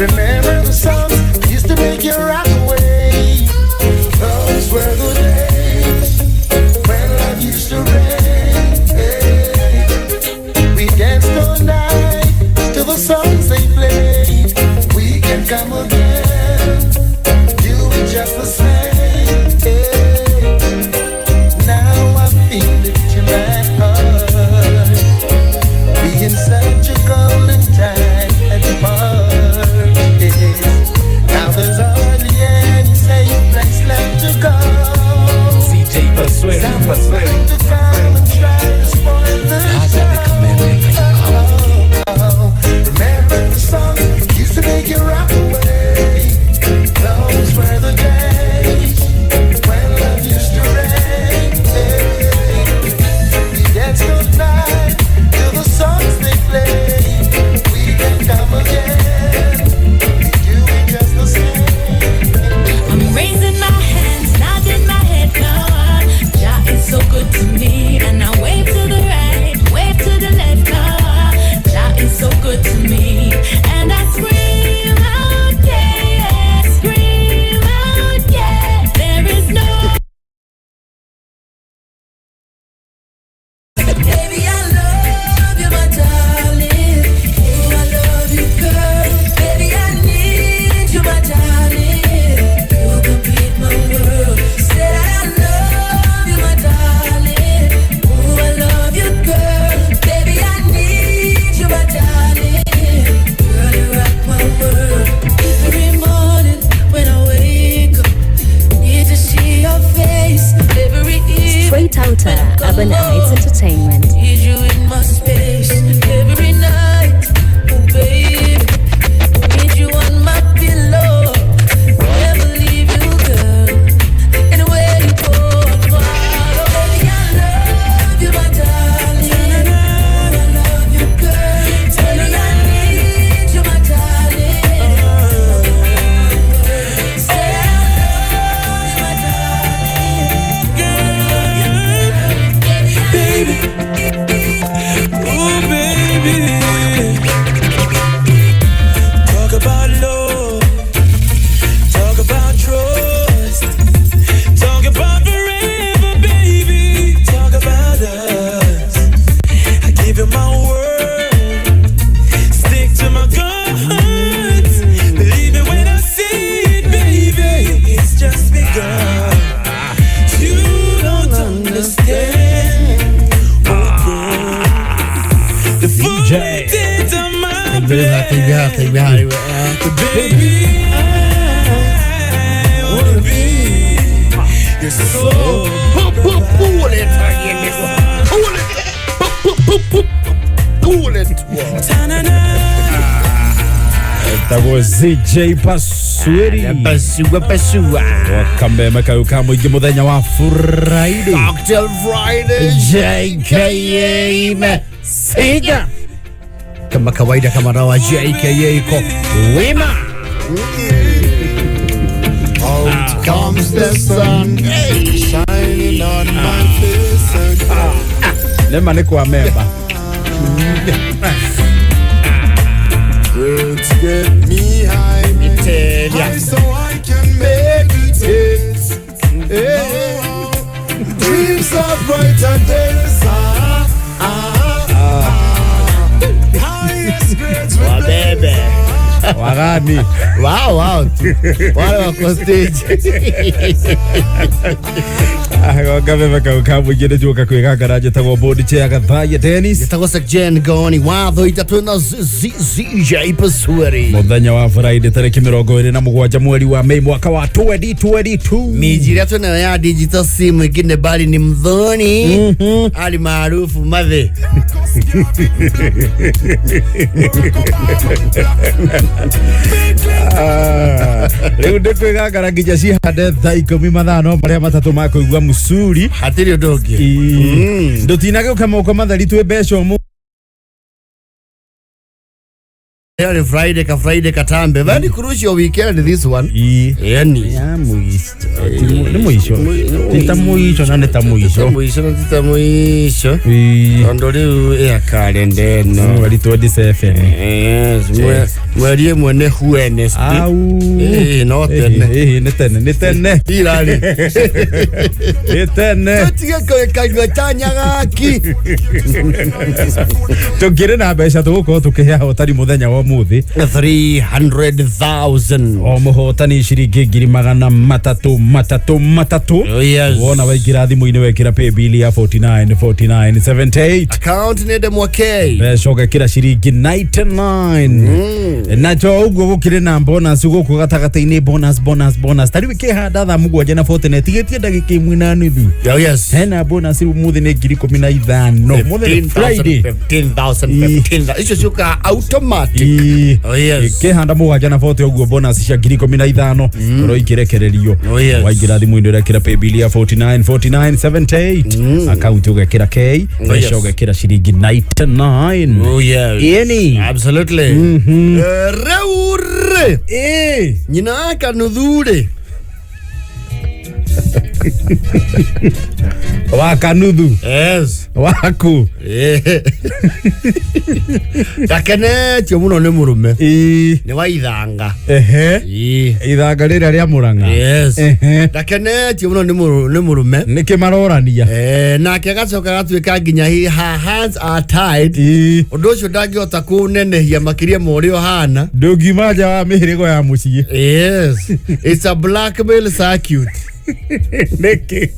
Remember the songs used to make you rock away. Those were the days when love used to reign. We danced all night to the songs they played. We can come again, do it just the same. Now I feel it in my heart. Being such a golden time at the park. Now there's hardly any safe place left to go. CJ Pasweri, Pasweri. To come and try to spoil the show. Remember the songs used to make you rock away. Those were the days when love used to reign. We danced all night to the songs they play. We can come again, do it just the same. I'm raising my hands, nodding my head, God. Jah is so good to me, and I wave to the right, wave to the left, God. Jah is so good to me, and I scream out, yeah, scream out, yeah. There is no. Baby, I love you, my darling. Oh, I love you, girl. Baby, I need you, my darling. You complete my world. Said I love you, my darling. Oh, I love you, girl. Baby, I need you, my darling. Girl, you rock my world. Every morning when I wake up, need to see your face. Every evening. Straight Outta Urban Heights Entertainment. Need you in my space every night, oh baby. Need you on my pillow. Never leave you, girl. Anywhere you go, I follow. Baby, I love you, my darling. I love you, girl. Baby, I need you, my darling. Say I love you, my darling. Baby, oh baby, talk about love, talk about trust, talk about forever, baby, talk about us. I give you my word, stick to my guns, believe it when I see it, baby, it's just begun. You don't understand. Oh, girl. The full DJ. intent of my Tembea, tembea, plan. tembea. Baby, I wanna be your soul. Pull it again. Pull it. Pull, pull it. Etagwo CJ Pasweri. Pasua, pasua. Wakameme kau ka mũingĩ mũthenya wa Friday. Cocktail Friday. JKA Mesiga. Kama kawaida, kama dawa, JKA iko wima. Out comes the sun, shining on my face again. Nema nĩ kwa memba. Words get me high, Iteria. high so I can meditate. Hey, dreams of brighter days. Ah, ah, ah. Highest grades with Wabebe. Wagani. Wow, wow tu. Wale wako stage. Wakameme kau ka mũingĩ nĩ njuka kwĩgangara njĩtagwo Bodi Chair Gathaiya Dennis. Gĩtagwo Jen Goni watho itatũ na ZJ Pasweri. Mũthenya wa Friday tarĩki 27 mweri wa Mei mwaka wa 2022. Miji ĩrĩa twĩnayo ya digital simu ingine bali ni mdhoni ali maarufu mathe. Rĩu ndĩ kwĩgangara nginya cihande thaa ikũmi mathaa no marĩa matatũ ma kũigua mũcuri. Hatirĩ ũndũ ũngĩ. Ndũtinagĩũka moko matheri twĩ mbeca ũmũ. Leo ni Friday ka Friday katambe. Very crucial weekend this one. Ii. Yani. Ya mũico. Nĩ mũico. Ti ta mũico na nĩ ta mũico. Mũico na ti ta mũico. Ii. Tondũ rĩu ĩa kalenda ĩno. Mweri 27. Yes, Mweri ĩmwe nĩ Wednesday. Au. Ĩĩ, no tene. Ĩĩ, nĩ tene nĩ tene Irarĩ. nĩ tene. Tũtige kanyua ta nyagaki. Tũngĩrĩ na mbeca tũgũkorwo tũkĩhe ahotani mũthenya wa ũmũthĩ. 300,000. O mũhotani ciringi 333,300. Oh, yes. Wona waingĩra thimũ-inĩ wekĩra paybill ya 49 49 78. Account nĩ Ndemwa K. Mbeca ũgekĩra ciringi 99. Na to ũguo gũkĩrĩ na bonus gũkũ gatagatĩ-inĩ, bonus bonus bonus. Ta rĩu ĩkĩhanda thaa 7 na 49 tigĩtie ndagĩka 1.5. Oh, yes. Hena bonus rĩu ũmũthĩ nĩ 15,000. Ũmũthĩ nĩ Friday. 15,000, 15,000. Icio ciũkaga automatic. Ii. Oh, yes. Kĩhanda 7 na 40 ũguo bonus cia 15,000 ũroikĩrekererio. Oh, yes. Waingĩra thimũ-inĩ ũrekĩra paybill ya 49 49 78, akaunti ũgekĩra K, Oh, yes. mbeca ũgekĩra ciringi 99. Oh, yes. Ĩni. Absolutely. Rĩu rĩ, Ĩ. nyina wa kanuthu rĩ, Wa kanuthu. Yes. Waku. Ndakenetio mũno nĩ mũrũme. Ĩ. Nĩ wa ithanga. Ehe. Ĩ. Ithanga rĩrĩa rĩa Mũrang'a. Yes. Ehe. Ndakenetio mũno nĩ mũrũme. Nĩkĩ marorania? Nake agacoka agatuĩka nginya her hands are tied. Ĩ. Ũndũ ũcio ndangĩhota kũũnenehia makĩria ma ũrĩa ũhana. Ndũngiuma nja wa mĩhĩrĩgo ya mũciĩ. Yes. It's a blackmail circuit. Nĩkĩ?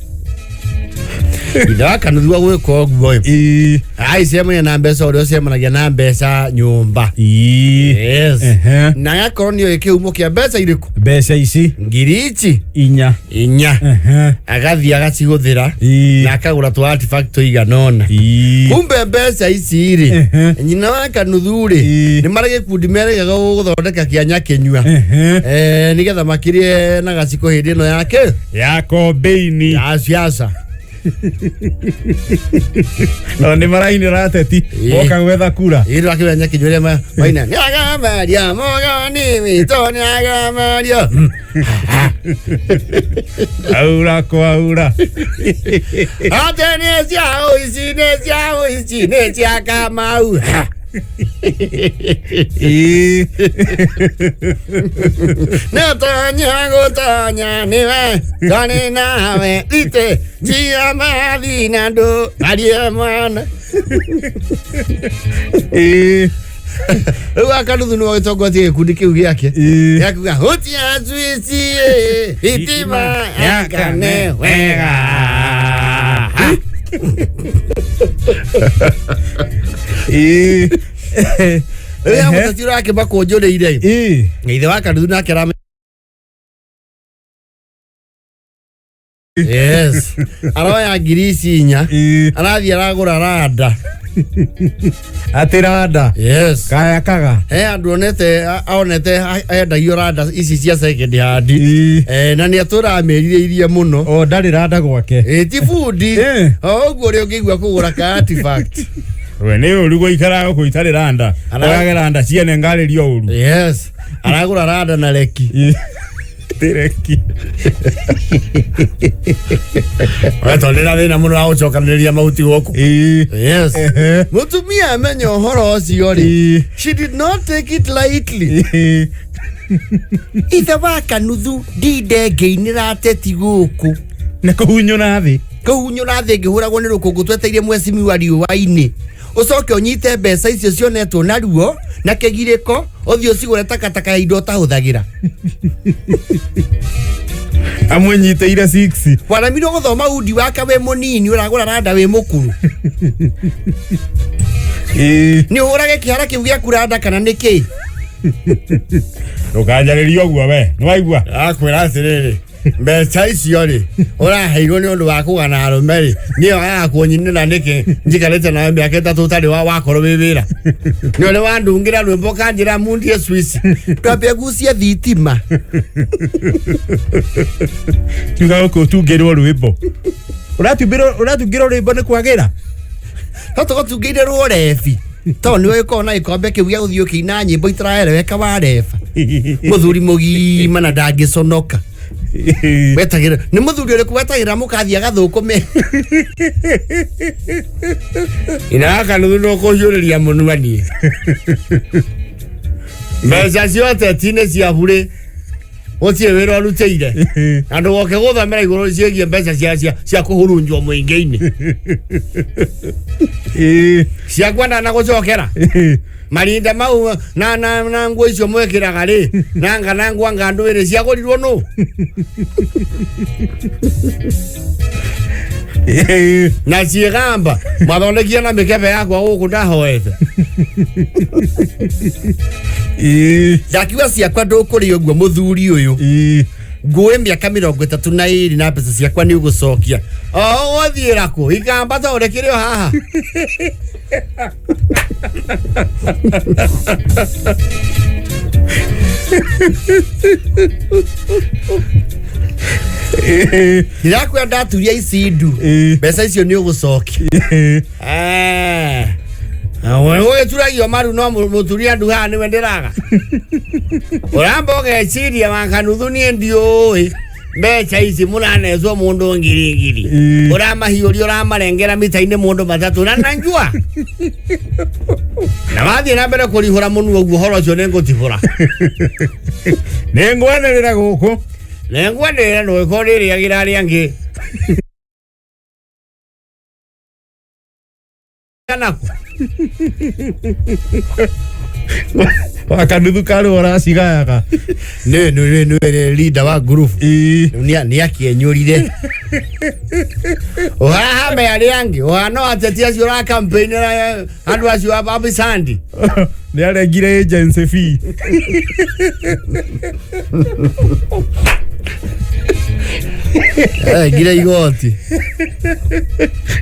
Ithe wa kanuthu wa gwĩka ũguo ĩ. Ĩ. Aicemania na mbeca ũrĩa ũcemanagia na mbeca nyũmba. Ĩ. Yes. Ehe. Na agakorwo nĩoĩ kĩhumo kĩa mbeca irĩkũ. Mbeca ici Ngiri ici inya. inya. Ehe. Agathiĩ agacihũthĩra Ĩ. na akagũra tũ artifact tũigana ũna. Ĩ. Kumbe mbeca ici rĩ, Ehe. nyina wa kanuthu rĩ, Ĩ. nĩ marĩ gĩkundi merĩgaga gũthondeka kĩa nyakĩnyua. Ehe. Nĩgetha makĩrie na gaciko hĩndĩ ĩno yake Ya kombeini. ya siasa. No nĩ marainĩra ateti Ĩ. moka gwetha kura. Ĩ twakĩwenya nyakĩnyua ũrĩa maina nĩagamaria mũgoni witũ nĩagamaria. Aura kwa aura. Ate nĩ cia ũici, nĩ cia ũici, nĩ cia Kamau. Ĩ. Nĩtonya gũtonya nĩwe twarĩ nawe itĩ cia mathi na ndũ arie mwana. Ĩ. Rĩu akanuthu nĩwe ũgĩtongoretie gĩkundi kĩu gĩake. Ĩ. Gĩakuga hutia swici ĩ, thitima yakane wega. Ĩ. Rĩu ya mũteti ũrĩa akĩmakũnjũrĩire ĩ. Ĩ. Ithe wa kanuthu nake arame Yes. Aroya ngiri ici inya. Ĩ. Arathiĩ aragũra randa. Atĩ randa. Yes. Kaya kaga. He andũ onete onete endagio randa ici cia second hand. Ĩ. Na nĩ atũraga merirĩirie mũno. O ndarĩ randa gwake. Ĩ ti bundi. Eh. O ũguo ũrĩa ũngĩigua kũgũra ka artifact. We nĩ ũru gũikara gũkũ itarĩ randa. Oyage randa ciene ngarĩrio ũru. Yes. Aragũra randa na reki. Ĩ. Tireki. We tondũ na thĩna mũno wa gũcokanĩrĩria mahuti gũkũ. Ĩ. Yes. Ehe. Mũtumia amenya ũhoro ũcio rĩ. Ĩ. She did not take it lightly. Ĩ. Ithe wa kanuthu ndinde ngĩinĩra ateti gũkũ. Na kũhunyũra thĩ. Kũhunyũra thĩ ngĩhũragwo nĩ rũkũngũ tweteire mwecimiwa riũa-inĩ. Ũcoke ũnyite mbeca icio cionetwo na ruo na kĩgirĩko ũthiĩ ũcigũre takataka ya indo ũtahũthagĩra. Amũnyitĩire 6. Waremirwo gũthoma undi wake wĩ mũnini ũragũra randa wĩ mũkuru. Ĩ. Nĩ ũhũrage kĩhara kĩu gĩaku randa kana nĩ kĩĩ? Ndũkanjarĩrie ũguo we. Nĩ waigua? Akwĩra atĩrĩrĩ mbeca icio rĩ ũraheirwo nĩ ũndũ wa kũgana arũme rĩ nĩyo yakuonyinĩra nĩkĩ njikarĩte nawe mĩaka ĩtatũ ũtarĩ wa wakorwo wĩ wĩra nĩ ũrĩ wandungĩra rwĩmbo kanjĩra mundie swiss twambia gucia thitima. Kiuga gũkũ ũtungĩrwo rwĩmbo. Ũratungĩrwo rwĩmbo nĩ kwagĩra. No tũgũtungĩire rwo rebi tondũ nĩwe ũkoragwo na gĩkombe kĩu gĩa gũthiĩ ũkĩina nyĩmbo itaraereweka wareba mũthuri mũgima na ndangĩconoka. Wetagĩra nĩ mũthuri ũrĩkũ wetagĩra mũkathiĩ agathũkũme ina gaka nuthu no kũhiũrĩria mũnua niĩ. Mbeca cia ũteti nĩ cia burĩ. Gũtirĩ wĩra ũrutĩire. Na ndũgoke gũthomera igũrũ ciĩgiĩ mbeca cia kũhurunjwo mũingĩ-inĩ. Ciakwa ndanagũcokera. Marinda mau na nguo icio mwĩkĩraga rĩ, na ngwa ngandũ ĩrĩ ciagũrirwo nũ? Na ciĩgamba mwathondekia na mĩkebe yakwa gũkũ ndahoete. Ndakiuga ciakwa ndũkũrĩa ũguo mũthuri ũyũ. Ngũĩ mĩaka 32 na mbeca ciakwa nĩ ũgũcokia. O ũgũthiĩra kũ? Ikamba ta ũrĩa kĩrĩ o haha. Ndirakwĩra ndaturia ici ndu. Mbeca icio nĩ ũgũcokia. Ũgĩturagio maru no mũturia ndu haha nĩwe ndĩraga. Ũramba ũgeciria wa kanuthu niĩ ndiũĩ. Mbeca ici mũranecwo mũndũ ngiri ngiri. Ũramahiũria ũramarengera mita-inĩ mũndũ matatũ na nanjua. Na wathiĩ na mbere kũrihũra mũnua ũguo ũhoro ũcio nĩ ngũtibũra. Nĩ ngwanĩrĩra gũkũ. Nĩ ngwanĩrĩra ndũgĩkorwo rĩrĩagĩra arĩa angĩ. Naku. Wakanuthu karĩ ũracigayaga. Nĩ leader wa group. Nĩ akĩenyũrire. Ũhahame arĩa angĩ, ũhana ateti acio ũra campaign andũ acio a Bisandi. Nĩ arengire agency fee. Arengire igoti.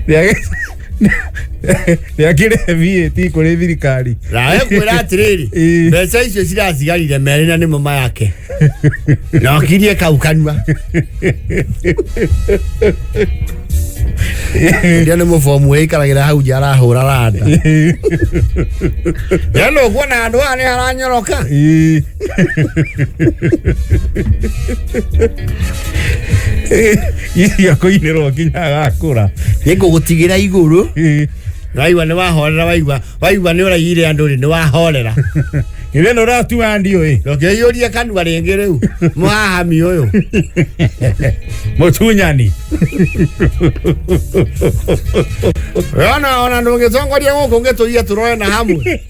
Nĩ akĩrĩhe VAT kũrĩ thirikari. Nawe kwĩra atĩrĩrĩ, mbeca icio ciracigarire merĩ na nĩmo mayake. Na ũkirie kau kanua. Ndio nĩ mũbomu ĩikaragĩra hau nja arahũra randa. Ndio ndũkuona handũ haha nĩ haranyoroka. Icio kũinĩrwo nginya agakũra. Nĩngũgũtigĩra igũrũ. Waigua nĩ wahorera waigua nĩ ũraiyire andũ rĩ nĩ wahorera. Githĩ nĩ ũratua ndiũĩ. Ndũkĩiyũrie kanua rĩngĩ rĩu mũhahami ũyũ. Mũtunyani. Ona ndũngĩtongoria gũkũ ũngĩtũiya tũroe na hamwe.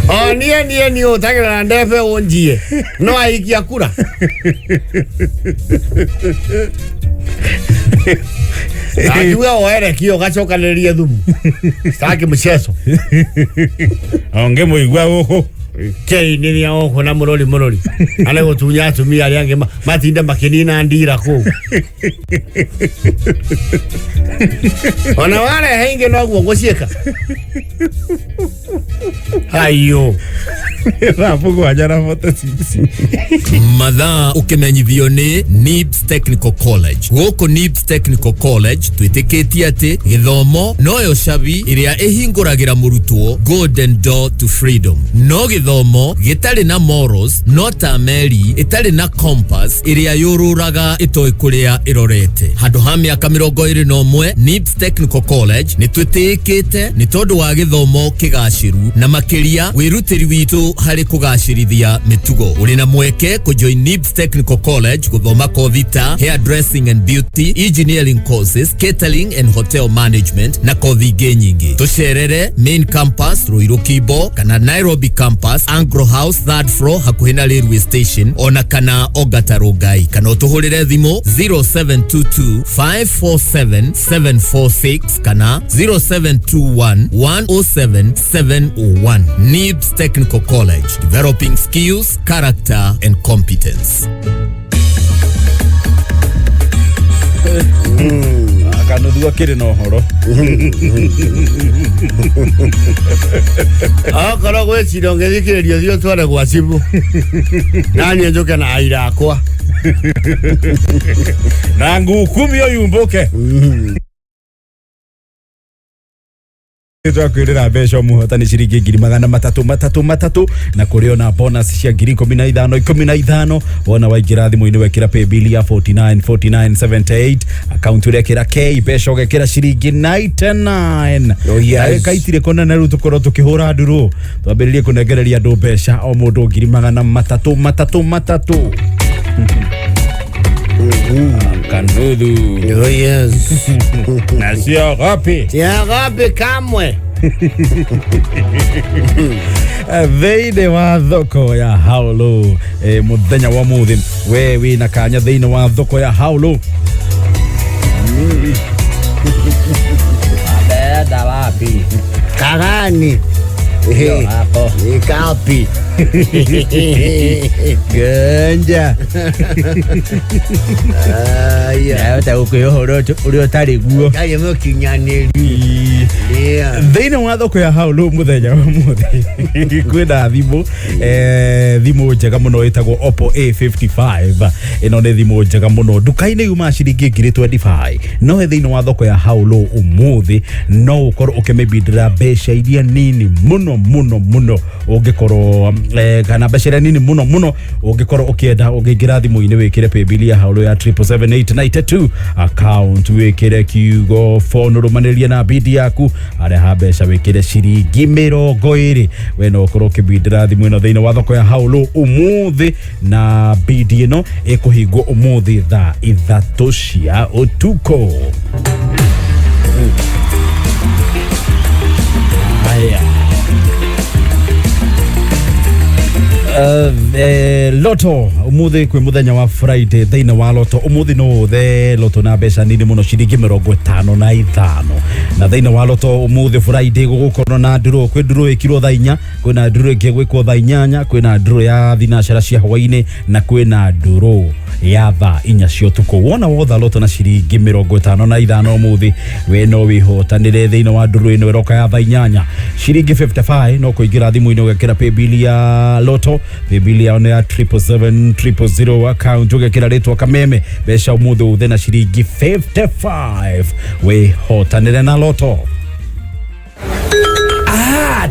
O niĩ niĩ ũtagĩra ndebe ũnjie no aikia kura. Akiuga oere kio gacokanĩrĩrie thumu. Sitaki mchezo. Onge mũigua gũkũ. Kĩinĩria gũkũ na mũrori. Arĩ gũtunya atumia arĩa angĩ matinde makĩnina ndira kũu. Ona warehe ingĩ noguo ngũciĩka. Ayo. Thaa mũgwanja na 46. Mathaa ũkĩmenyithio nĩ NIBS Technical College. Gũkũ NIBS Technical College twĩtĩkĩtie atĩ gĩthomo noyo cabi ĩrĩa ĩhingũragĩra mũrutwo golden door to freedom. No gĩthomo gĩtarĩ na morals no ta meri ĩtarĩ na compass ĩrĩa yũrũraga ĩtoĩ kũrĩa ĩrorete. Handũ ha mĩaka 21 NIBS Technical College nĩ twĩtĩĩkĩte nĩ tondũ wa gĩthomo kĩgacĩru na makĩria wĩrutĩri witũ harĩ kũgacĩrithia mĩtugo. Ũrĩ na mweke kũjoin NIBS Technical College gũthoma kothi ta hairdressing and beauty, engineering courses, catering and hotel management na kothi ingĩ nyingĩ. Tũcerere main campus Ruiru Kimbo kana Nairobi campus Anglo House third floor hakuhĩ na railway station ona kana Ongata Rongai kana ũtũhũrĩre thimũ 0722 547 746 kana 0721 107 701. NIBS Technical College, developing skills, character and competence. Kanuthu akĩrĩ na ũhoro. Okorwo gwĩ cira ũngĩthikĩrĩrio thiĩ ũtware gwa cibũ. Naniĩ njũke na aira akwa. Na ngukumio yumbũke. Twakwirira mbeca mũhotani ciringi ngiri magana matatũ matatũ matatũ na kũrĩ ona bonus cia ngiri ikũmi na ithano ikũmi na ithano. Wona waingĩra thimũ-inĩ wekĩra paybill ya 49 49 78, akaunti ũrekĩra K, mbeca ũgekĩra ciringi 99. Oh, yes. Ndagĩka itirĩ kũnene rĩu tũkorwo tũkĩhũra ndurũ, twambĩrĩrie kũnengereria andũ mbeca o mũndũ ngiri magana matatũ matatũ matatũ kanuthu. Oh yes. Na siogopi. Siogopi kamwe. Thĩinĩ wa thoko ya Haulu, mũthenya wa mũthĩ we wĩna kanya thĩinĩ wa thoko ya Haulu. Ameenda wapi? Kagani. Ndio hapo. Ikapi. Genja. Aya. Nawe ũkĩ ũhoro ũrĩa ũtarĩ guo. Ndarĩ mũkinyanĩru. Yeah. Thĩinĩ wa thoko ya Haulu mũthenya wa mũthĩ kwĩna thimũ, thimũ njega mũno ĩtagwo Oppo A55. Ĩno nĩ thimũ njega mũno, nduka-inĩ yuma ciringi ngiri 25, no thĩinĩ wa thoko ya Haulu ũmũthĩ no ũkorwo ũkĩmĩbindĩra mbeca iria nini mũno mũno mũno ũngĩkorwo, kana mbeca iria nini mũno mũno ũngĩkorwo ũkĩenda. Ũngĩingĩra thimũ-inĩ wĩkĩre paybill ya Haulu ya 777892, account wĩkĩre kiugo phone, ũrũmanĩrie na bidi yaku, areha mbeca wĩkĩre ciringi mĩrongo ĩrĩ, we no ũkorwo ũkĩbindĩra thimũ ĩno thĩinĩ wa thoko ya Haulu ũmũthĩ, na bidi ĩno ĩkũhingwo ũmũthĩ thaa 3 cia ũtukũ. Haya. Loto umuthi kwi muthenya wa Friday, thiini wa loto umuthi no uthe loto na mbeca nini muno, ciringi 55, na thiini wa loto umuthi Friday gugukorwo na nduru. Kwi nduru ikirwo thaa 4, kwina nduru ingi gwikwo thaa 8, kwina nduru ya thinacara cia hwaini, na kwina nduru ya thaa 4 cia utuku. Wona wotha loto na ciringi 55 umuthi, we no wihotanire thiini wa nduru ino iroka ya thaa 8. Ciringi 55 no kuingira thimu-ini ugekira paybill ya loto, paybill yao nĩ ya 777 000, account ugekira ritwa Kameme, mbeca umuthi uthe na ciringi 55 wihotanire na loto.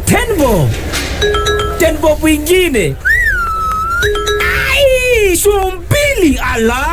10 bob. 10 bob wingine. Ai, shumbili ala.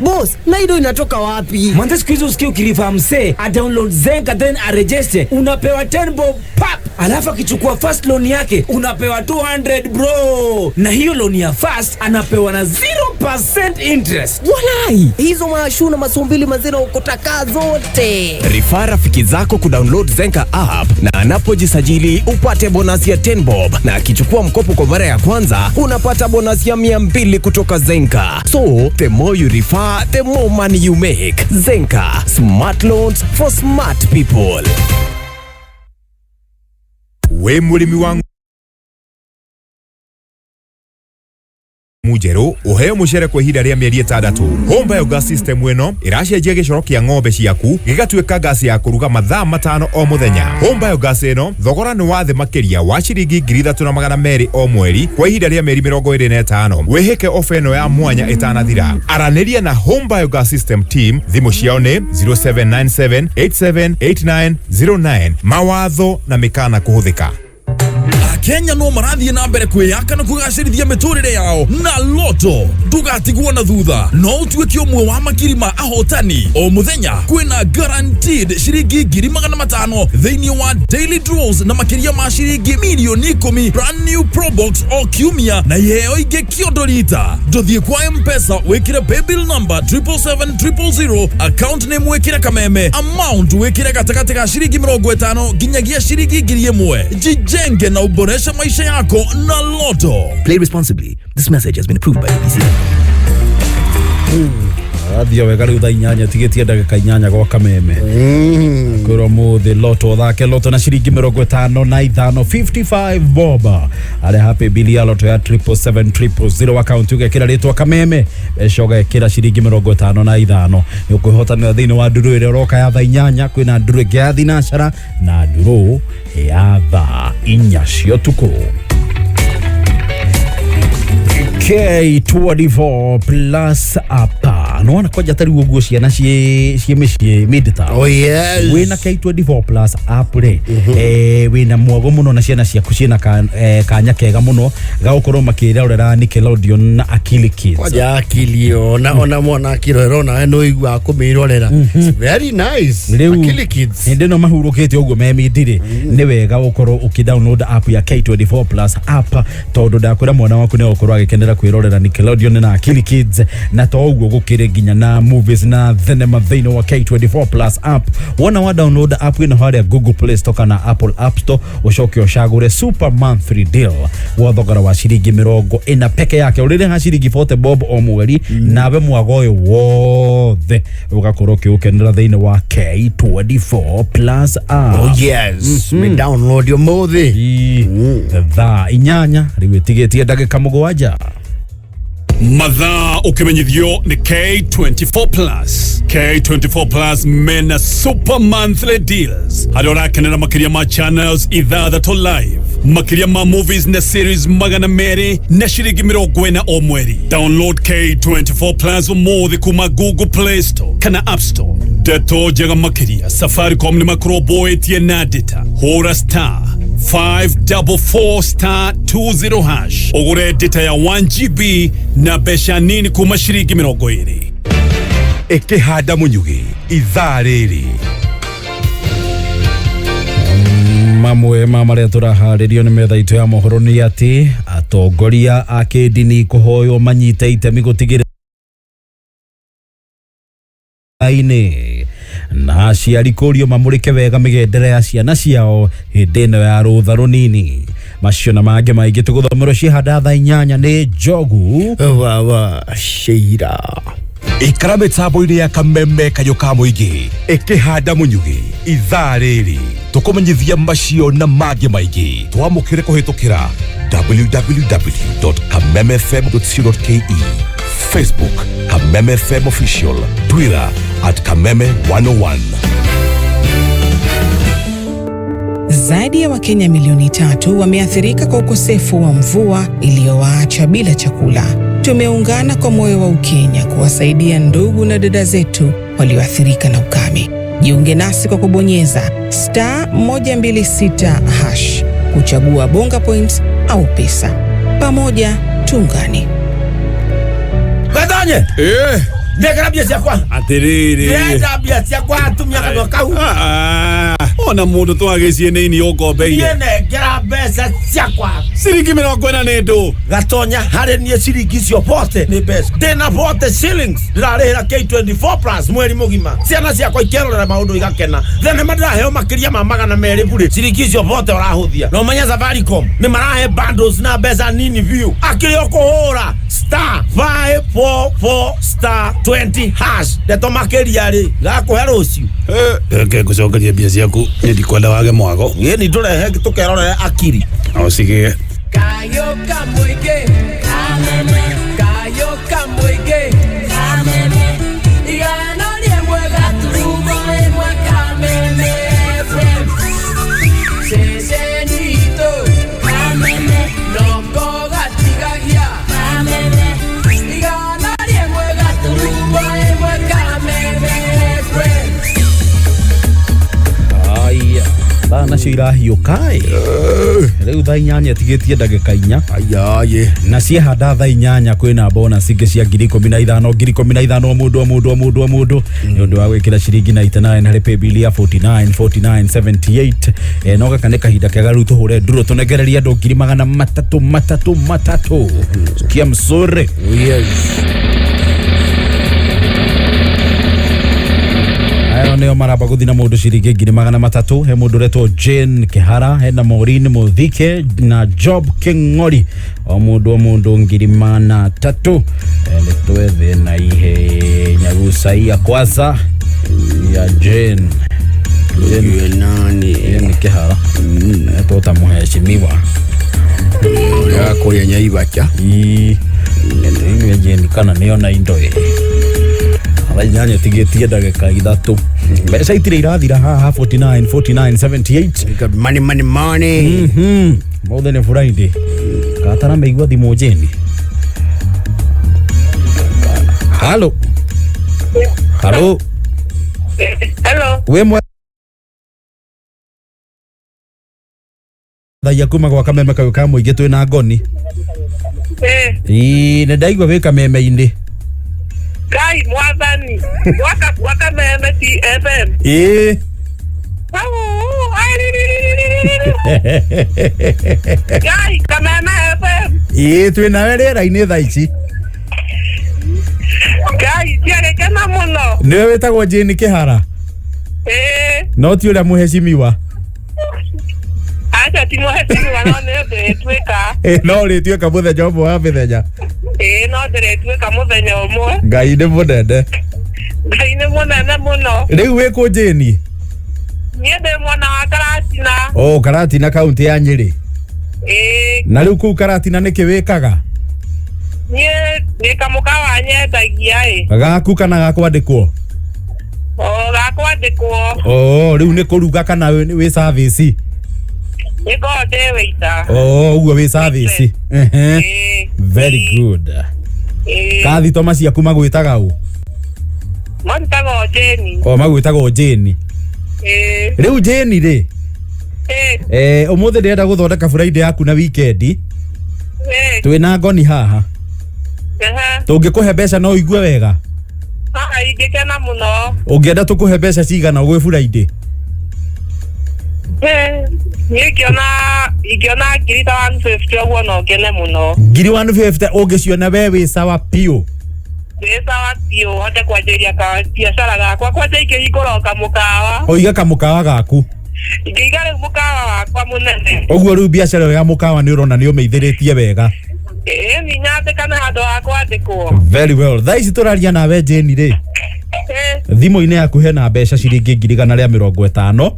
Boss, na hiyo inatoka wapi? Mwanzo siku hizo usikie ukirifa msee, a download Zenka then a register, unapewa 10 bob pap. Alafu akichukua first loan yake unapewa 200 bro. Na hiyo loan ya first anapewa na 0% interest. Walai, hizo mashu na masumbili mazina ukotaka zote. Rifaa rafiki zako kudownload Zenka app, na anapojisajili upate bonus ya 10 bob, na akichukua mkopo kwa mara ya kwanza unapata bonus ya 200 kutoka Zenka. So the more you refer, the more money you make. Zenka, smart loans for smart people. We mũrĩmi wa Mujeru uheo mucere kwa ihinda rĩa mĩeri 6. Home Biogas system ĩno ĩracenjia gĩcoro kĩa ng'ombe ciaku gĩgatuĩka gasi ya kũruga mathaa 5 o mũthenya. Home Biogas ĩno thogora nĩ wa thĩ makĩria wa ciringi 3200 o mweri kwa ihinda rĩa mĩeri 25. Wĩhĩke ofa ĩno ya mwanya ĩtanathira. Aranĩria na Home Biogas system team, thimũ ciao nĩ 0797 878909. Mawatho na mĩkana kũhũthĩka. Kenya no marathiĩ na mbere kwĩyaka na kũgacĩrithia mĩtũrĩre yao na loto. Ndũgatigwo na thutha, no ũtuĩke ũmwe wa makiri ma ahotani. O mũthenya kwĩna guaranteed ciringi 500,000 thĩinĩ wa daily draws, na makĩria ma ciringi milioni 10 brand new Probox o kiumia, na iheo ingĩ kiondo rita. Ndũthiĩ kwa M-Pesa wĩkĩre paybill number 777 000, account name wĩkĩre Kameme, amount wĩkĩre gatagatĩ ga ciringi 50 nginyagia ciringi 1000. Jijenge na uboreshe maisha yako na loto. Play responsibly. This message has been approved by the BCA. Athia wega rĩu thaa 8 tigĩtie ndagĩka 8 gwa Kameme. Kwĩrwo mũthĩ loto thake loto na ciringi 55, 55 bob, areha paybill ya loto ya 777 000, account ũgekĩra rĩtwa Kameme, mbeca ũgekĩra ciringi 55, nĩ ũkwĩhotanĩra thĩinĩ wa nduru ĩrĩa ũroka ya thaa 8. Kwĩna nduru ĩngĩ ya thinacara na nduru ya thaa 4 cia ũtukũ. K24 plus apa Nĩwona kwanja ta rĩu ũguo ciana ciĩ mĩciĩ midtown. Oh, yes. Wĩna K24 plus app rĩ, wĩna mwago mũno na ciana ciaku ciĩna kanya kega mũno ga gũkorwo makĩrorera Nickelodeon na Akili Kids. Kwanja akili ona mwana akirorera onawe nĩ ũiguaga kũmĩrorera. It's very nice. Rĩu Akili Kids. hĩndĩ ĩno mahurũkĩte ũguo me mindi-rĩ, nĩ wega ũkorwo ũkĩ-download app ya K24 plus app, tondũ ndakwĩra mwana waku nĩ egũkorwo agĩkenera kwĩrorera Nickelodeon na Akili Kids, na to ũguo gũkĩrĩ nginya na movies na thenema thĩinĩ wa K24 plus app. Wona wa download app ĩno harĩa Google Play Store kana Apple App Store, ũcoke ũcagũre super monthly deal wa thogora wa ciringi 40 peke yake, ũrĩrĩha ciringi 40 bob o mweri, nawe mwago ũyũ wothe ũgakorwo ũkĩũkenera thĩinĩ wa K24 plus app. Oh yes. Me download ũmũthĩ. Thaa 8 rĩu ĩtigĩtie ndagĩka 7. Mathaa ũkĩmenyithio nĩ K24 plus. K24 plus mena super monthly deals harĩa ũrakenera makĩria ma channels 6 live, makĩria ma movies na series 200 na ciringi 40 o mweri. Download K24 plus ũmũthĩ kuma Google Play Store kana App Store. Ndeto njega makĩria, Safaricom nĩ makorwo na data. Hũra star 544 star 20 hash ũgũre data ya 1 GB na mbeca nini kuma ciringi 20. Ĩkĩhanda mũnyugĩ ithaa rĩrĩ. Mamwe ma marĩa tũraharĩrio nĩ metha itũ ya mohoro nĩ atĩ atongoria a kĩndini kũhoywo manyite itemi gũtigĩrĩra inĩ na aciari kũrio mamũrĩke wega mĩgendere ya ciana ciao hĩndĩ ĩno ya rũtha rũnini. Macio na mangĩ maingĩ tũgũthomerwo ciĩhanda thaa 8 nĩ Njogu Wawa Sheira. Ikara mĩtambo-inĩ ya Kameme kayũ ka mũingĩ ĩkĩhanda mũnyugĩ ithaa rĩrĩ, tũkũmenyithia macio na mangĩ maingĩ. Twamũkĩre kũhĩtũkĩra www.kamemefm.co.ke, Facebook Kameme FM Official, Twitter at Kameme 101. Zaidi ya Wakenya milioni 3 wameathirika kwa ukosefu wa mvua iliyowaacha bila chakula. Tumeungana kwa moyo wa Ukenya kuwasaidia ndugu na dada zetu walioathirika na ukame. Jiunge nasi kwa kubonyeza star 126 hash kuchagua Bonga Points au pesa. Pamoja tuungane. Gathanye! Ndekera mbia ciakwa. Atĩrĩrĩ. Ndĩrenda mbia ciakwa atumia kanua kau. Ona mũndũ twagĩcie nĩ ini ũngombeire. Niĩ nengera mbeca ciakwa. Ciringi 40 nĩ ndũ. Gatonya harĩ niĩ ciringi icio 40 nĩ mbeca. Ndĩna 40 shillings ndĩrarĩhĩra K24 plus mweri mũgima. Ciana ciakwa ikerorera maũndũ igakena. Thenema ndĩraheo makĩria ma 200 bure. Ciringi icio 40 ũrahũthia. Na ũmenye Safaricom nĩ marahe bundles na mbeca nini biũ. Akĩrĩ ũkũhũra star 544 star 20 hash. Ndeto makĩria rĩ gakũhe rũciũ. Reke ngũcokerie mbia ciaku, niĩ ndikwenda wage mwago. Ĩ ni ndũrehe tũkerorere akiri. Na ũcigĩe. Kayo kamũingĩ kameme, kayo kamũingĩ kameme, igana rĩmwe gaturumo ĩmwe Kameme FM, ceceni itũ kameme, noko gatigagia kameme, igana rĩmwe gaturumo ĩmwe Kameme FM. Aya, thaa nacio irahiũka ĩ. Rĩu thaa 8 ĩtigĩtie ndagĩka 4. Ayaye. Na ciehanda thaa 8 kwĩna bonus ingĩ cia 15,000 15,000 o mũndũ o mũndũ o mũndũ o mũndũ nĩ ũndũ wa gwĩkĩra ciringi 99 harĩ paybill ya 49 49 78. No gaka nĩ kahinda kega rĩu tũhũre nduro tũnengererie andũ 300 300 300. Sikia msuri. Yes. Ayo nĩo maramba gũthi na mũndũ ciringi 300. He mũndũ ũretwo Jane Kihara, hena Maureen Muthike na Job King'ori, o mũndũ o mũndũ 300. Nĩ twethe na ihenya gucaia kwanza ya Jane. Nani? Jane Kihara etwo ta mũheshimiwa Ũrĩa kũrĩa Nyaibacha. Ĩĩ Jane kana nĩona indo ĩ thaa 8 ĩtigĩtie ndagĩka 3. Mbeca itirĩ irathira haha 49 49 78. Money money money. Mothe nĩ Friday. Gatara meigua thimũ njeni. Halo. Halo. Hello. Wĩ mwe thaia kuma gwa kameme kau ka mũingĩ twĩna ngoni. Eh, Ĩĩ nĩ ndaigua wĩ kameme-inĩ. Ngai mwathani. Waka waka meme ti FM. Ĩĩ. Au, ai, ri, ri, ri, ri, ri, ri. Ngai kameme FM. Ĩĩ twĩ nawe rĩera-inĩ thaa ici. Ngai ndiagĩkena mũno. Nĩwe wĩtagwo Jane Kĩhara. Eh, No ti ũrĩa mũhecimiwa. acha ti mũhecimiwa no nĩ ndĩrĩtuĩka. Ĩĩ no ũrĩtuĩka mũthenya ũmwe wa mĩthenya. Ĩĩ no ndĩrĩtuĩka mũthenya ũmwe. Ngai nĩ mũnene. Ngai nĩ mũnene mũno. Rĩu wĩ kũ Jane? Niĩ ndĩ mwena wa Karatina. Oh, Karatina kaunti ya Nyĩrĩ. Ĩĩ Na rĩu kũu Karatina nĩkĩ wĩkaga? niĩ ndĩ kamũkawa nyendagia ĩ. Gaku kana ga kwandĩkwo? O gakwandĩkwo. Oh, rĩu nĩ kũruga kana wĩ service? Nĩ ngoragwo ndĩ wĩita. Oh, ũguo wĩ service. Ehe. Very good. Ĩĩ. Kathitoma ciaku magwĩtaga ũ? Manjĩtagwo Jane. O magwĩtagwo Jane. Ĩĩ. Rĩu Jane rĩ, Ĩĩ. eh ũmũthĩ ndĩrenda gũthondeka Friday yaku na weekend. Ĩĩ. Twĩna ngoni haha. Ehe. Tũngĩkũhe mbeca no ũigue wega. Haha ingĩkena mũno. Ũngĩenda tũkũhe mbeca cigana gwĩ Friday? Eh, Niĩ ingĩona ngiri ta 150 ũguo no ngene mũno. Ngiri 150 ũngĩciona we wĩ sawa piũ. Ndĩ sawa biũ hote kwanjĩrĩria ka biacara gakwa kwanja ingĩhingũra o kamũkawa. Ũige kamũkawa gaku. Ingĩiga rĩu mũkawa wakwa mũnene. Ũguo rĩu biacara ĩyo ya mũkawa nĩ ũrona nĩ ũmĩithĩrĩtie wega. Ĩĩ nĩ nyandĩkane handũ ha kwandĩkwo. Very well. Thaa ici tũraria nawe Jane rĩ, Ĩĩ. thimũ-inĩ yaku hena mbeca ciringi 150,000.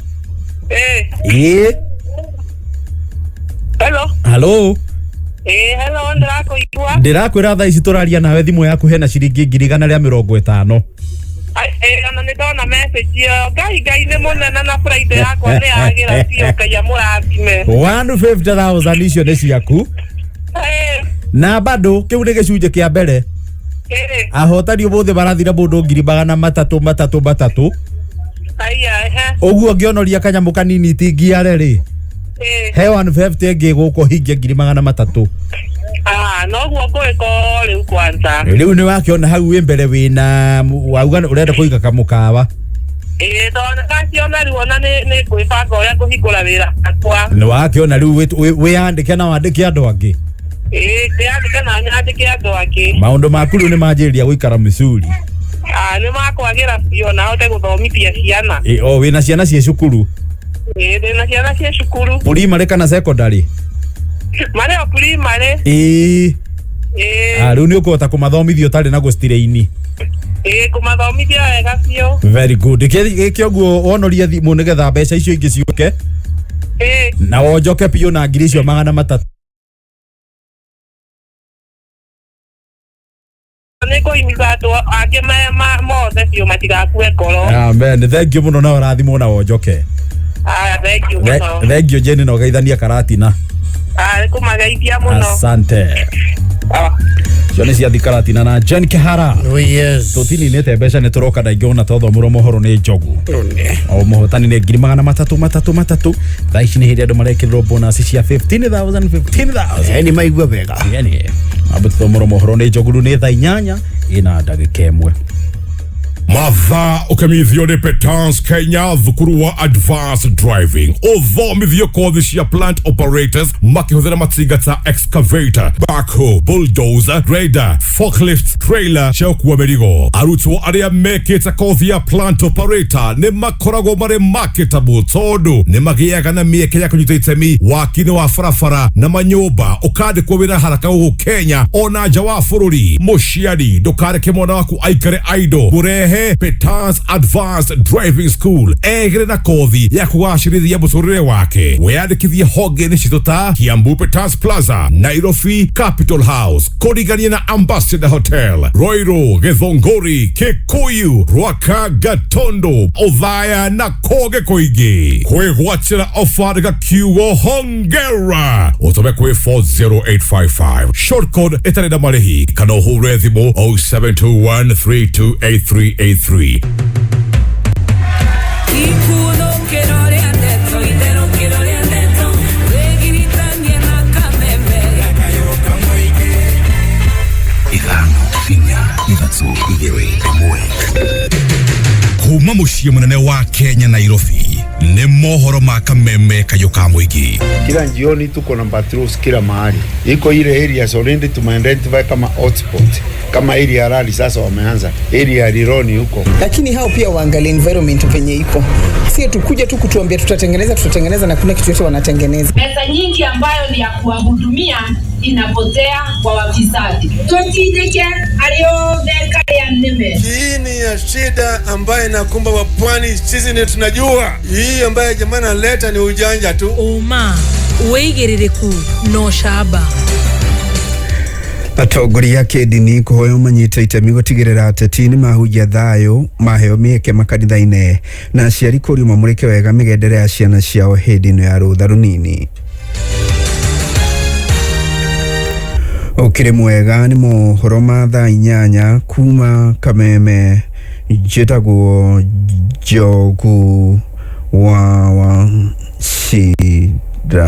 Ĩĩ. Ĩĩ. Hello. Hello. Ĩĩ hello ndĩrakũigua. Ndĩrakwĩra thaa ici tũraria nawe thimũ yaku hena ciringi 150,000. Ai, ĩĩ, ona nĩ ndona message ĩyo. Ngai Ngai nĩ mũnene na Friday yakwa nĩ yagĩra biũ Ngai amũrathime. 150,000 icio nĩ ciaku. Ĩĩ. Na bado kĩu nĩ gĩcunjĩ kĩa mbere. Ĩĩ. Ahotani ũmũthĩ marathira mũndũ 300,000 matatũ matatũ. Aya ehe. Ũguo ngĩonoria kanyamũ kanini tingiare rĩ. Ĩĩ. He 150 ĩngĩ gũkũ hingia 300,000. Ah, noguo ngwĩka rĩu kwanza. Rĩu nĩ wakĩona hau wĩ mbere wĩna wauga ũrenda kũiga kamũkawa. Ĩĩ tondũ ndaciona rĩu ona nĩ ngwĩbanga ũrĩa ngũhingũra wĩra wakwa. Nĩ wakĩona rĩu wĩyandĩke na wandĩke andũ angĩ. Ĩĩ ndĩyandĩke na nyandĩke andũ angĩ. Maũndũ maku rĩu nĩ manjĩrĩria gũikara mĩcuri. Ah, nĩ makwagĩra biũ na hote gũthomithia ciana. Ĩ, o wĩna ciana ciĩ cukuru. Ĩĩ ndĩna ciana ciĩ cukuru. Primary kana secondary? Marĩ o primary. Ĩĩ. Ĩĩ. Ah, rĩu nĩ ũkũhota kũmathomithia ũtarĩ na gũstiraini. Ĩĩ ngũmathomithia wega biũ. Very good. Gĩke ũguo wonorie thimũ nĩgetha mbeca icio ingĩ ciũke. Ĩĩ. Na wonjoke biũ na ngiri icio 300. Nĩ ngũhimiza andũ angĩ mothe biũ matigakue ngoro. Amen. Thank you mũno na ũrathimwo na wonjoke. Aya, thank you mũno. Thank you Jane na ũgeithanie Karatina. Ah, nĩ kũmageithia mũno. Asante. Cio nĩ ciathi Karatina na Jane Kihara. Oh yes. Tũtininĩte mbeca nĩ tũroka na ingĩ ona twathomũrwo mohoro nĩ njogu. O mũhotani nĩ 300,000 matatũ matatũ. Thaa ici nĩ hĩndĩ andũ marekĩrĩrwo bonus cia 15,000 15,000. Eni maigua wega. Yani. Ambe tũthomũrwo mohoro nĩ njogu rĩu nĩ thaa 8 ĩna ndagĩka 1. Mathaa ũkĩmithio nĩ Petans Kenya thukuru wa advanced driving ũthomithio kothi cia plant operators makĩhũthĩra matinga ta excavator, backhoe, bulldozer, grader, forklift, trailer cia gũkua mĩrigo. Arutwo arĩa mekĩte kothi ya plant operator nĩ makoragwo marĩ marketable tondũ nĩ magĩaga na mĩeke ya kũnyita itemi waki-inĩ wa barabara na manyũmba ũkandĩkwo wĩra haraka gũkũ Kenya ona nja wa bũrũri. Mũciari ndũkareke mwana waku aikare idle, mũrehe Petans Advanced Driving School egere na kothi ya kũgacĩrithia mũtũrĩre wake. Wĩyandĩkithie honge-inĩ citũ ta Kiambu Petans Plaza, Nairobi Capital House, kũrigania na Ambassador Hotel, Ruiru, Githunguri, Kikuyu, Rwaka, Gatondo, Othaya na kũngĩ kũingĩ. Kwĩgwatĩra ofa rĩga kiugo hongera ũtũme kwĩ 40855 short code ĩtarĩ na marĩhi kana ũhũre thimũ 0721328383. 0783. Ithano inya ithatũ igĩrĩ ĩmwe. Kuma mũciĩ mũnene wa Kenya, Nairobi, nĩ mohoro ma Kameme kayũ ka mũingĩ. Kila jioni tuko na patrols kila mahali, iko ile areas already tumeidentify kama hotspot, kama area ya Rali sasa wameanza area ya Rironi huko. Lakini hao pia waangalie environment venye iko, sio tukuja tu kutuambia tutatengeneza tutatengeneza na kuna kitu yote wanatengeneza. Pesa nyingi ambayo ni ya kuwahudumia inapotea kwa wafisadi. Tutindike aliyoweka nime. Hii ni ya shida ambayo inakumba wapwani, sisi ni tunajua. Hii ambayo jamaa analeta ni ujanja tu. Uma wĩigĩrĩrĩku na ũcamba. Atongoria a kĩndini kũhoywo manyite itemi gũtigĩrĩra ateti nĩ mahunjia thayũ maheo mĩeke makanitha-inĩ na aciari kũrio mamũrĩke wega mĩgendere ya ciana ciao hĩndĩ ĩno ya rũtha rũnini. Ũkĩrĩ mwega nĩ mohoro ma thaa 8 kuma Kameme. Njĩtagwo Njogu wa Wachira.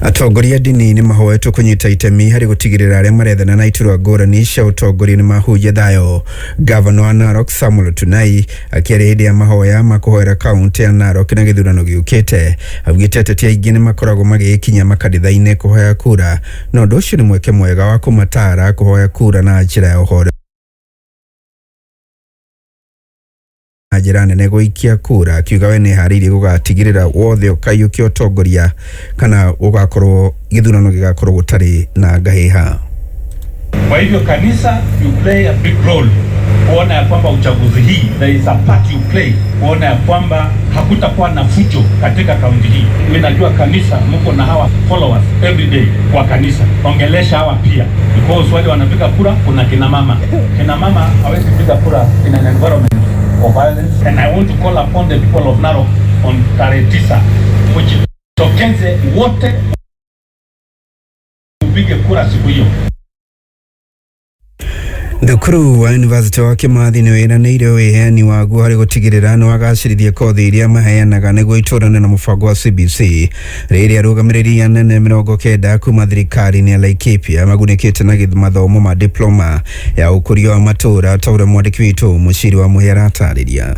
Atongoria a ndini nĩ mahoetwo kũnyita itemi harĩ gũtigĩrĩra arĩa marethana na iturwa ngũrani cia ũtongoria nĩ mahunjia thayũ. Gavana wa Narok Samuel Tunai akĩaria hĩndĩ ya mahoya ma kũhoera kaũntĩ ya Narok na gĩthurano gĩũkĩte augĩte ateti aingĩ nĩ makoragwo magĩkinya makanitha-inĩ kũhoya kura na ũndũ ũcio nĩ mweke mwega wa kũmataara kũhoya kura na njĩra ya ũhoro na njĩra nene gũikia kura, akiuga we nĩeharĩirie gũgatigĩrĩra wothe ũkaiyũkia ũtongoria kana gũgakorwo gĩthurano gĩgakorwo gũtarĩ na ngahĩha. Kwa hivyo kanisa, you play a big role kuona ya kwamba uchaguzi hii, there is a part you play kuona ya kwamba hakutakuwa na fujo katika kaunti hii. Mimi najua kanisa mko na hawa followers every day kwa kanisa, ongelesha hawa pia because wale wanapiga kura, kuna kina mama. Kina mama hawezi piga kura in an environment of violence, and I want to call upon the people of Narok on tarehe 9 mjitokeze wote upige kura siku hiyo. Thukuru wa University wa Kimathi nĩ wĩranĩire wĩheani waguo harĩ gũtigĩrĩra nĩ wagacĩrithia kothi iria maheanaga nĩguo itũrane na mũbango wa CBC rĩrĩa arũgamĩrĩri anene 90 kuma thirikari-inĩ ya Laikipia magunĩkĩte na mathomo ma diploma ya ũkũria wa matũũra ta ũrĩa mwandĩki witũ Mũciri wa Mũhĩa aratarĩria.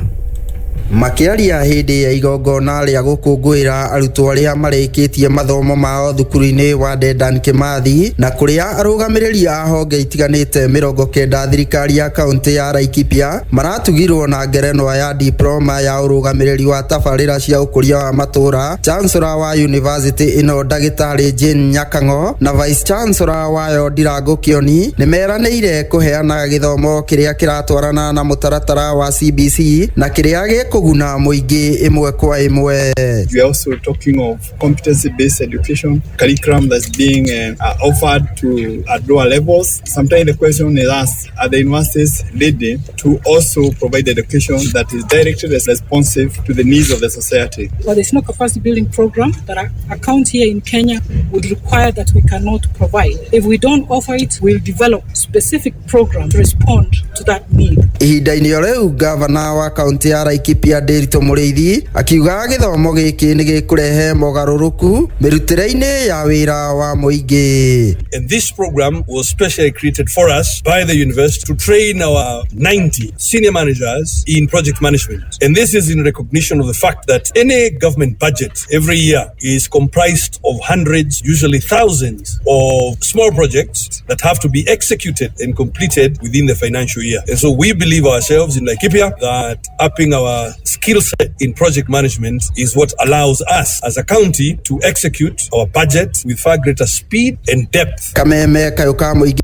Makĩaria hĩndĩ ya igongona rĩa gũkũngũĩra arutwo arĩa marĩkĩtie mathomo mao thukuru-inĩ wa Dedan Kimathi na kũrĩa arũgamĩrĩri a honge itiganĩte 90 thirikari ya kaũntĩ ya Laikipia maratugirwo na ngerenwa ya diploma ya ũrũgamĩrĩri wa tabarĩra cia ũkũria wa matũũra, Chancellor wa university ĩno ndagĩtarĩ Jane Nyakang'o na Vice Chancellor wayo Ndirango Kĩoni nĩ meranĩire kũheana gĩthomo kĩrĩa kĩratwarana na mũtaratara wa CBC na kĩrĩa gĩkũguna mũingĩ ĩmwe kwa ĩmwe. We are also talking of competency-based education curriculum that's being offered to at lower levels. Sometimes the question is asked, are the universities ready to also provide education that is directed and responsive to the needs of the society? Well, there's no capacity building program that a county here in Kenya would require that we cannot provide. If we don't offer it, we'll develop specific programs to respond to that need. Ihinda-inĩ o rĩu gavana wa kaũntĩ ya Laikipia Ndiritu Mũrĩithi akiuga gĩthomo gĩkĩ nĩ gĩkũrehe mogarũrũku mĩrutĩre-inĩ ya wĩra wa mũingĩ. And this program was specially created for us by the university to train our 90 senior managers in project management. And this is in recognition of the fact that any government budget every year is comprised of hundreds, usually thousands of small projects that have to be executed and completed within the financial year. And so we believe ourselves in Laikipia that upping our skill set in project management is what allows us as a county to execute our budget with far greater speed and depth. Kameme kayũ ka mũingĩ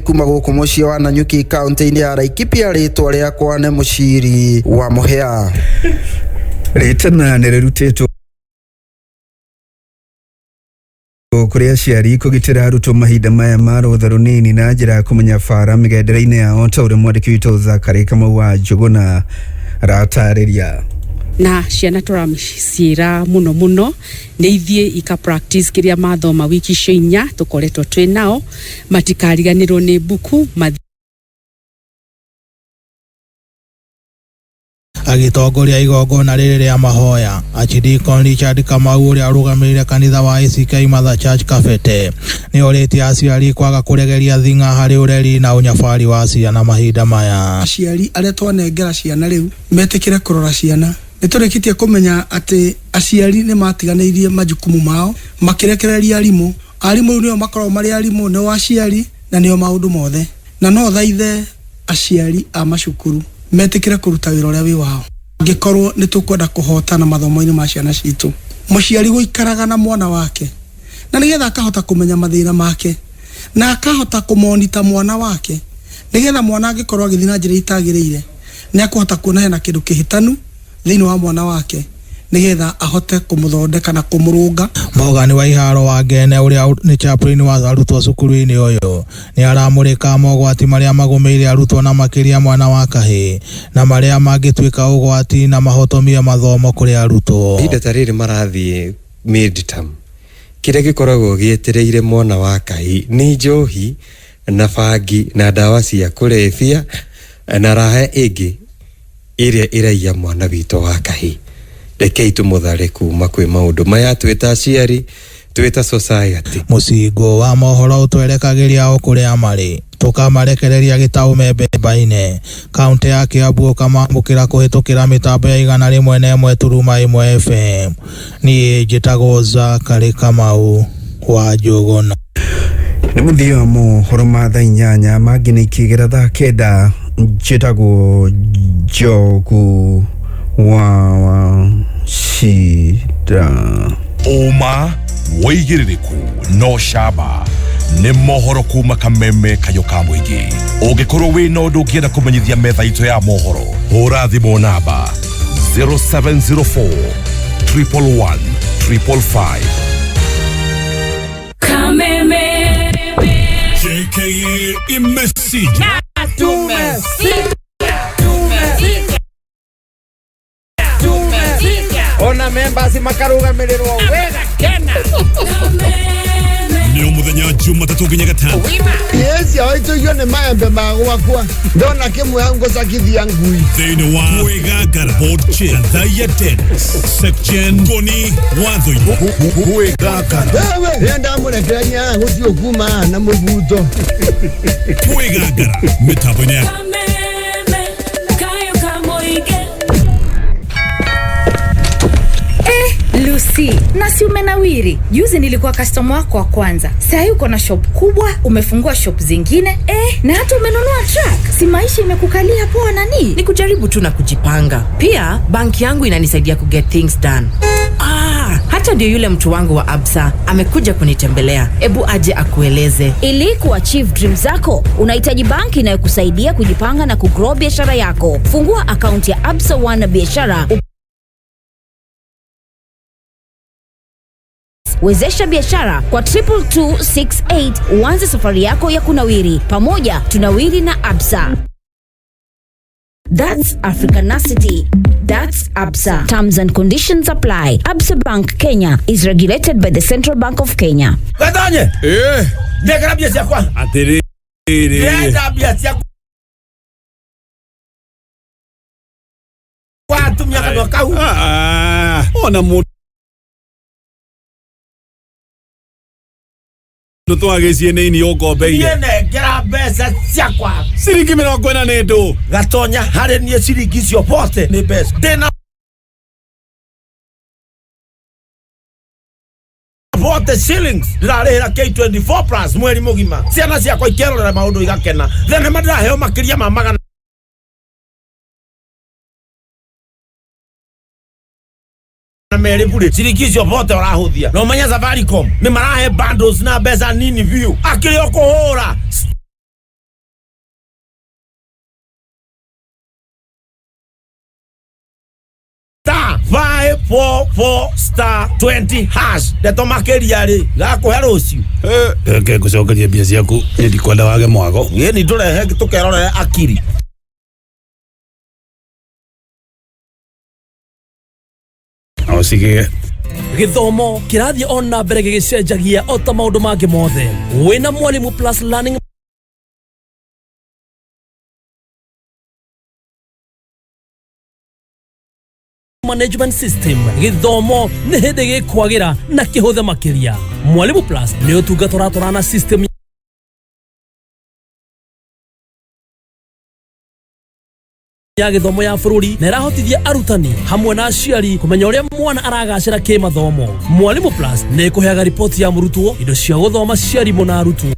kuma gũkũ mũciĩ wa Nanyuki kaũntĩ-inĩ ya Laikipia rĩtwa rĩakwa nĩ Mũciri wa Mũhĩa. Rĩtana nĩ rĩrutĩtwo kũrĩ aciari kũgitĩra arutwo mahinda maya ma rũtha rũnini na njĩra ya kũmenya bara mĩgendere-inĩ yao ta ũrĩa mwandĩki witũ Zakari Kamau wa Njũgũna aratarĩria. Na ciana tũraciĩra mũno mũno nĩ ithiĩ ika practice kĩrĩa mathoma wiki icio 4 tũkoretwo twĩ nao, matikariganĩrwo nĩ mbuku. Agĩtongoria igongona rĩrĩ rĩa mahoya, Archdeacon Richard Kamau ũrĩa ũrũgamĩrĩire kanitha wa ACK Mother Church Kabete nĩ orĩtie aciari kwaga kũregeria thing'a harĩ ũreri na ũnyabari wa ciana mahinda maya. Aciari arĩa twanengera ciana rĩu metĩkĩre kũrora ciana. Nĩ tũrĩkĩtie kũmenya atĩ aciari nĩ matiganĩirie majukumu mao makĩrekereria arimũ. Arimũ rĩu nĩo makoragwo marĩ arimũ, nĩo aciari na nĩo maũndũ mothe, na no thaithe aciari a macukuru metĩkĩre kũruta wĩra ũrĩa wĩ wao angĩkorwo nĩ tũkwenda kũhotana mathomo-inĩ ma ciana citũ. Mũciari gũikaraga na mwana wake na nĩgetha akahota kũmenya mathĩna make na akahota kũmonita mwana wake, nĩgetha mwana angĩkorwo agĩthiĩ na njĩra itagĩrĩire nĩ akũhota kuona hena kĩndũ kĩhĩtanu thĩinĩ wa mwana wake, nĩgetha ahote kũmũthondeka na kũmũrũnga. Morgan wa iharo wa Ngene ũrĩa nĩ chaplain wa arutwo cukuru-inĩ ũyũ nĩ aramũrĩka mogwati marĩa magũmĩire arutwo na makĩria mwana wa kahĩĩ na marĩa mangĩtuĩka ũgwati na mahotomie mathomo kũrĩ arutwo. Ihinda ta rĩrĩ marathiĩ midterm, kĩrĩa gĩkoragwo gĩetereire mwana wa kahĩĩ nĩ njohi na bangi na ndawa cia kũrebia na raha ĩngĩ ĩrĩa ĩraiya mwana witũ wa kahĩĩ. Rekei tũmũthare kuma kwĩ maũndũ maya twĩ ta aciari, twĩ ta society. Mũcingo wa mohoro ũtwerekagĩria o kũrĩa marĩ tũkamarekereria gĩtaũ Membemba-inĩ, kaũntĩ ya Kiambu, ũkamamũkĩra kũhĩtũkĩra mĩtambo ya 101.1 FM. Niĩ njĩtagwo Zakari Kamau wa Njũgũna. Nĩ mũthia wa mohoro ma thaa 8, mangĩ nĩ ikĩgera thaa 9. Njĩtagwo Njogu wa Wachira. Ũma wĩigĩrĩrĩku no camba nĩ mohoro kuma kameme kayo ka mũingĩ. Ũngĩkorwo wĩna ũndũ ũngĩenda kũmenyithia metha itũ ya mohoro, hũra thimũ namba 0704 111 555. Kameme. JKA imesija. Ona members makarugamirĩrwo wega kena. Nĩ mũthenya Jumatatũ nginya Gatano. Yes, yawaitũigio nĩ maembe ma gwakwa ndona kĩmwe hau ngũcakithia ngui. Thĩinĩ wa Kwĩgangara Board Chair Thaiya Dennis Section Ngoni Watho-inĩ. Kwĩgangara. Wewe ndamũrekereria gũthiĩ ũkuma na mũbuto. Kwĩgangara mĩtambo-inĩ ya Kameme. Kayo kamoige. Lucy, na si umenawiri. Juzi nilikuwa customer wako wa kwanza. Sahii uko na shop kubwa, umefungua shop zingine, na hata umenunua truck. Si maisha imekukalia poa nani? Ni kujaribu tu na kujipanga. Pia banki yangu inanisaidia kuget things done. Hata ndio yule mtu wangu wa Absa amekuja kunitembelea. Ebu aje akueleze. Ili kuachieve dream zako, unahitaji banki inayokusaidia kujipanga na kugrow biashara yako. Fungua akaunti ya Absa One Biashara. Wezesha biashara kwa 22268 uanze safari yako ya kunawiri. Pamoja tunawiri na Absa. That's Africanacity. That's Absa. Terms and conditions apply. Absa Bank Kenya is regulated by the Central Bank of Kenya. Gatonye. Ndekera mbia ciakwa. Atĩrĩrĩ. Ndĩrenda mbia ciakwa. Atumia kanua kau. Ona mũndũ twagĩcie nĩ ini ũngombeire. Niĩ nengera mbeca ciakwa. Ciringi 40 nĩ ndũ. Gatonya harĩ niĩ ciringi icio bote nĩ mbeca. Ndĩna 40 shillings ndĩrarĩhĩra K24 plus mweri mũgima. Ciana ciakwa ikerorera maũndũ igakena. Thenema ndĩraheo makĩria ma 200 bure. Ciringi icio bote ũrahũthia. Na ũmenye Safaricom nĩ marahe bundles na mbeca nini biũ. Akĩrĩ o kũhũra star 544 star 20 hash. Ndeto makĩria rĩ gakũhe rũciũ. Reke ngũcokerie mbia ciaku, niĩ ndikwenda wage mwago. Ĩni tũrehe tũkerorere akiri. cigĩe. Gĩthomo kĩrathiĩ o na mbere gĩgĩcenjagia o ta maũndũ mangĩ mothe. Wĩna Mwalimu Plus Learning Management System, gĩthomo nĩ hĩndĩ gĩkwagĩra na kĩhũthe makĩria. Mwalimu Plus nĩ ũtungata ũratwarana na system ya gĩthomo ya bũrũri na ĩrahotithia arutani hamwe na aciari kũmenya ũrĩa mwana aragacĩra kĩmathomo. Mwalimu Plus nĩ ĩkũheaga riboti ya mũrutwo, indo cia gũthoma cia arimũ na arutwo,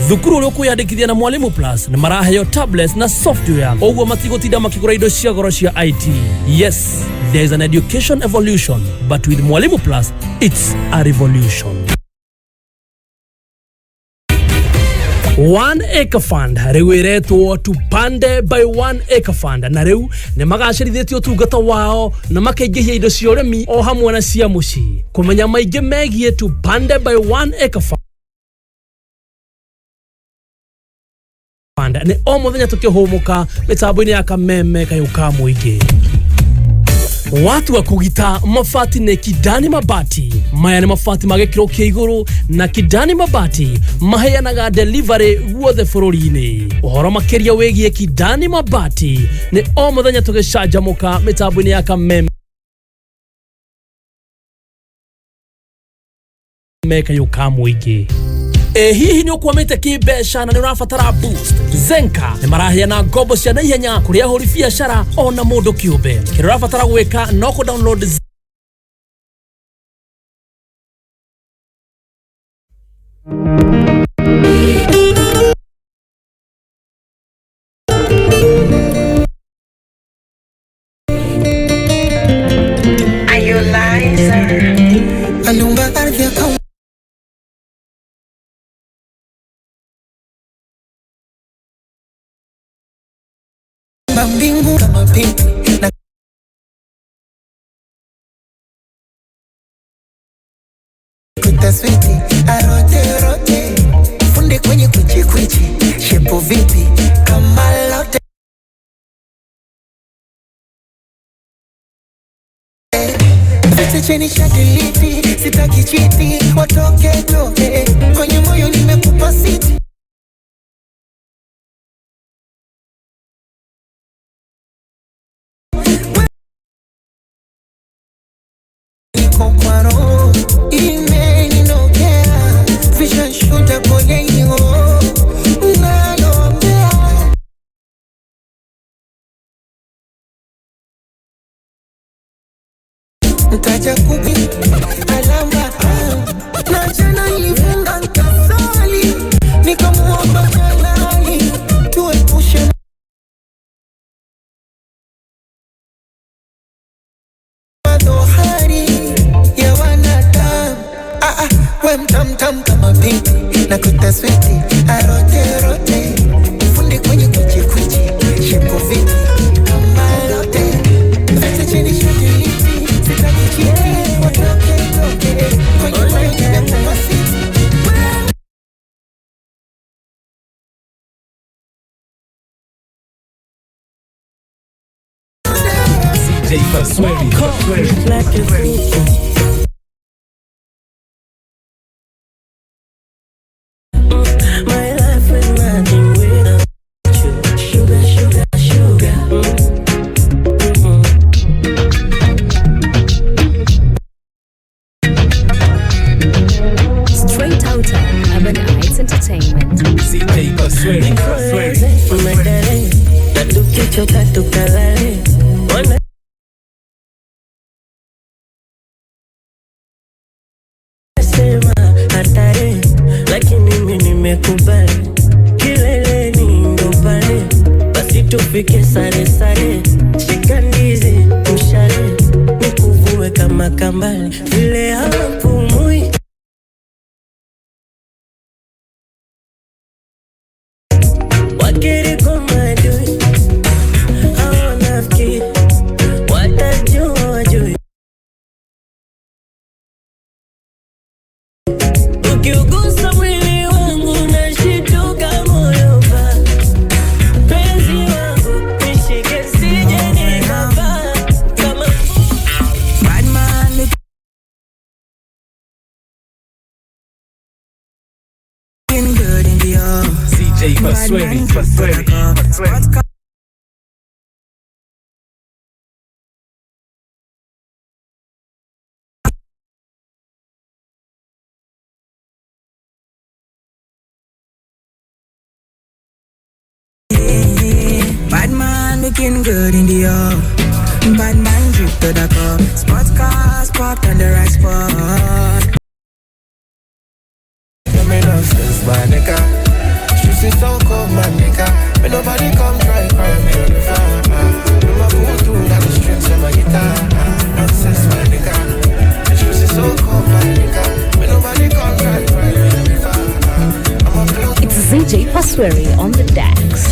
thukuru ũrĩa ũkwĩyandĩkithia na Mwalimu Plus nĩ maraheo tablets na software, ũguo matigũtinda makĩgũra indo cia goro cia IT. Yes, there is an education evolution, but with Mwalimu Plus it's a revolution. One Acre Fund rĩu ĩretwo Tupande by One Acre Fund, na rĩu nĩ magacĩrithĩtie ũtungata wao na makaingĩhia indo cia ũrĩmi o hamwe na cia mũciĩ. Kũmenya maingĩ megiĩ Tupande by One Acre Fund nĩ o mũthenya tũkĩhũmũka mĩtambo-inĩ ya Kameme kayũ ka mũingĩ. Watu wa kugita mabati nĩ Kidani Mabati. Maya nĩ mabati ma gĩkĩro kĩa igũrũ, na Kidani Mabati maheanaga delivery guothe bũrũri-inĩ. Ũhoro makĩria wĩgiĩ Kidani Mabati nĩ o mũthenya tũgĩcanjamũka mĩtambo-inĩ ya Kameme kayũ ka mũingĩ. Ĩ hihi nĩ ũkwamĩte kĩmbeca na nĩ ũrabatara boost? Zenka nĩ maraheana ngombo cia naihenya kũrĩ ahũri biacara ona mũndũ kĩũmbe. Kĩrĩa ũrabatara gwĩka no kũ download Aliumba ardhi akaumba mbingu kama pipi na kutaswiti arote rote funde kwenye kwichi kwichi shepo vipi kama lote vete cheni shadiliti sitaki chiti watoke toke kwenye moyo nimekupa siti. Ntaja kubi alama na jana nilifunga nkasali nikamuomba Jalali tuepushe madhohari ya wanadamu. We mtamtam kama pipi na kutaswiti arote rote fundi kwenye kwichi kwichi shepo vipi kama lote vete chini shati. DJ Pasweri. My life is nothing without you. Sugar, sugar, sugar. Straight out of Urban Heights Entertainment. CJ Pasweri. Hatari, lakini mimi nimekubali. Kileleni ndo pale, basi tufike sare sare. Shika ndizi mshale, nikuvue kama kambale. Vile hawapumui wakiri kwa maadui, hawanafiki watajua wajui. Ukiugusa mwili wangu nashituka moyo pa penzi wangu nishike si Pasweri. Pasweri. Bad man looking good in the air. Bad man drip to the car. Sports cars parked on the right spot. Me nonsense, my nigga. Streets is so cold, my nigga. But nobody come try cry me on the fire. My voodoo got the strings on my guitar. Nonsense, my nigga. The streets is so cold, my nigga. But nobody come try cry me on the fire. It's ZJ Pasweri on the decks.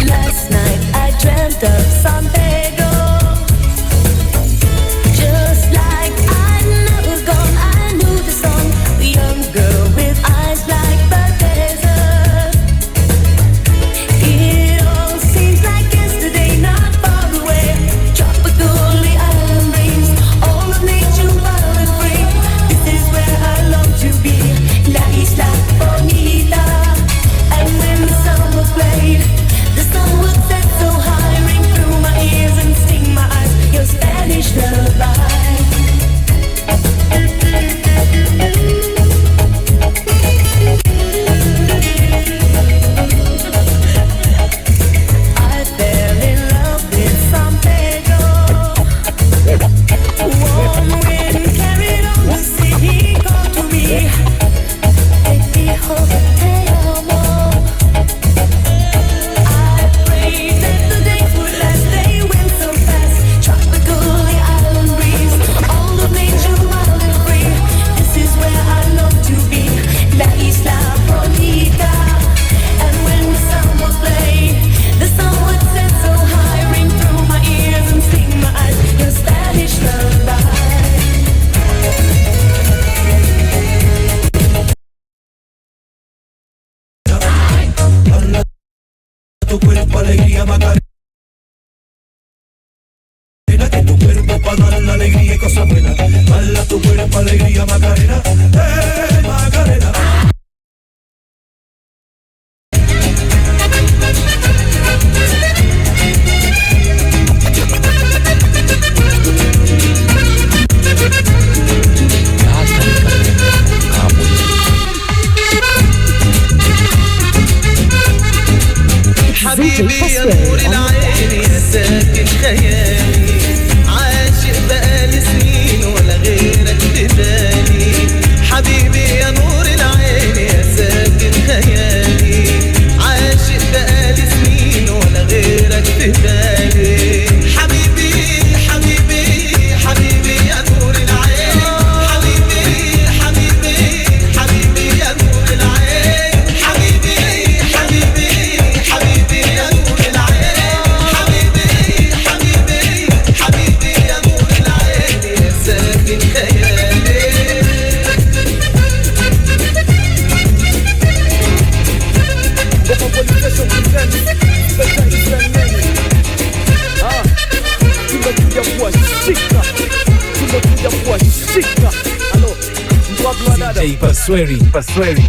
Last night I dreamt of San Pedro. Just like I'd never gone, I knew the song. The young girl with eyes like the desert. It all seems like yesterday, not far away. Tropical, the island breeze, all of nature wild and free. This is where I long to be, La Isla Bonita. And when the sun would played, the sun would set so high, ring through my ears and sting my eyes. Your Spanish lullaby. I fell in love with San Pedro. Warm wind carried on the sea. He called to me. Te dijo te amo. I prayed that the days would last. They went so fast. Tropical, the island breeze, all of nature wild and free. This is where I long to be, La Isla Bonita. And when the sun would play, the sun would set so high, ring through my ears and sting my eyes. Your Spanish lullaby. Tu cuerpo alegría Macarena, que tu cuerpo pa' dar la alegría y cosas buenas. Dala tu cuerpo alegría Macarena, Macarena. حبيبي يا نور العين يا ساكن خيالي، عاشق بقالي سنين ولا غيرك في بالي. حبيبي يا نور العين يا ساكن خيالي، عاشق بقالي سنين ولا غيرك في بالي. حبيبي حبيبي حبيبي يا نور العين، حبيبي حبيبي حبيبي يا نور العين، حبيبي حبيبي حبيبي يا نور العين، حبيبي حبيبي حبيبي يا نور العين يا ساكن خيالي. Tumekuja kuwashika. Halo, mtu wa dada. DJ Pasweri, Pasweri.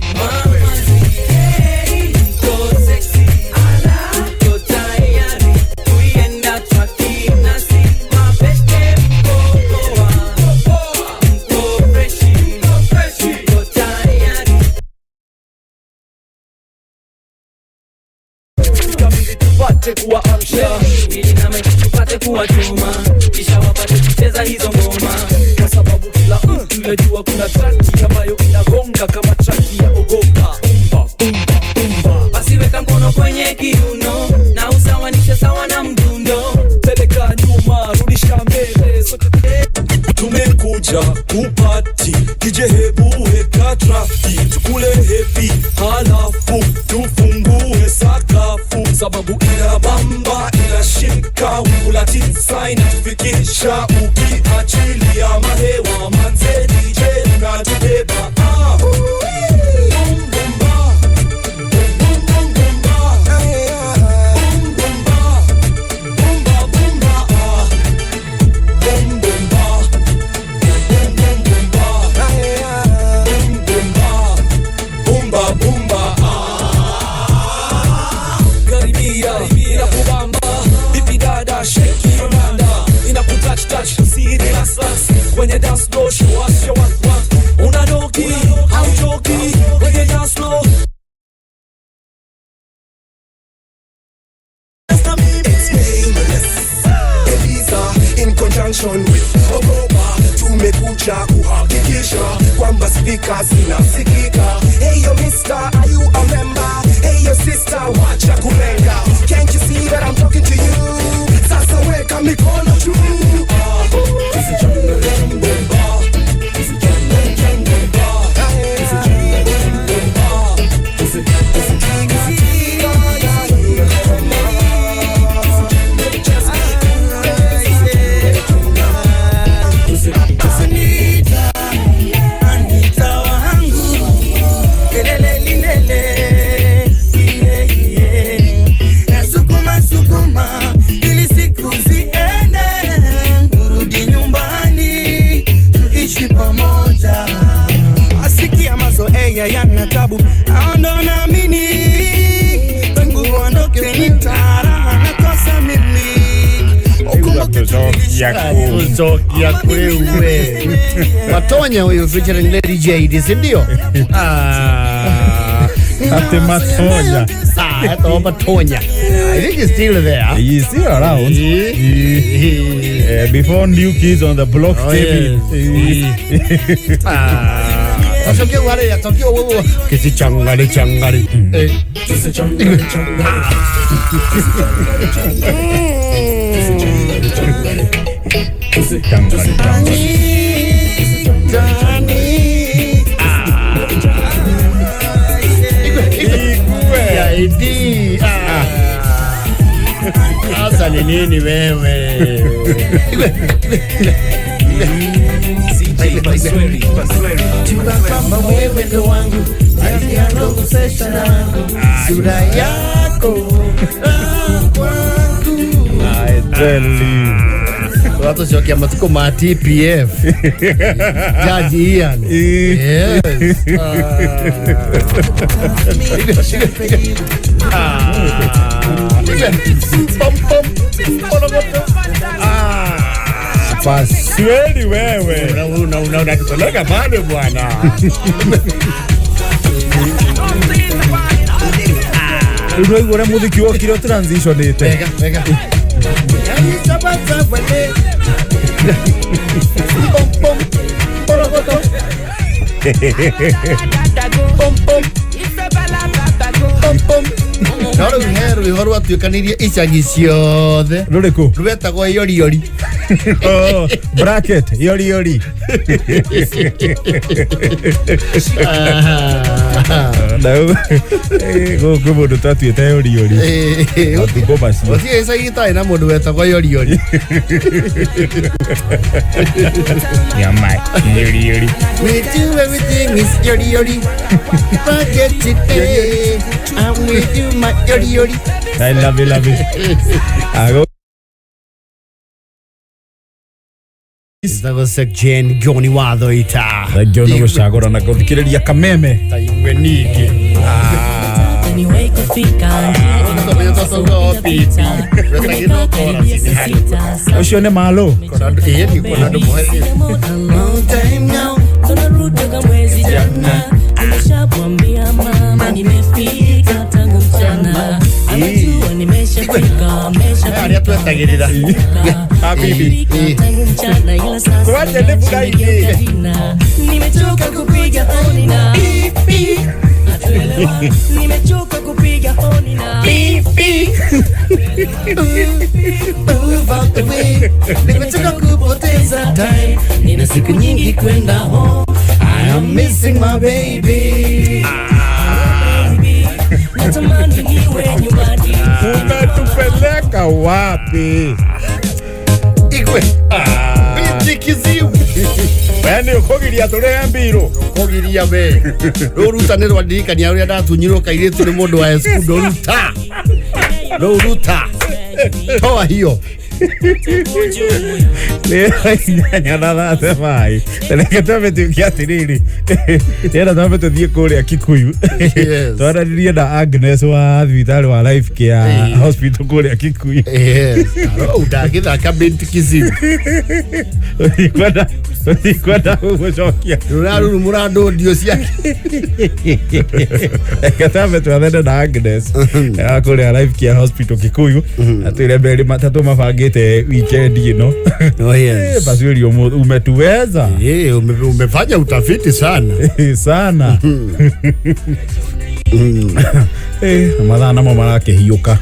tupate kuwaamsha ili na maiki tupate kuwachoma kisha wapate kucheza hizo ngoma kwa sababu kila mtu yajua kuna traki ambayo inagonga kama traki ya ogopa umba umba umba basi weka mkono kwenye kiuno na usawanishe sawa na mdundo peleka nyuma rudisha mbele sote tumekuja kupati DJ hebu weka traki tukule happy halafu tufungue sakafu sababu inabamba inashika wingu la tisa inatufikisha ukiachilia mahewa manze DJ unatubeba ah. Bum bum ba bum bum bum ba bum bum ba bum ba bum ba ah. Bum bum ba bum bum bum ba bum bum ba bum ba bum ba ah. Karibia inakubamba vipi dada shake your nanda inakutouch touch see relax relax kwenye dance floor show us your work work unanoki hauchoki kwenye dance floor. It's nameless Eliza in conjunction with Ogopa tumekuja kuhakikisha kwamba speaker zinasikika. Hey yo mister, are you a member? Hey yo sister, wacha kulenga. Can't you see that I'm talking to you? Sasa weka mikono juu. Anita wangu kelele lilele iye iye nasukuma sukuma ili siku ziende turudi nyumbani tuishi pamoja asikia mazoea yana tabu ando naamini tangu uondoke nitaraha nakosa mimi Kuzokia kwewe Matonya huyu featuring Lady Jade, si ndio? Ah, Ate Matonya. Ah, ito Matonya. I think he's still there. He's still around. Before New Kids on the Block Oh, came in. Ah, tokio wale ya tokio wewe kisichangari changari. Eh. Sasa ni nini wewe? Kwamba wewe ndo wangu sura yako I tell you. Watu cokia matuko ma TPF. Judge Ian. Yes. Pasweli wewe. Unatupeleka bado bwana. Unaigua ũrĩa mũthiki wokire ũtransitionĩte. Wega, wega. No rĩu he rwĩho rwatuĩkanirie icagi ciothe rũrĩkũ rwetagwo yoriori. Oh, bracket yori yori. Gũkũ mũndũ twatuĩte yori yori. Matukũ macio. Gũtirĩ gĩcagi gĩtarĩ na mũndũ wetagwo yori yori. Nyama yori yori. With you everything is yori yori. Forget it, eh. I'm with you my yori yori. I love it, love it. Ĩtagwo Jane Ngoni wa Thoita. Thengio nĩ gũcagũra na gũthikĩrĩria kameme. Ta igue ningĩ. Ũcio nĩ malo. Nimeshamwambia mama nimefika tangu mchana, anajua nimeshafika. Nĩngwetagĩrĩra. Habibi. Tangu mchana ila sasa Kuacha ndevu nimegeuka vina. Nimechoka kupiga honi na Hatuelewani. Nimechoka kupiga honi na Move out the way. Nimechoka kupoteza time. Nina siku nyingi kwenda home. I am missing my baby. Natamani niwe nyumbani. Umetupeleka wapi? Igwe. Binti kiziwi. We nĩ ũkũgiria tũrĩhe mbirũ. Kũgiria we. Rũu ruta nĩ rwandirikania ũrĩa ndatunyirwo kairĩtu nĩ mũndũ wa Escudo ruta. Rũu ruta. Toa hiyo. Nĩ inyanya na thate maĩ. Reke twambe tuuke atĩrĩrĩ. Ndĩrenda twambe tũthiĩ kũrĩa Kikuyu. Yes. Twaranĩrie na Agnes wa thibitarĩ wa Life Care Hospital kũrĩa Kikuyu. Yes. Rũu ndagĩthaka binti kiziwi. Ũtikwenda gũcokia. Rũraruru mũrandũndio ciake. Reke twambe twathane na Agnes wa kũrĩa Life Care Hospital Kikuyu. Atwĩre merĩ matatũ mabangĩte weekend ĩno. Oh yes. Basi umetuweza. Eh, umefanya utafiti sana. Sana. Mathaa namo marakĩhiũka.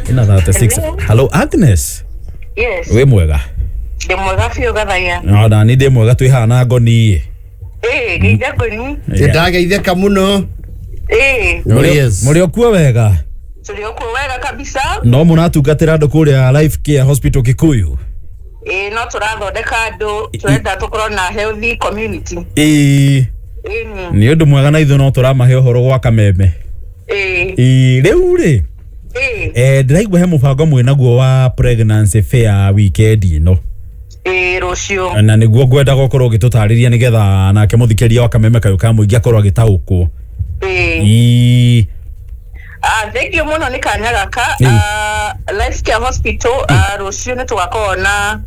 Ĩna 36. Hello Agnes. Yes. Wĩ mwega? Ndĩ mwega biũ Gathaiya. No, na niĩ ndĩ mwega twĩ haha na ngoni. Ĩĩ, ngeithia ngoni. Nĩndageithĩka mũno. Ĩĩ. Mũrĩ o kuo wega? Tũrĩ o kuo wega kabisa. No mũratungatĩra andũ kũrĩa Life Care Hospital Kikuyu? Ĩĩ, no tũrathondeka andũ, tũrenda tũkorwo na healthy community. Ĩĩ. Ĩĩ. Nĩ ũndũ mwega na ithuĩ no tũramahe ũhoro gwa kameme. Ĩĩ. Ĩĩ, rĩu rĩ, Ĩĩ. ndĩraigua he mũbango mwĩnaguo wa pregnancy fair weekend ĩno. Ĩĩ, rũciũ. Na nĩguo ngwenda gũkorwo ũgĩtũtarĩria nĩgetha nake mũthikĩria wa kameme kayũ ka mũingĩ akorwo agĩtaũkwo. Ĩĩ. Ĩĩ. Thank you mũno nĩ kanya gaka. Life Care Hospital, rũciũ nĩ tũgakorwo na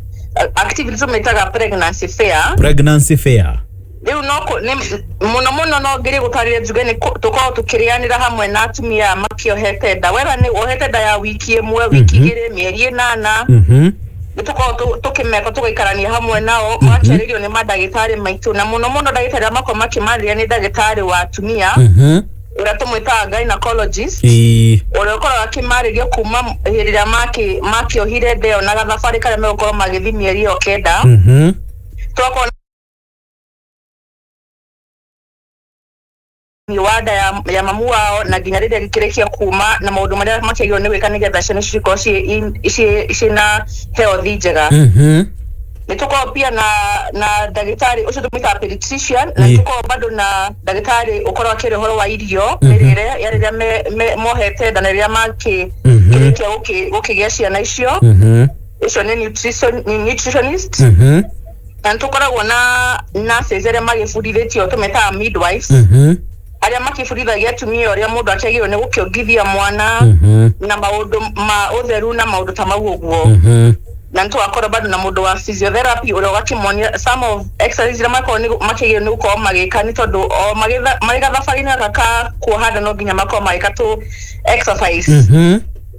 activity tũmĩtaga pregnancy fair. Pregnancy fair. Rĩu no mũno mũno no ngĩrĩ gũtarĩria njuge nĩ tũkorwo tũkĩrĩanĩra hamwe na atumia makĩohete nda. Wetha nĩ wohete nda ya wiki ĩmwe, wiki igĩrĩ, mĩeri ĩnana. Nĩ tũkorwo tũkĩmeka tũgaikarania hamwe nao, makĩarĩrio nĩ mandagĩtarĩ maitũ, na mũno mũno ndagĩtarĩ arĩa makoragwo makĩmarĩria nĩ ndagĩtarĩ wa atumia ũrĩa tũmwĩtaga gynecologist, ũrĩa ũkoragwo akĩmarĩria kuma hĩndĩ ĩrĩa makĩohire nda ĩyo na gathabarĩ karĩa megũkorwo magĩthiĩ mĩeri ĩyo kenda. Tũgakorwo wa nda ya mamu wao na nginya rĩrĩa gĩkĩrĩkia kuma na maũndũ marĩa makĩagĩrĩirwo nĩ gwĩka nĩgetha ciana icio cikorwo ciĩna health njega. Nĩ tũkoragwo pia na ndagĩtarĩ ũcio tũmwĩtaga pediatrician, na tũkoragwo bado na ndagĩtarĩ ũkoragwo akĩaria ũhoro wa irio, mĩrĩre ya rĩrĩa mohete nda na rĩrĩa makĩrĩkia gũkĩgĩa ciana icio. Ũcio nĩ nutritionist. Na nĩ tũkoragwo na nurses arĩa magĩbundithĩtio tũmetaga midwives, arĩa makĩbundithagia atumia ũrĩa mũndũ akĩagĩrĩirwo nĩ gũkĩongithia mwana na maũndũ ma ũtheru na maũndũ ta mau ũguo. Na nĩ tũgakorwo bado na mũndũ wa physiotherapy ũrĩa ũgakĩmonia some of exercise iria makoragwo makĩagĩrĩirwo nĩ gũkorwo magĩka, nĩ tondũ o marĩ gathabarĩ-inĩ gaka ka kuoha nda no nginya makorwo magĩka tũ exercise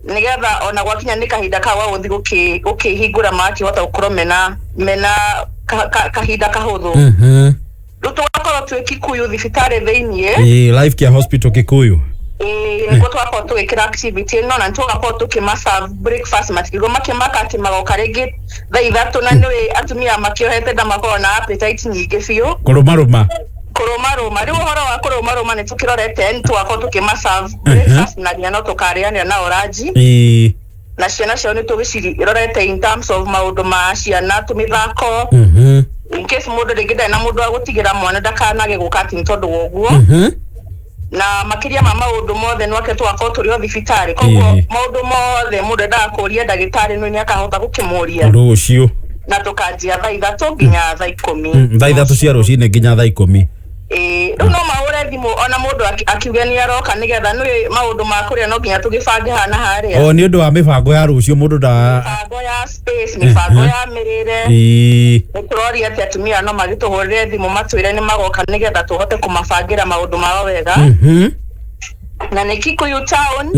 nĩgetha ona gwakinya nĩ kahinda ka gwa gũthiĩ gũkĩhingũra magakĩhota gũkorwo mena kahinda kahũthũ. Rĩu tũgakorwo twĩ Kikuyu thibitarĩ thĩiniĩ. Ĩĩ, Life Care Hospital Kikuyu. Ĩĩ, nĩguo tũgakorwo tũgĩkĩra activity ĩno, na nĩtũgakorwo tũkĩmaserve breakfast, matigirwo makĩmaka atĩ magoka rĩngĩ thaa ithatũ, na nĩũĩ atumia makĩohete nda makoragwo na appetite nyingĩ biũ. Kũrũmarũma. Kũrũmarũma. Rĩu ũhoro wa kũrũmarũma nĩ tũkĩrorete, nĩ tũgakorwo tũkĩmaserve breakfast na nginya no tũkarĩanĩra nao ranji. Ĩĩ. Na ciana ciao nĩ tũgĩcirorete in terms of maũndũ ma ciana, tũmĩthako. In case mũndũ rĩngĩ ndarĩ na mũndũ wa gũtigĩra mwana ndakanage gũka atĩ nĩ tondũ wa ũguo. Na makĩria ma maũndũ mothe nĩ wake tũgakorwo tũrĩ o thibitarĩ, koguo maũndũ mothe mũndũ endaga kũria ndagĩtarĩ nĩ akahota gũkĩmũria rũciũ. Na tũkanjia thaa ithatũ nginya thaa ikũmi. Thaa ithatũ cia rũcinĩ nginya thaa ikũmi. Ĩĩ, rĩu no mahũre thimũ ona mũndũ akiuge nĩ aroka, nĩgetha nĩũĩ maũndũ ma kũrĩa no nginya tũgĩbange haha na harĩa. O nĩ ũndũ wa mĩbango ya rũciũ mũndũ nda mĩbango ya space, mĩbango ya mĩrĩre. Ĩĩ. Nĩ tũroria atĩ atumia no magĩtũhũrĩre thimũ matwĩre nĩ magoka nĩgetha tũhote kũmabangĩra maũndũ mao wega. Na nĩ Kikuyu town.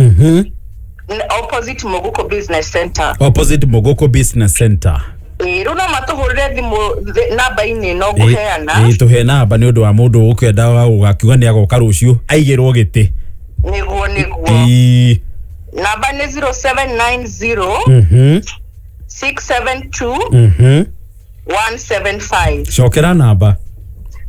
Opposite Muguko Business Center. Opposite Mogoko Business Center. Ĩĩ, rĩu no matũhũrĩre thimũ namba-inĩ ĩno ngũheana. Ĩĩ, tũhe namba nĩ ũndũ wa mũndũ ũkĩenda gũgakiuga nĩ agoka rũciũ aigĩrwo gĩtĩ. Nĩguo nĩguo. Ĩĩ. Namba nĩ 0790 672 175. Cokera namba.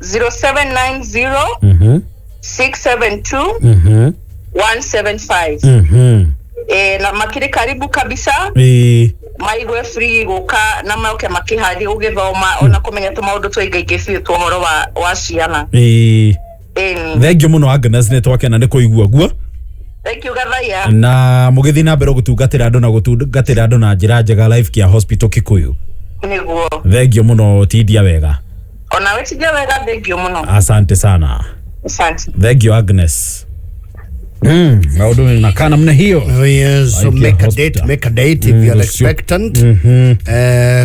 0790 672 175. Na makĩrĩ karibu kabisa. Ĩĩ. Maigue free gũka na moke makĩharie gũgĩthoma ona kũmenya tũmaũndũ tũingaingĩ biũ twa ũhoro wa ciana. Ĩĩ. Ĩni. Thank you mũno Agnes, nĩ twakena nĩ kũigua guo. Thank you Gathaiya. Na mũgĩthiĩ na mbere gũtungatĩra andũ na gũtungatĩra andũ na njĩra njega Life Care Hospital Kikuyu. Nĩguo. Thank you mũno, tindia wega. Onawe tindia wega, thank you mũno. Asante sana. Asante. Thank you Agnes. Maũndũ nakaa namna hiyo. Oh yes, so Life Care make a Hospital. date, make a date if you're Rũciũ. expectant.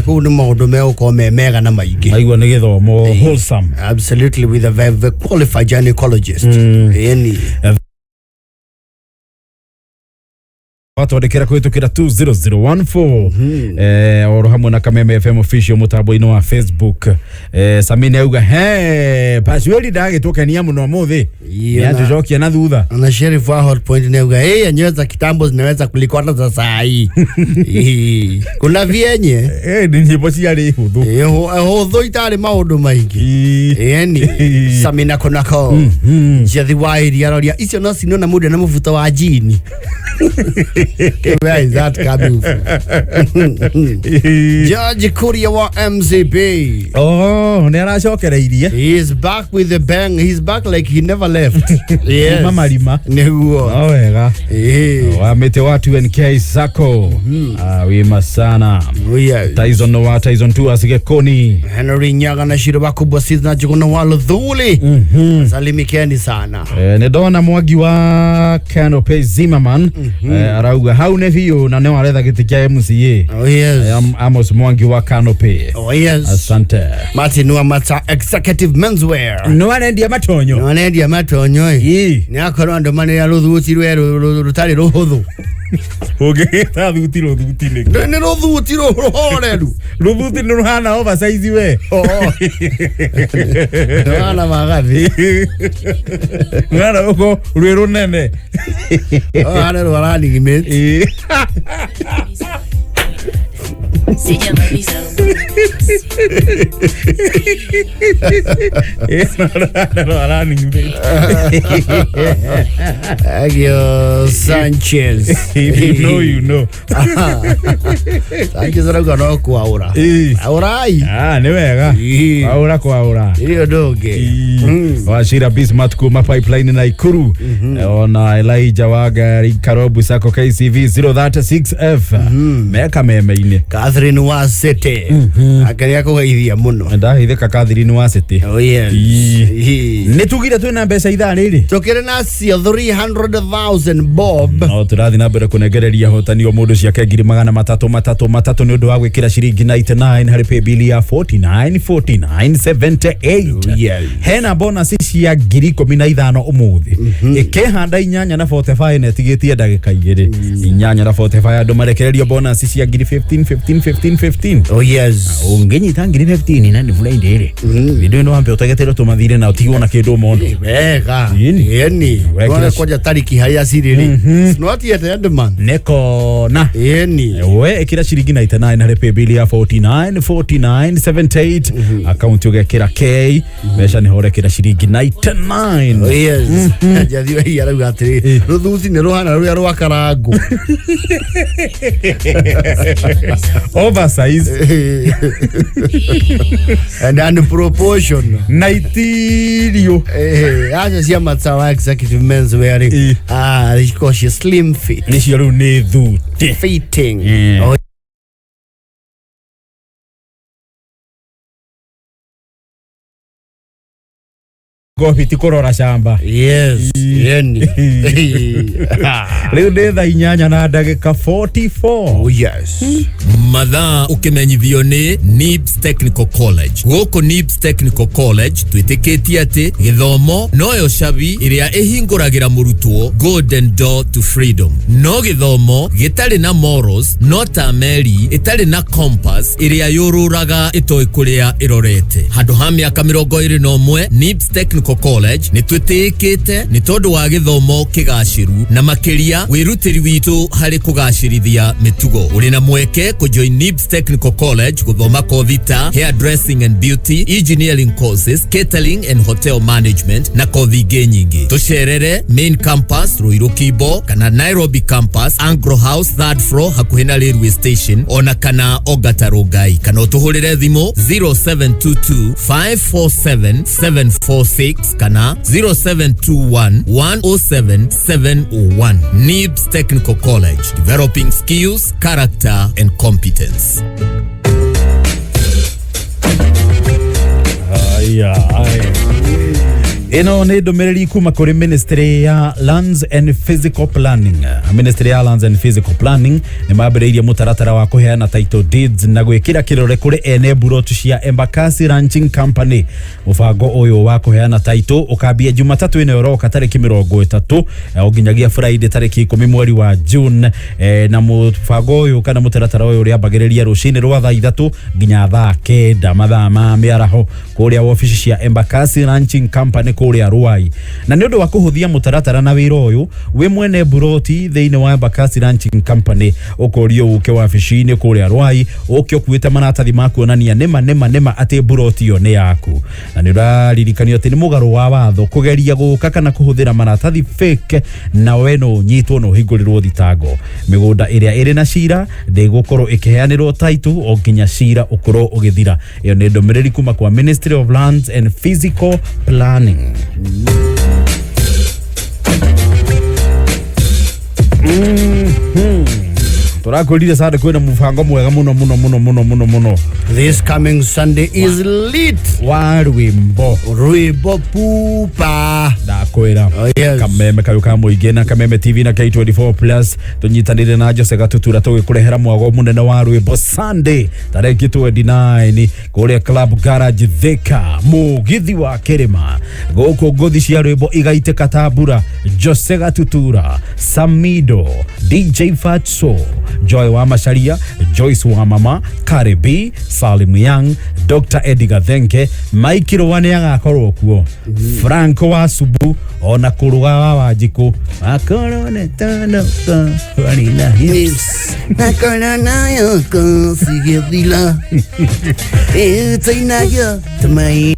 Kũu nĩ maũndũ megũkorwo me mega na maingĩ. Maigua nĩ gĩthomo wholesome. Absolutely, with a very, very qualified gynecologist. Ĩni. Watwandĩkĩra kũhĩtũkĩra 20014 oro hamwe na Kameme FM official mũtambo-inĩ wa Facebook. Samini auga he Pasueli ndagĩtũkenia mũno ũmũthĩ, nĩatũcokia na thutha. Na sheriff wa Hot Point nĩ auga hey, nywele za kitambo zinaweza kuliko hata za saa hii. Ii. Kuna vyenye nĩ nyĩmbo ciarĩ hũthũ. Hũthũ itarĩ maũndũ maingĩ. Ĩni Samina konako Jethi wa iria roria icio no cinwo na mũndũ na mũbuto wa jini. Where is that coming from? George Kuria wa MCB. Oh, nĩ aracokereirie. He is back with the bang. He's back like he never left. Yes. Kuma marima. Nĩguo. No wega. Wa mĩtĩ wa 2NK Sacco. Wima sana. Oh, yes. Tyson wa Tyson 2 asigekoni. Henry Nyaga na Shiro wakubwa sisi na Juguna wa Luthuli. Salimikeni sana. Nĩ ndona Mwangi wa Canopy Zimmerman arauga hau nĩ biũ na nĩ waretha gĩtĩ kĩa MCA. Oh yes. Amos Mwangi wa Canopy. Oh yes. Asante. Martin wa Mata Executive Menswear. Nĩ arendia matonyo. Nĩ arendia matonyo. Ĩ. Nĩ akorwo andũ manĩra rũthuti rwerũ rũtarĩ rũhũthũ. Ũngĩgĩta thuti rũthuti nĩkĩ? Nĩ rũthuti rũhoreru. Rũthuti nĩ rũhana oversize we. Rũhana magathi. Rũhana ũko rwĩ rũnene. Rũhana rwa running mate. Agio Sanchez. If you know, you know. Sanchez arauga no kwaura. Aurai. Ah, nĩ wega. Kwaura kwaura. Ĩyo ndũngĩ. Wachira Bismarck kuma pipeline na Ikuru. Ona Elijah Wagari Karobu Sako KCV 036F. Meka meme-inĩ. Catherine wa City. Akeria kũgeithia mũno. Ndageithĩka Catherine wa City. Oh yes. Nĩ tugire twĩna mbeca ithaa rĩrĩ. Tũkĩrĩ nacio 300,000 bob. No tũrathiĩ na mbere kũnengereria hotani o mũndũ ciake ngiri magana matatũ matatũ matatũ nĩ ũndũ wa gwĩkĩra ciringi 99 harĩ paybill ya 49 49 78. Yes. Hena bonus cia ngiri 15 ũmũthĩ. Ĩkĩhanda inyanya na 45 na ĩtigĩtie ndagĩka igĩrĩ. Inyanya na 45 andũ marekererio bonus cia ngiri 15 15 15 15. Oh yes. Ũngĩnyita ngiri 15 na nĩ Friday rĩ. Hĩndĩ ĩno wambe ũtegetere tũmathire na ũtigwo na kĩndũ mondo. Wega. Ĩni. Ĩni. Wekĩra Wona kwanja tariki harĩa cirĩ rĩ. It's not yet end man. Nĩkona. Ĩni. We ĩkĩra ciringi 99 harĩ paybill ya 49 49 78 akaunti ũgekĩra K mbeca nĩho ũrekĩra ciringi 99. Oh yes. Njathi wa arauga atĩrĩ rũthuti nĩ rũhana rũrĩa rwa karangũ. Oversize. And unproportional. Na itirio. Aca cia Matsawa Executive Menswear rĩ. Ah, cikoragwo ciĩ slim fit. Nĩcio rĩu nĩ thuti. Fitting. Oh, Ngobiti kũrora camba. Yes, yeni. Rĩu nĩ thaa 8 na ndagĩka 44. Oh, yes. Mathaa ũkĩmenyithio nĩ NIBS Technical College. Gũkũ NIBS Technical College twĩtĩkĩtie atĩ gĩthomo noyo cabi ĩrĩa ĩhingũragĩra mũrutwo golden door to freedom. No gĩthomo gĩtarĩ na morals no ta meri ĩtarĩ na compass ĩrĩa yũrũraga ĩtoĩ kũrĩa ĩrorete. Handũ ha mĩaka 21 NIBS Technical College nĩ twĩtĩkĩte nĩ tondũ wa gĩthomo kĩgacĩru na makĩria wĩrutĩri witũ harĩ kũgacĩrithia mĩtugo. Ũrĩ na mweke kũjoin NIBS Technical College gũthoma kothi ta hair dressing and beauty, engineering courses, catering and hotel management na kothi ingĩ nyingĩ. Tũcerere main campus Ruiru Kimbo kana Nairobi campus Anglo House third floor hakuhĩ na railway station ona kana Ongata Rongai, kana ũtũhũrĩre thimũ 0722 547 746 kana 0721 107 701. NIBS Technical College, developing skills, character and competence. Aya, aya. Ĩno nĩ ndũmĩrĩri kuma kũrĩ Ministry ya Lands and Physical Planning. Ministry ya Lands and Physical Planning nĩ mambĩrĩirie mũtaratara wa kũheana title deeds na gwĩkĩra kĩrore kũrĩ ene mburotu cia Embakasi Ranching Company. Mũbango ũyũ wa kũheana title ũkambia Jumatatũ ĩno ĩroka tarĩki 30 nginyagia Friday tarĩki 10 mweri wa June, na mũbango ũyũ kana mũtaratara ũyũ ũrĩambagĩrĩria rũcinĩ rwa thaa 3 nginya thaa 9 mathaa ma mĩaraho kũrĩa wabici cia Embakasi Ranching Company kũrĩa Ruai. Na nĩ ũndũ wa kũhũthia mũtaratara na wĩra ũyũ, wĩ mwene mburoti thĩinĩ wa Embakasi Ranching Company ũkũrio ũke wabici-inĩ kũrĩa Ruai ũke ũkuĩte maratathi ma kuonania nĩma nĩma nĩma atĩ mburoti ĩyo nĩ yaku. Na nĩ ũraririkanio atĩ nĩ mũgarũ wa watho kũgeria gũka kana kũhũthĩra maratathi fake, na we no ũnyitwo na ũhingũrĩrwo thitango. Mĩgũnda ĩrĩa ĩrĩ na cira ndĩgũkorwo ĩkĩheanĩrwo title o nginya cira ũkorwo ũgĩthira. Ĩyo nĩ ndũmĩrĩri kuma kwa Ministry of Lands and Physical Planning. Tũrakwĩrire Sunday kwĩna mũbango mwega mũno mũno mũno mũno mũno mũno. This coming Sunday is lit. Wa rwĩmbo. Rwĩmbo pupa. Ndakwĩra. Oh, yes. Kameme kayũ ka mũingĩ na Kameme TV na K24 Plus tũnyitanĩire na Jose Gatutura tũgĩkũrehera mwago mũnene wa rwĩmbo Sunday tarĩki 29 kũrĩa Club Garage Thika, mũgithi wa kĩrĩma. Gũkũ ngũthi cia rwĩmbo igaitĩka ta mbura. Jose Gatutura, Samido, DJ Fatso, Joy wa Macharia, Joyce wa Mama, Karibi, Salim Young, Dr. Eddie Gathenke, Mike Rũa nĩ agakorwo kuo, Franco wa Subu ona kũrũga wa Wanjikũ akorwo nĩ tano ka hips. Nakona nayo kosigethila. Etainayo tumai.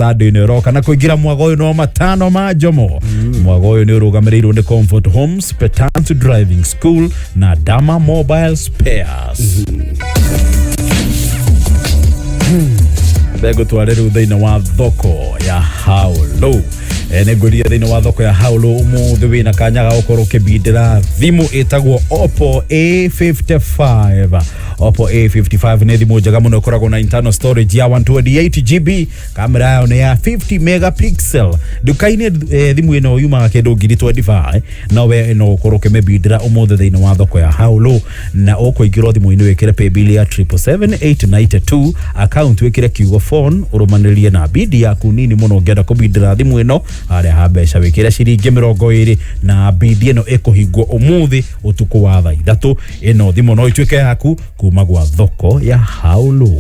Sunday nĩ ũroka na kũingĩra mwago ũyũ no 5 ma Njomo. Mwago ũyũ nĩ ũrũgamĩrĩirwo nĩ Comfort Homes, Petantu Driving School na Dama Mobile Spares. Mbegũtware rĩu thĩinĩ wa thoko ya Haulo. Nĩ ngwĩrire thĩinĩ wa thoko ya Haulo ũmũthĩ wĩna kanya ga gũkorwo ũkĩbindĩra thimũ ĩtagwo Oppo A55. Oppo A55 nĩ thimũ njega mũno ĩkoragwo na internal storage ya 128 GB, kamera yayo nĩ ya 50 megapixel. Nduka-inĩ thimũ ĩno yumaga kĩndũ 25,000, no we no ũkorwo ũkĩmĩbindĩra ũmũthĩ thĩinĩ wa thoko ya Haulo, na ũkũingĩrwo thimũ-inĩ wĩkĩre paybill ya 777,892 account wĩkĩre kiugo phone ũrũmanĩrĩrie na bidi yaku nini mũno ũngĩenda kũbindĩra thimũ ĩno harĩa ha mbeca wĩkĩre ciringi 20 na bidi ĩno ĩkũhingwo ũmũthĩ ũtukũ wa thaa 3. Ĩno thimũ no ĩtuĩke yaku kuma gwa thoko ya Haulo.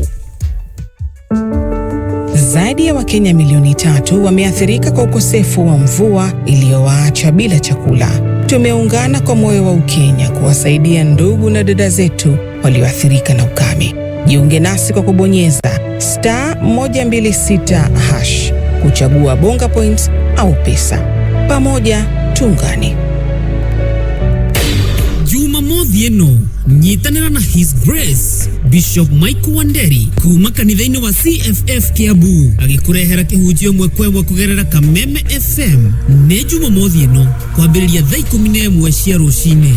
Zaidi ya Wakenya milioni 3 wameathirika kwa ukosefu wa mvua iliyowaacha bila chakula. Tumeungana kwa moyo wa Ukenya kuwasaidia ndugu na dada zetu walioathirika na ukame. Jiunge nasi kwa kubonyeza *126# kuchagua Bonga Points au pesa. Pamoja tuungane. Jumamothi ĩno nyitanĩra na His Grace Bishop Michael Wanderi kuma kanitha-inĩ wa CFF Kiambu agĩkũrehera kĩhunjio ĩmwe kwa ĩmwe kũgerera Kameme FM. Nĩ Jumamothi ĩno kwambĩrĩria thaa 11 cia rũcinĩ.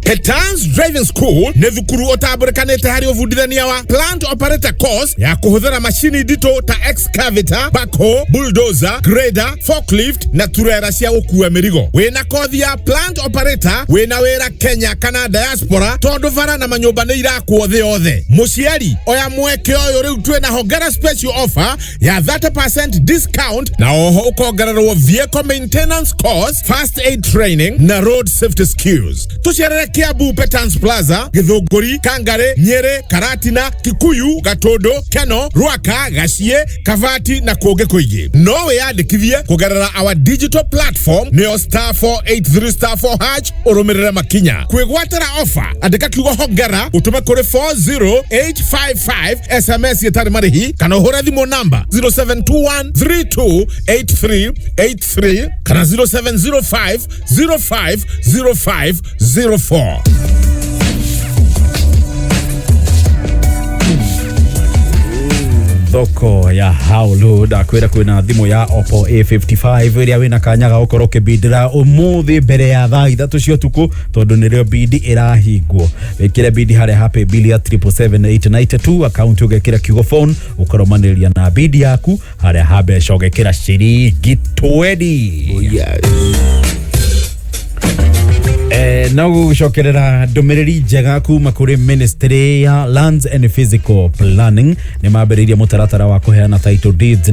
Petans Driving School nĩ thukuru ũtambũrĩkanĩte harĩ ũbundithania wa plant operator course ya kũhũthĩra macini nditũ ta excavator, backhoe, bulldozer, grader, forklift na turera cia gũkua mĩrigo. Wĩna kothi ya plant operator, wĩna wĩra Kenya kana diaspora, tondũ bara na manyũmba nĩ irakwo thĩ yothe. Mũciari oya mweke ũyũ rĩu twĩna hongera special offer ya 30% discount na oho ũkongererwo vehicle maintenance course, first aid training na road safety skills. Tũcerere Kiambu Petans Plaza, Githũngũri, Kangari, Nyeri, Karatina, Kikuyu, Gatundu, Keno, Ruaka, Gachie, Kavati na kũngĩ kũingĩ. No wĩyandĩkithie kũgerera our digital platform nĩyo star 483 star 4 hash ũrũmĩrĩre makinya. Kwĩgwatĩra offer, andĩka kiugo hongera ũtũme kũrĩ 40855 SMS ĩtarĩ marĩhi kana ũhũre thimũ namba 0721 328383 kana 0705 050504. Thoko ya haulu ndakwĩra kwĩna thimũ ya Oppo A55 ĩrĩa wĩna kanya ga gũkorwo ũkĩbindĩra ũmũthĩ mbere ya thaa 3 cia ũtukũ tondũ nĩrĩo bidi ĩrahingwo. Wĩkĩre bidi harĩa happy bill ya 777,892 account ũgekĩra kiugo phone ũkaromanĩrĩria na bidi yaku harĩa ha mbeca ũgekĩra ciringi 20. Oh, yes. No gucokerera ndumiriri njega kuma kuri Ministry ya Lands and Physical Planning ni mambiriirie mutaratara wa kuheana title deeds.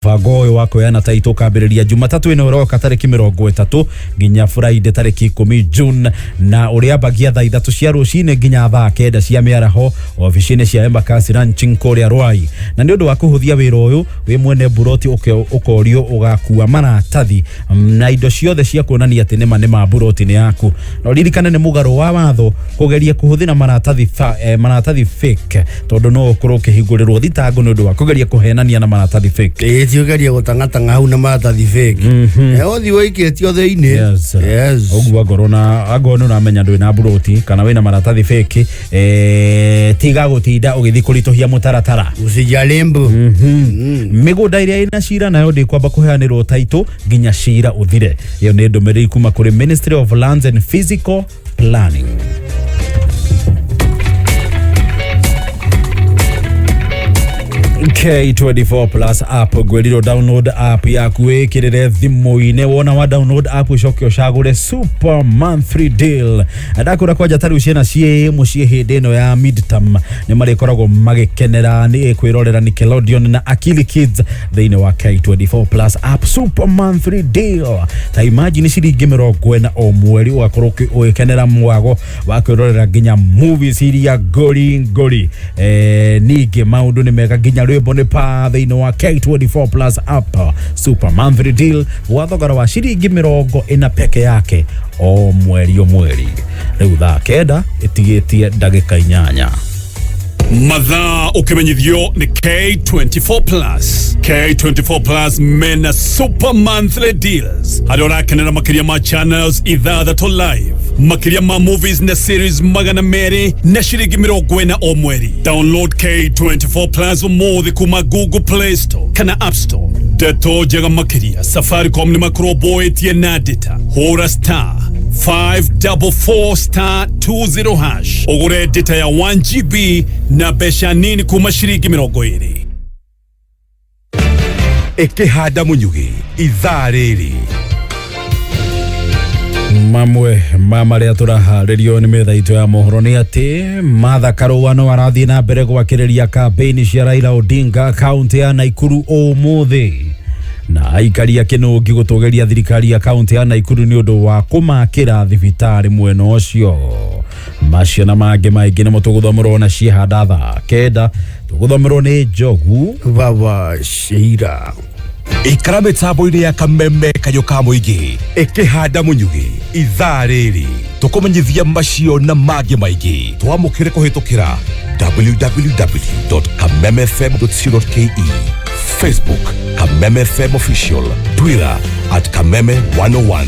Mũbango ũyũ wa kũheana title ũkambĩrĩria Jumatatũ ĩno ĩroka tarĩki 30 nginya Friday tarĩki 10 June na ũrĩambagia thaa 3 cia rũcinĩ nginya thaa 9 cia mĩaraho obici-inĩ cia Embakasi Ranching kũrĩa Ruai. Na nĩ ũndũ wa kũhũthia wĩra ũyũ wĩ mwene buroti ũkorio ũgakua maratathi na indo ciothe cia kuonania atĩ nĩma nĩ ma buroti nĩ yaku. Na ũririkane nĩ mũgarũ wa watho kũgeria kũhũthĩra maratathi fake tondũ no ũkorwo ũkĩhingũrĩrwo thitango nĩ ũndũ wa kũgeria kũhenania na maratathi fake. Tiugeria gũtangatanga hau na maratathi fake. Othi wĩikĩtio thĩinĩ. Yes. Ũguo angorwo na angorwo nĩ ũramenya ndwĩ na buroti kana wĩna maratathi fake, tiga gũtinda ũgĩthiĩ kũritũhia mũtaratara. Usijalimbu. Mĩgũnda ĩrĩa ĩna cira nayo ndĩkwamba kũheanĩrwo title nginya cira ũthire. Ĩyo nĩ ndũmĩrĩri kuma kũrĩ Ministry of Lands and Physical Planning. K24 Plus app ngwĩrirwo download app yaku wĩkĩrĩre thimũ-inĩ. Wona wa download app ũcoke ũcagũre super monthly deal. Ndakwĩra kwanja ta rĩu ciana ciĩ mũciĩ hĩndĩ ĩno ya midterm nĩ marĩkoragwo magĩkenera nĩ kwĩrorera Nickelodeon na Akili Kids thĩinĩ wa K24 Plus app super monthly deal. Ta imagine ciringi 40 o mweri ũgakorwo ũgĩkenera mwago wa kwĩrorera nginya movies iria ngori ngori. Ningĩ maũndũ nĩ mega nginya rwĩmbo nĩ pa thĩinĩ wa K24 Plus app super monthly deal wa thogora wa ciringi 40 peke yake o mweri o mweri. Rĩu thaa 9 ĩtigĩtie ndagĩka 8. Mathaa ũkĩmenyithio nĩ K24 Plus. K24 Plus mena super monthly deals harĩa ũrakenera makĩria ma channels 6 live, makĩria ma movies na series 200 na ciringi 40 o mweri. Download K24 Plus ũmũthĩ kuma Google Play Store kana App Store. Ndeto njega makĩria, Safaricom nĩ makũrũmbũĩtie na data. Hũra star 544 star 20 hash ũgũre data ya 1 GB na mbeca nini kuma ciringi 20. Ĩkĩhanda mũnyugĩ ithaa rĩrĩ. Mamwe ma marĩa tũraharĩrio nĩ metha itũ ya mohoro nĩ atĩ Martha Karua no arathiĩ na mbere gwakĩrĩria kambĩini cia Raila Odinga kaunti ya Nakuru ũmũthĩ na aikari a Kĩnũngi gũtũgĩria thirikari ya kaunti ya Nakuru nĩ ũndũ wa kũmakĩra thibitarĩ mwena ũcio. Macio na mangĩ maingĩ nĩmo tũgũthomerwo na ciĩhanda thaa 9 tũgũthomerwo nĩ Njogu Baba Sheira. Ikara mĩtambo-inĩ ya Kameme kayũ ka mũingĩ ĩkĩhanda mũnyugĩ ithaa rĩrĩ tũkũmenyithia macio na mangĩ maingĩ. Twamũkĩre kũhĩtũkĩra www.kamemefm.co.ke, Facebook Kameme FM Official, Twitter at Kameme 101.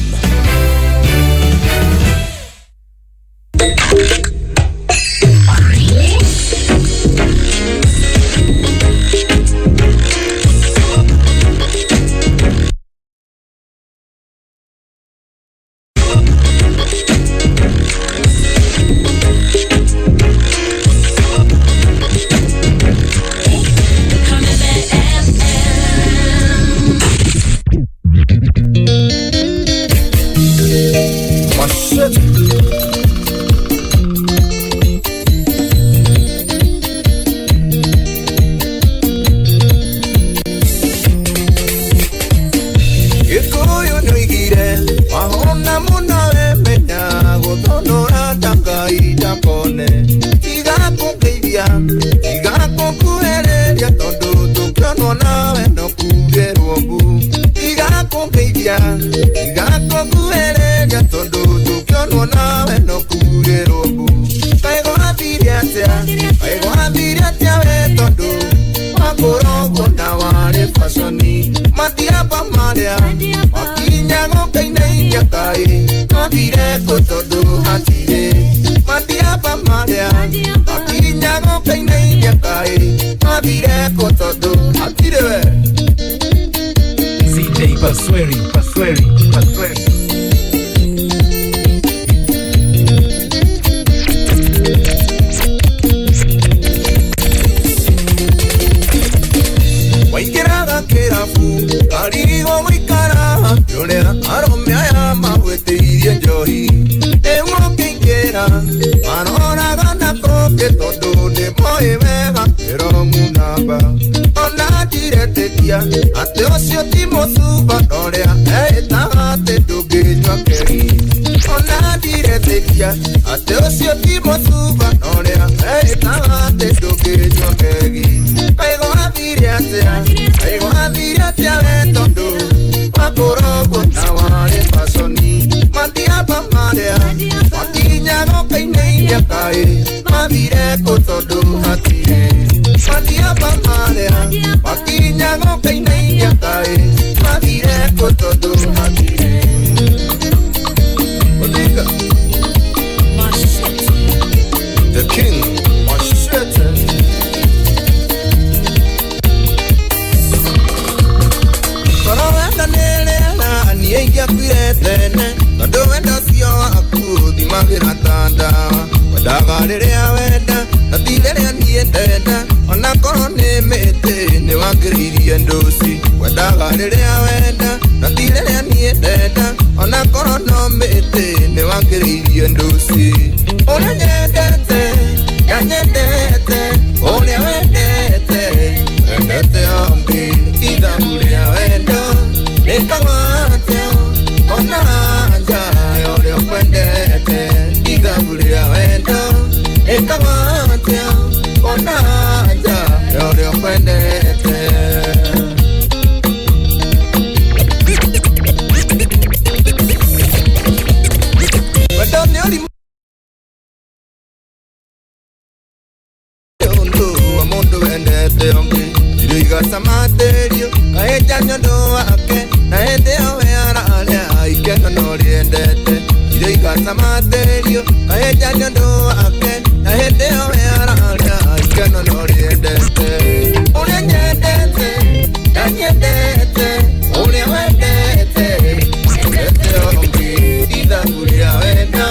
Mathire kũ tondũ hatirĩ we. CJ Pasweri, Pasweri, Pasweri. Waingĩraga kĩrabu karigwo gũikara ndũrĩa arũme aya magwĩtĩirie njohi rĩu ũkĩingĩra maroraga na kũngĩ tondũ nĩ moĩ wega kĩrongu namba ona ndiretĩkia atĩ ũcio ti mũcuba norĩa eĩtaga atĩ ndũngĩnyua keri ona ndiretĩkia atĩ ũcio ti mũcuba norĩa eĩtaga atĩ ndũngĩnyua kegi kaigo athire atĩa kaigo athire atĩa we tondũ wakoragwo na warĩ baconi matiamba marĩa makinyaga ũkainainia kaĩ mathire kũ tondũ hatirĩ matiamba marĩa makinyaga ũkainainia kaĩ mathire kũ tondũ hatirĩ. Odinga the king machete. Toro wenda nĩrĩera niĩ ingĩakuire tene tondũ wendo ũcio waku thimagĩra ta ndawa wendaga rĩrĩa wenda na ti rĩrĩa niĩ ndenda ona korwo nĩ mĩtĩ nĩ wangĩrĩirie ndũci wendaga rĩrĩa wenda na ti rĩrĩa niĩ ndenda ona korwo no mĩtĩ nĩ wangĩrĩirie ndũci ũrĩa nyendete nganyendete ũrĩa wendete wendete ombi ithabu rĩa wendo nĩkawatĩa ona anja ũrĩa ũkwendete ithabu rĩa wendo nĩkawatĩa ona anja ũrĩa ũkwendete. Wendo nĩ ũrimũ ũndũ wa mũndũ wendete ũngĩ irio igacamatĩrio kahĩnja nĩ ũndũ wake na hĩndĩ ĩyo we ararĩa ikeno no rĩendete irio igacamatĩrio kahĩnja nĩ ũndũ wake na hĩndĩ ĩyo we ararĩa ikeno no rĩendete ũrĩa nyendete ndanyendete ũrĩa wendete wendete ũngĩ ithabu rĩa wendo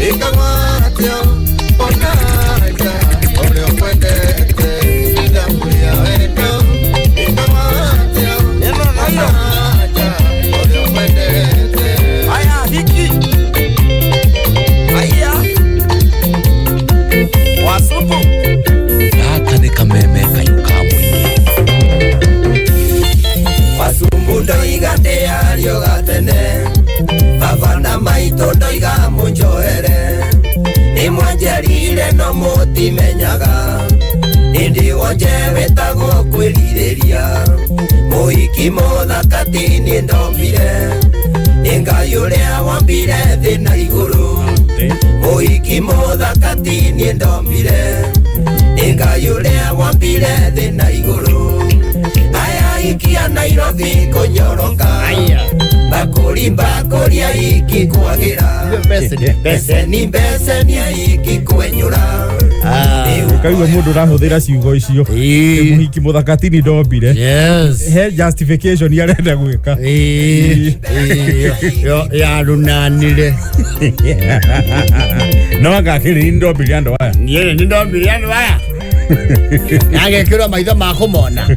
rĩkagwatio ona anja ũrĩa ũkwendete ithabu rĩa wendo rĩkagwatio ona anja ũrĩa ũkwendete. Aya hiki. Aya. Wasupu. Gaka nĩ kameme kayũ ka mũingĩ. Wasumbu ndoiga ndĩario gatene baba na maitũ ndoiga mũnjohere nĩmwanjerire no mũtimenyaga ĩndĩ wonje wĩtagwo kwĩrirĩria mũhiki mũthaka ti niĩ ndombire nĩ Ngai ũrĩa wambire thĩ na igũrũ mũhiki mũthaka ti niĩ ndombire nĩ Ngai ũrĩa wambire thĩ na igũrũ aya ikia Nairobi kũnyoroka bakũri bakũri aiki kwagĩra mbeceni mbeceni aiki kwenyũra Kaigua mũndũ ũrahũthĩra ciugo icio nĩ mũhiki mũthaka ti niĩ ndombire he justification arenda gwĩka yarunanire no agakĩrĩ nĩ ndombire andũ aya niĩ nĩ ndombire andũ aya agekĩrwo maitho ma kũmona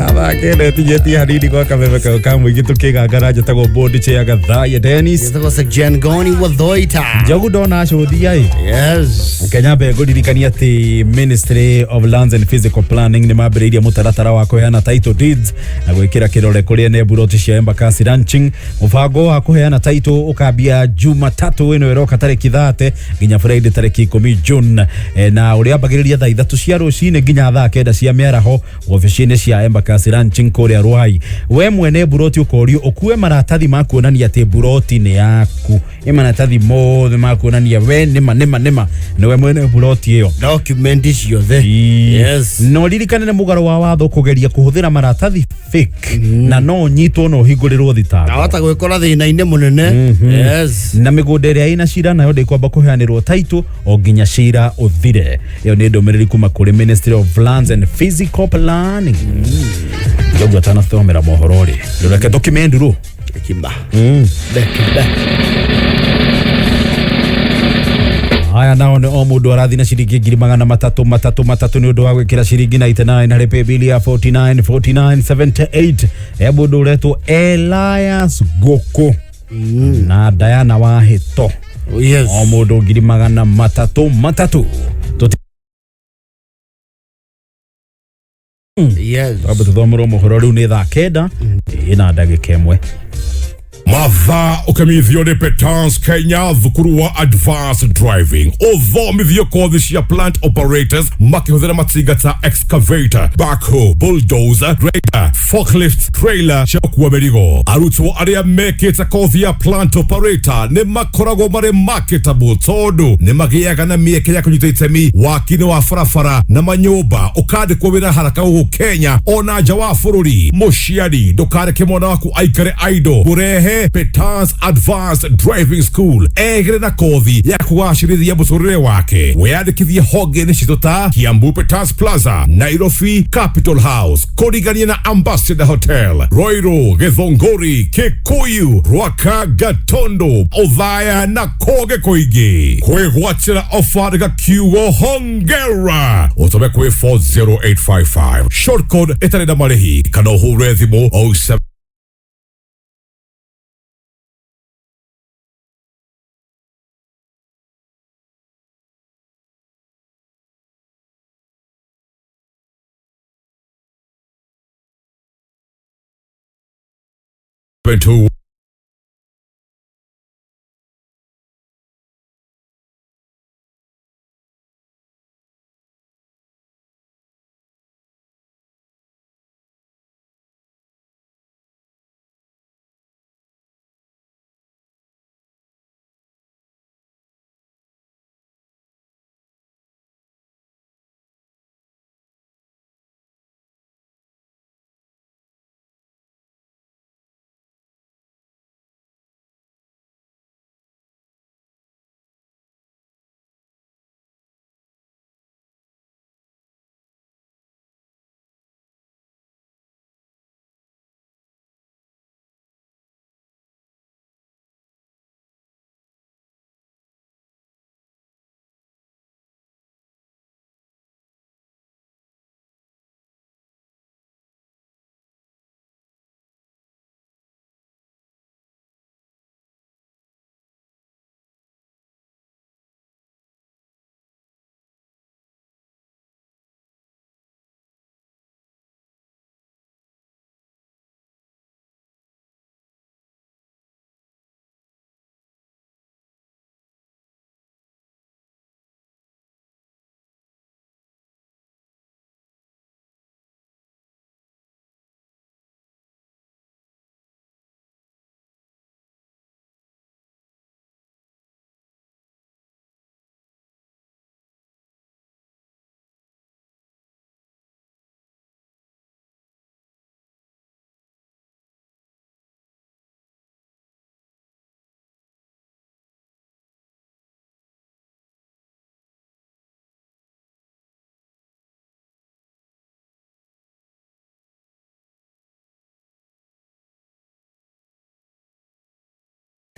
athakene hanini gwa kameme kau ka mũingĩ tũkĩgangara njĩtagwo board chair Gathaiya Dennis njĩtagwo Sir Goni Wathoita Njogu ndona acũthia ĩ yes Kenya mbe ngũririkania atĩ Ministry of Lands and Physical Planning nĩ mambĩrĩirie mũtaratara wa kũheana title deeds na gwĩkĩra kĩrore kũrĩ ene mburoti cia Embakasi Ranching. Mũbango wa kũheana title ũkambia Jumatatu ĩno ĩroka tarĩki 30 nginya Friday tarĩki 10 June na ũrĩa ambagĩrĩria thaa 3 cia rũcinĩ nginya thaa 9 cia mĩaraho wabici-inĩ cia Embakasi Ranching kũrĩa Ruai. We mwene mburoti ũkorio ũkue maratathi ma kuonania atĩ mburoti nĩ yaku, ĩ maratathi mothe ma kuonania we nĩma nĩma nĩma nĩwe mwene mburoti ĩyo, document ciothe. Yes. No ririkane nĩ mũgarũ wa watho kũgeria kũhũthĩra maratathi fake na no ũnyitwo na ũhingũrĩrwo thitango nawata gwĩkora thĩna-inĩ mũnene. Yes. Na mĩgũnda ĩrĩa ĩna cira nayo ndĩkwamba kũheanĩrwo title o nginya nginya cira ũthire. Ĩyo nĩ ndũmĩrĩri kuma kũrĩ Ministry of Lands and Physical Planning. Njogu atanathomera mohoro rĩ, reke tũkimendurũ kimba. Haya nao nĩ o mũndũ arathi na ciringi 300,000 3 3 nĩ ũndũ wa gwĩkĩra ciringi 99 harĩ paybill ya 49 49 78. E mũndũ ũretwo Elias Gũkũ na Diana Wahĩto. Yes. O mũndũ 300,000 3. Yes. Twambe tũthomerwo mohoro rĩu nĩ thaa 9 ĩna ndagĩka 1. Mathaa ũkĩmenyithio nĩ Petans Kenya, thukuru wa advanced driving, ũthomithio kothi cia plant operators makĩhũthĩra matinga ta excavator, backhoe, bulldozer, grader, forklift, trailer cia gũkua mĩrigo. Arutwo arĩa mekĩte kothi ya plant operator nĩ makoragwo marĩ marketable tondũ nĩ magĩaga na mĩeke ya kũnyita itemi waki-inĩ wa barabara na manyũmba, ũkandĩkwo wĩra haraka gũkũ Kenya ona nja wa bũrũri. Mũciari ndũkareke mwana waku aikare idle, mũrehe Petans Advanced Driving School egere na kothi ya kugacĩrithia mũtũrĩre wake. Wĩyandĩkithie honge-inĩ citũ ta Kiambu Petans Plaza, Nairobi Capital House, kũrigania na Ambassador Hotel, Ruiru, Githunguri, Kikuyu, Rwaka, Gatondo, Othaya na kũngĩ kũingĩ. Kwĩgwatĩra ofa rĩga kiugo hongera ũtũme kwĩ 40855 short code ĩtarĩ na marĩhi kana ũhũre thimũ 07 2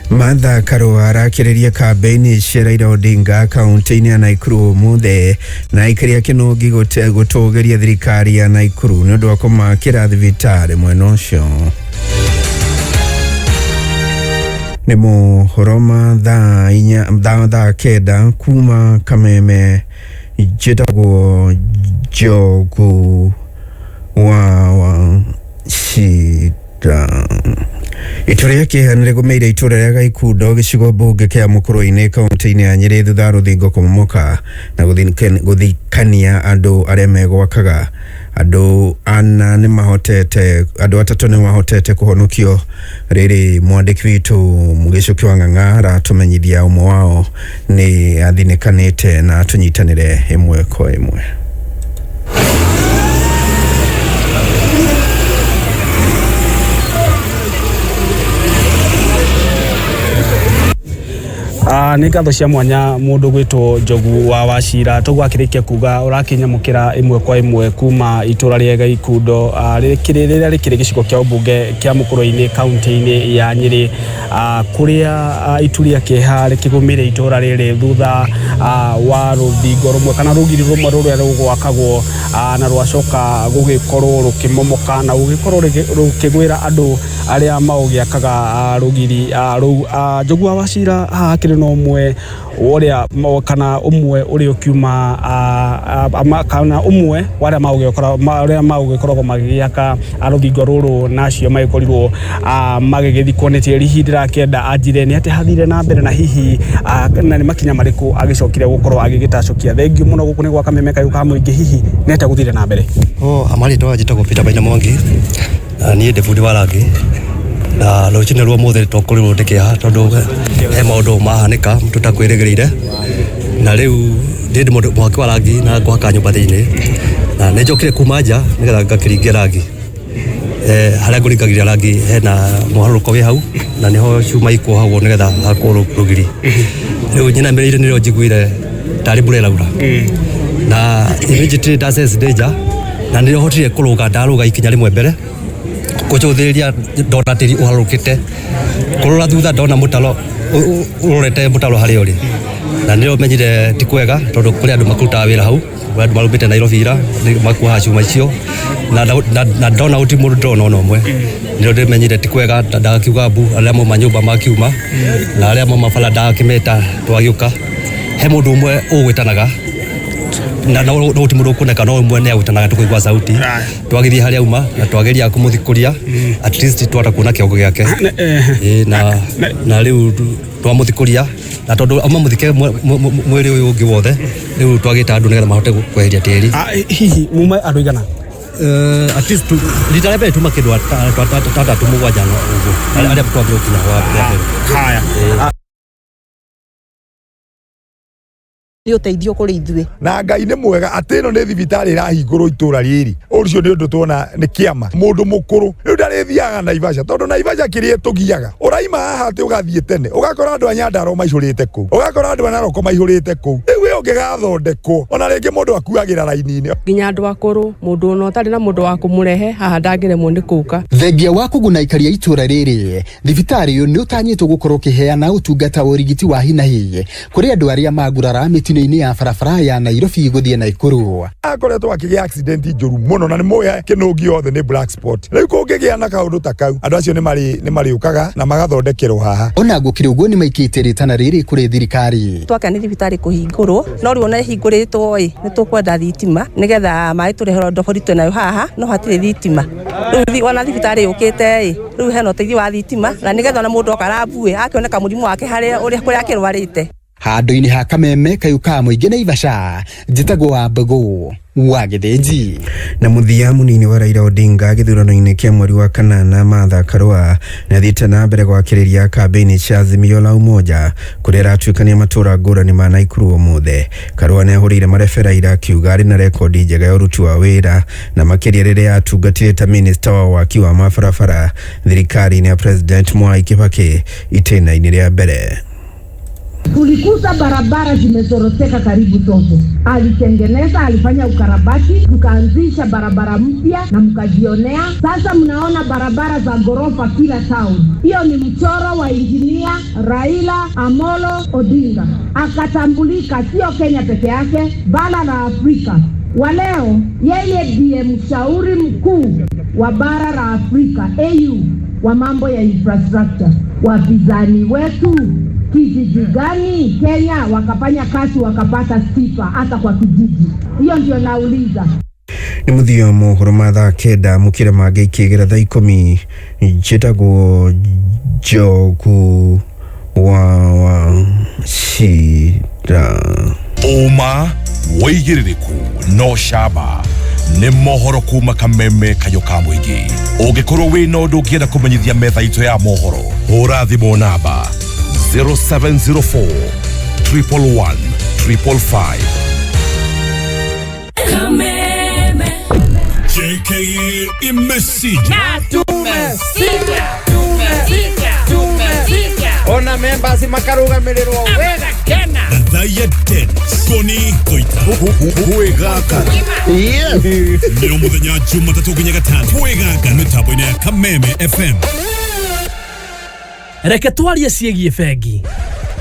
Martha Karua arakĩrĩria kambĩini cia Raila Odinga kaunti-inĩ ya Naikuru ũmũthĩ na aikaria kĩnũngi gũtũgĩria thirikari ya Naikuru nĩ ũndũ wa kũmakĩra thibitarĩ mwena ũcio. Nĩ mohoro ma thaa inya thaa 9 kuma Kameme. Njĩtagwo Njogu wa Cida. Itua rĩa kĩeha nĩ rĩgũmĩire itũra rĩa Gaikundo gĩcigo mbunge kĩa Mũkũrũ-inĩ kaunti-inĩ ya Nyĩrĩ thutha wa rũthingo kũmomoka na gũthikania andũ arĩa megwakaga. Andũ ana nĩ mahotete, andũ atatũ nĩ mahotete kũhonokio. Rĩrĩ mwandĩki witũ Mũgĩcũki wa Ng'ang'a aratũmenyithia ũmwe wao nĩ athinĩkanĩte na tũnyitanĩre ĩmwe kwa ĩmwe. Nĩ ngatho cia mwanya mũndũ gwĩtwo Njogu wa Wachira toguo akĩrĩkia kuga ũrakĩnyamũkĩra ĩmwe kwa ĩmwe kuma itũra rĩa Gĩkundo, rĩrĩa rĩkĩrĩ gĩcigo kĩa ũmbunge kĩa Mũkũrwe-inĩ kaunti-inĩ ya Nyĩrĩ, kũrĩa itu rĩa kĩeha rĩkĩgũmĩire itũra rĩrĩ thutha wa rũthingo rũmwe kana rũgiri rũmwe rũrĩa rũgwakagwo, na rwacoka gũgĩkorwo rũkĩmomoka na gũgĩkorwo rũkĩgwĩra andũ arĩa maũgĩakaga rũgiri rũu. Njogu wa Wachira haha akĩrĩ na ũmwe ũrĩa kana ũmwe ũrĩa ũkiuma, kana ũmwe wa arĩa arĩa maũgĩkoragwo magĩgĩaka rũthingo rũrũ, na acio magĩkorirwo magĩgĩthikwo nĩ tĩri. Hihi ndĩrakĩenda anjire nĩ atĩ hathire na mbere na hihi na nĩ makinya marĩkũ agĩcokire gũkorwo agĩgĩtacũkia. Thengiũ mũno, gũkũ nĩ gwa Kameme kayũ ka mũingĩ, hihi nĩ atĩa gũthire na mbere? O amarĩtwa njĩtagwo Peter Maina Mwangi, na niĩ ndĩ bundi wa rangi, na rũcinĩ rwa mũthĩ twakorirwo ndĩ kĩeha tondũ he maũndũ mahanĩka tũtakwĩrĩgĩrĩire, na rĩu ndĩ mũndũ mwaki wa rangi na ngwaka nyũmba thĩinĩ, na nĩ njokire kuma nja nĩgetha ngakĩringia rangi. Harĩa ngũringagĩria rangi hena mũharũrũko wĩ hau, na nĩho cuma ikuohagwo nĩgetha hakwo rũgiri. Rĩu nyinamĩrĩire nĩrĩo njiguire tarĩ mbura ĩraura, na immediately nda sense danger, na nĩrĩo hotire kũrũga, ndarũga ikinya rĩmwe mbere kũcũthĩrĩria, ndona tĩri ũharũrũkĩte, kũrora thutha ndona mũtaro ũrorete mũtaro harĩa ũrĩ, na nĩrĩo menyire ti kwega tondũ kũrĩ andũ makũrutaga wĩra hau, kũrĩ andũ marumĩte Nairobi ira makuoha cuma icio, na ndona gũtirĩ mũndũ ndĩrona ona ũmwe, nĩrĩo ndĩmenyire ti kwega. Ndakiuga mbu arĩa mauma nyũmba makiuma na arĩa mauma bara ndakĩmeta twagĩũka, he mũndũ ũmwe ũgwĩtanaga na no no ti mũndũ ũkuoneka, no ũmwe nĩ agwĩtanaga tũkũigua sauti. Twagĩthiĩ harĩa auma na twageria kũmũthikũria, at least twahota kuona kĩongo gĩake. Ĩĩ, na rĩu twamũthikũria, na tondũ auma mũthike mwĩrĩ ũyũ ũngĩ wothe, rĩu twagĩta andũ nĩgetha mahote kweheria tĩri. Hihi muma andũ igana? At least rita rĩa mbere tuma kĩndũ atandatũ mũgwanja na ũguo arĩa twambire gũkinya wa mbere. Haya. Nĩ ũteithio kũrĩ ithuĩ. Na Ngai nĩ mwega atĩ ĩno nĩ thibitarĩ ĩrahingũrwo itũra rĩrĩ. Ũcio nĩ ũndũ tuona nĩ kĩama. Mũndũ mũkũrũ rĩu ndarĩthiaga Naivasha, tondũ Naivasha kĩrĩa ĩtũgiaga ũraima haha atĩ ũgathiĩ tene ũgakora andũ a Nyandarua maihũrĩte kũu, ũgakora andũ a Naroko maihũrĩte kũu. Rĩu ĩyo ũngĩgathondekwo ona rĩngĩ mũndũ akuagĩra raini-inĩ. Nginya andũ akũrũ, mũndũ ona ũtarĩ na mũndũ wa kũmũrehe haha ndangĩremwo nĩ kũka. Thengia wa kũguna aikari a itũra rĩrĩ, thibitarĩ ũyũ nĩ ũtanyĩtwo gũkorwo ũkĩheana ũtungata wa ũrigiti wa hinahi kũrĩ andũ arĩa magurara mĩtino-inĩ ya barabara ya Nairobi gũthiĩ Naikuru. Akoretwo akĩgĩa accident njũru mũno, na nĩ mũĩ kĩnũngi yothe nĩ black spot. Rĩu kũngĩgĩa na kaũndũ ta kau, andũ acio nĩ marĩũkaga na magathondekerwo haha. Ona gũkĩrĩ ũguo, nĩ maikĩtie rĩtana rĩrĩ kũrĩ thirikari. Twakena nĩ thibitarĩ kũhingũrwo, no rĩu ona ĩhingũrĩtwo ĩ, nĩ tũkwenda thitima nĩgetha maĩ tũreherwo. Ndobori twĩnayo haha no hatirĩ thitima. Rĩu ona thibitarĩ yũkĩte ĩ, rĩu hena ũteithio wa thitima, na nĩgetha ona mũndũ oka rambu ĩ, akĩoneka mũrimũ wake harĩa ũrĩa kũrĩa akĩrwarĩte. Handũ-inĩ ha Kameme kayũ ka mũingĩ Naivasha, njĩtagwo wa Mbũgũ wa Gĩthĩnji. Na mũthia, mũnini wa Raila Odinga gĩthurano-inĩ kĩa mweri wa kanana Martha Karua nĩ athiĩte na mbere gwakĩrĩria kambĩini cia Azimio la Umoja kũrĩa aratuĩkania matũũra ngũrani ma Naikuru ũmũthĩ. Karua nĩ ahũrĩire marebera ira akiuga arĩ na rekondi njega ya ũruti wa wĩra, na makĩria rĩrĩa atungatire ta minista wa waki wa mabarabara thirikari-inĩ ya President Mwai Kibaki itĩna-inĩ rĩa mbere. Tulikuta barabara zimezoroteka karibu zote. Alitengeneza, alifanya ukarabati, tukaanzisha barabara mpya na mkajionea. Sasa mnaona barabara za ghorofa kila town. Hiyo ni mchoro wa injinia Raila Amolo Odinga. Akatambulika sio Kenya peke yake, bara la Afrika. Wa leo yeye ndiye mshauri mkuu wa bara la Afrika AU wa mambo ya infrastructure. Wapinzani wetu kijiji gani Kenya wakafanya kazi wakapata sifa hata kwa kijiji? Hiyo ndio nauliza. Nĩ mũthia wa mohoro ma thaa 9, mũkĩra mangĩ ikĩgĩra thaa 10. Njĩtagwo Njogu wa Wachira. Ũma, wĩigĩrĩrĩku no camba nĩ mohoro kuma Kameme kayũ ka mũingĩ. Ũngĩkorwo wĩna ũndũ ũngĩenda kũmenyithia metha itũ ya mohoro, hũra thimũ namba 0704 111 555. Kameme. JKA imesija. Na tumesija. Tumesija. Tumesija. Ona members makarũgamĩrĩrwo wega kena. Thathaia Dennis Koni Koita Kwĩgaka nĩ o mũthenya Jumatatũ nginya Gatano Kwĩgaka mĩtambo-inĩ ya Kameme FM. Reke twarie ciĩgiĩ bengi.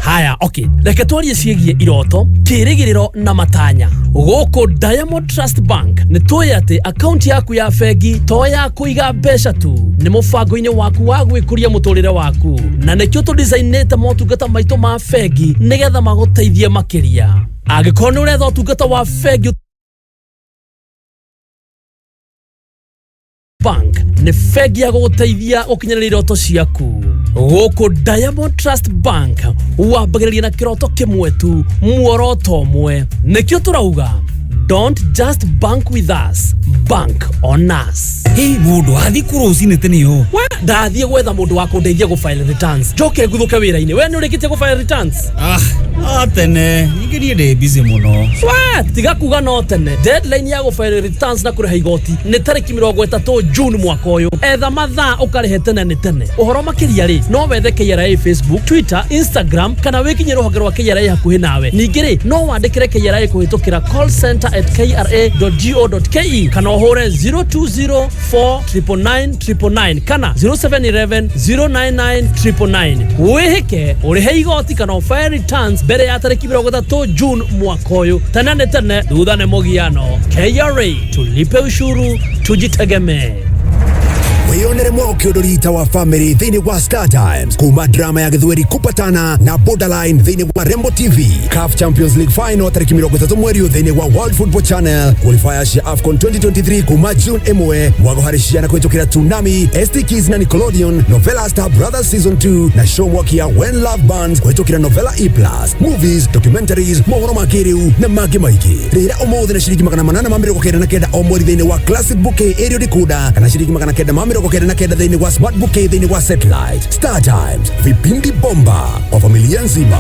Haya, okay, reke twarie ciĩgiĩ iroto, kĩĩrĩgĩrĩro na matanya. Gũkũ Diamond Trust Bank nĩ tũĩ atĩ akaunti yaku ya bengi to ya kũiga mbeca tu, nĩ mũbango-inĩ waku wa gwĩkũria mũtũrĩre waku, na nĩkĩo tũdicainĩte motungata maitũ ma bengi nĩgetha magũteithie makĩria. Angĩkorwo nĩ ũretha ũtungata wa bengi, Bank nĩ bengi ya gũgũteithia gũkinyanĩria iroto ciaku. Gũkũ Diamond Trust Bank wambagĩrĩria na kĩroto kĩmwe tu, muoroto ũmwe. Nĩkĩo tũrauga don't just bank with us, bank on us. Hey, mundu athi kũ rũcinĩ tene ũũ? We ndathiĩ gwetha mũndũ wa kũndeithia gũ file returns, njoke nguthũke wĩra-inĩ. We nĩ ũrĩkĩtie gũ file returns? Ah, no tene ningĩ niĩ ndĩ busy mũno. We tiga kuga no tene. Deadline ya gũ file returns na kũrĩha igoti nĩ tarĩki 30 June mwaka ũyũ. Etha mathaa ũkarĩhe tene nĩ tene. Ũhoro makĩria rĩ, no wethe KRA Facebook, Twitter, Instagram kana wĩkinyie rũhonge rwa KRA hakuhĩ nawe. Ningĩ rĩ, no wandĩkĩre KRA kũhĩtũkĩra callcenter@kra.go.ke kana ũhũre 020 4 999 kana 0711 099 999. Wĩhĩke ũrĩhe igoti kana ũfile returns mbere ya tarĩki 30 June mwaka ũyũ. Tene nĩ tene, thutha nĩ mũgiano. KRA, tulipe ushuru tujitegemee. Wiyonere mwaka ũndũ rita wa family thĩinĩ wa Star Times, kuma drama ya Gĩthweri Kupatana na Borderline thĩinĩ wa Rembo TV, CAF Champions League final tarĩki 30 mweri ũyũ thĩinĩ wa World Football Channel, qualifiers cia AFCON 2023 kuma June 1, mwago harĩ ciana kũhĩtũkĩra Tsunami, ST Kids na Nickelodeon, Novela Star Brothers season 2 na show mwaki ya When Love Burns kũhĩtũkĩra Novela E Plus, movies, documentaries, mohoro ma kĩrĩu na mangĩ maingĩ. Rĩhĩra ũmũthĩ na ciringi 899 o mweri thĩinĩ wa Classic Bouquet aerial decoder kana ciringi 999 thĩinĩ wa Smart Bouquet thĩinĩ wa satellite. Star Times, vipindi bomba kwa familia nzima.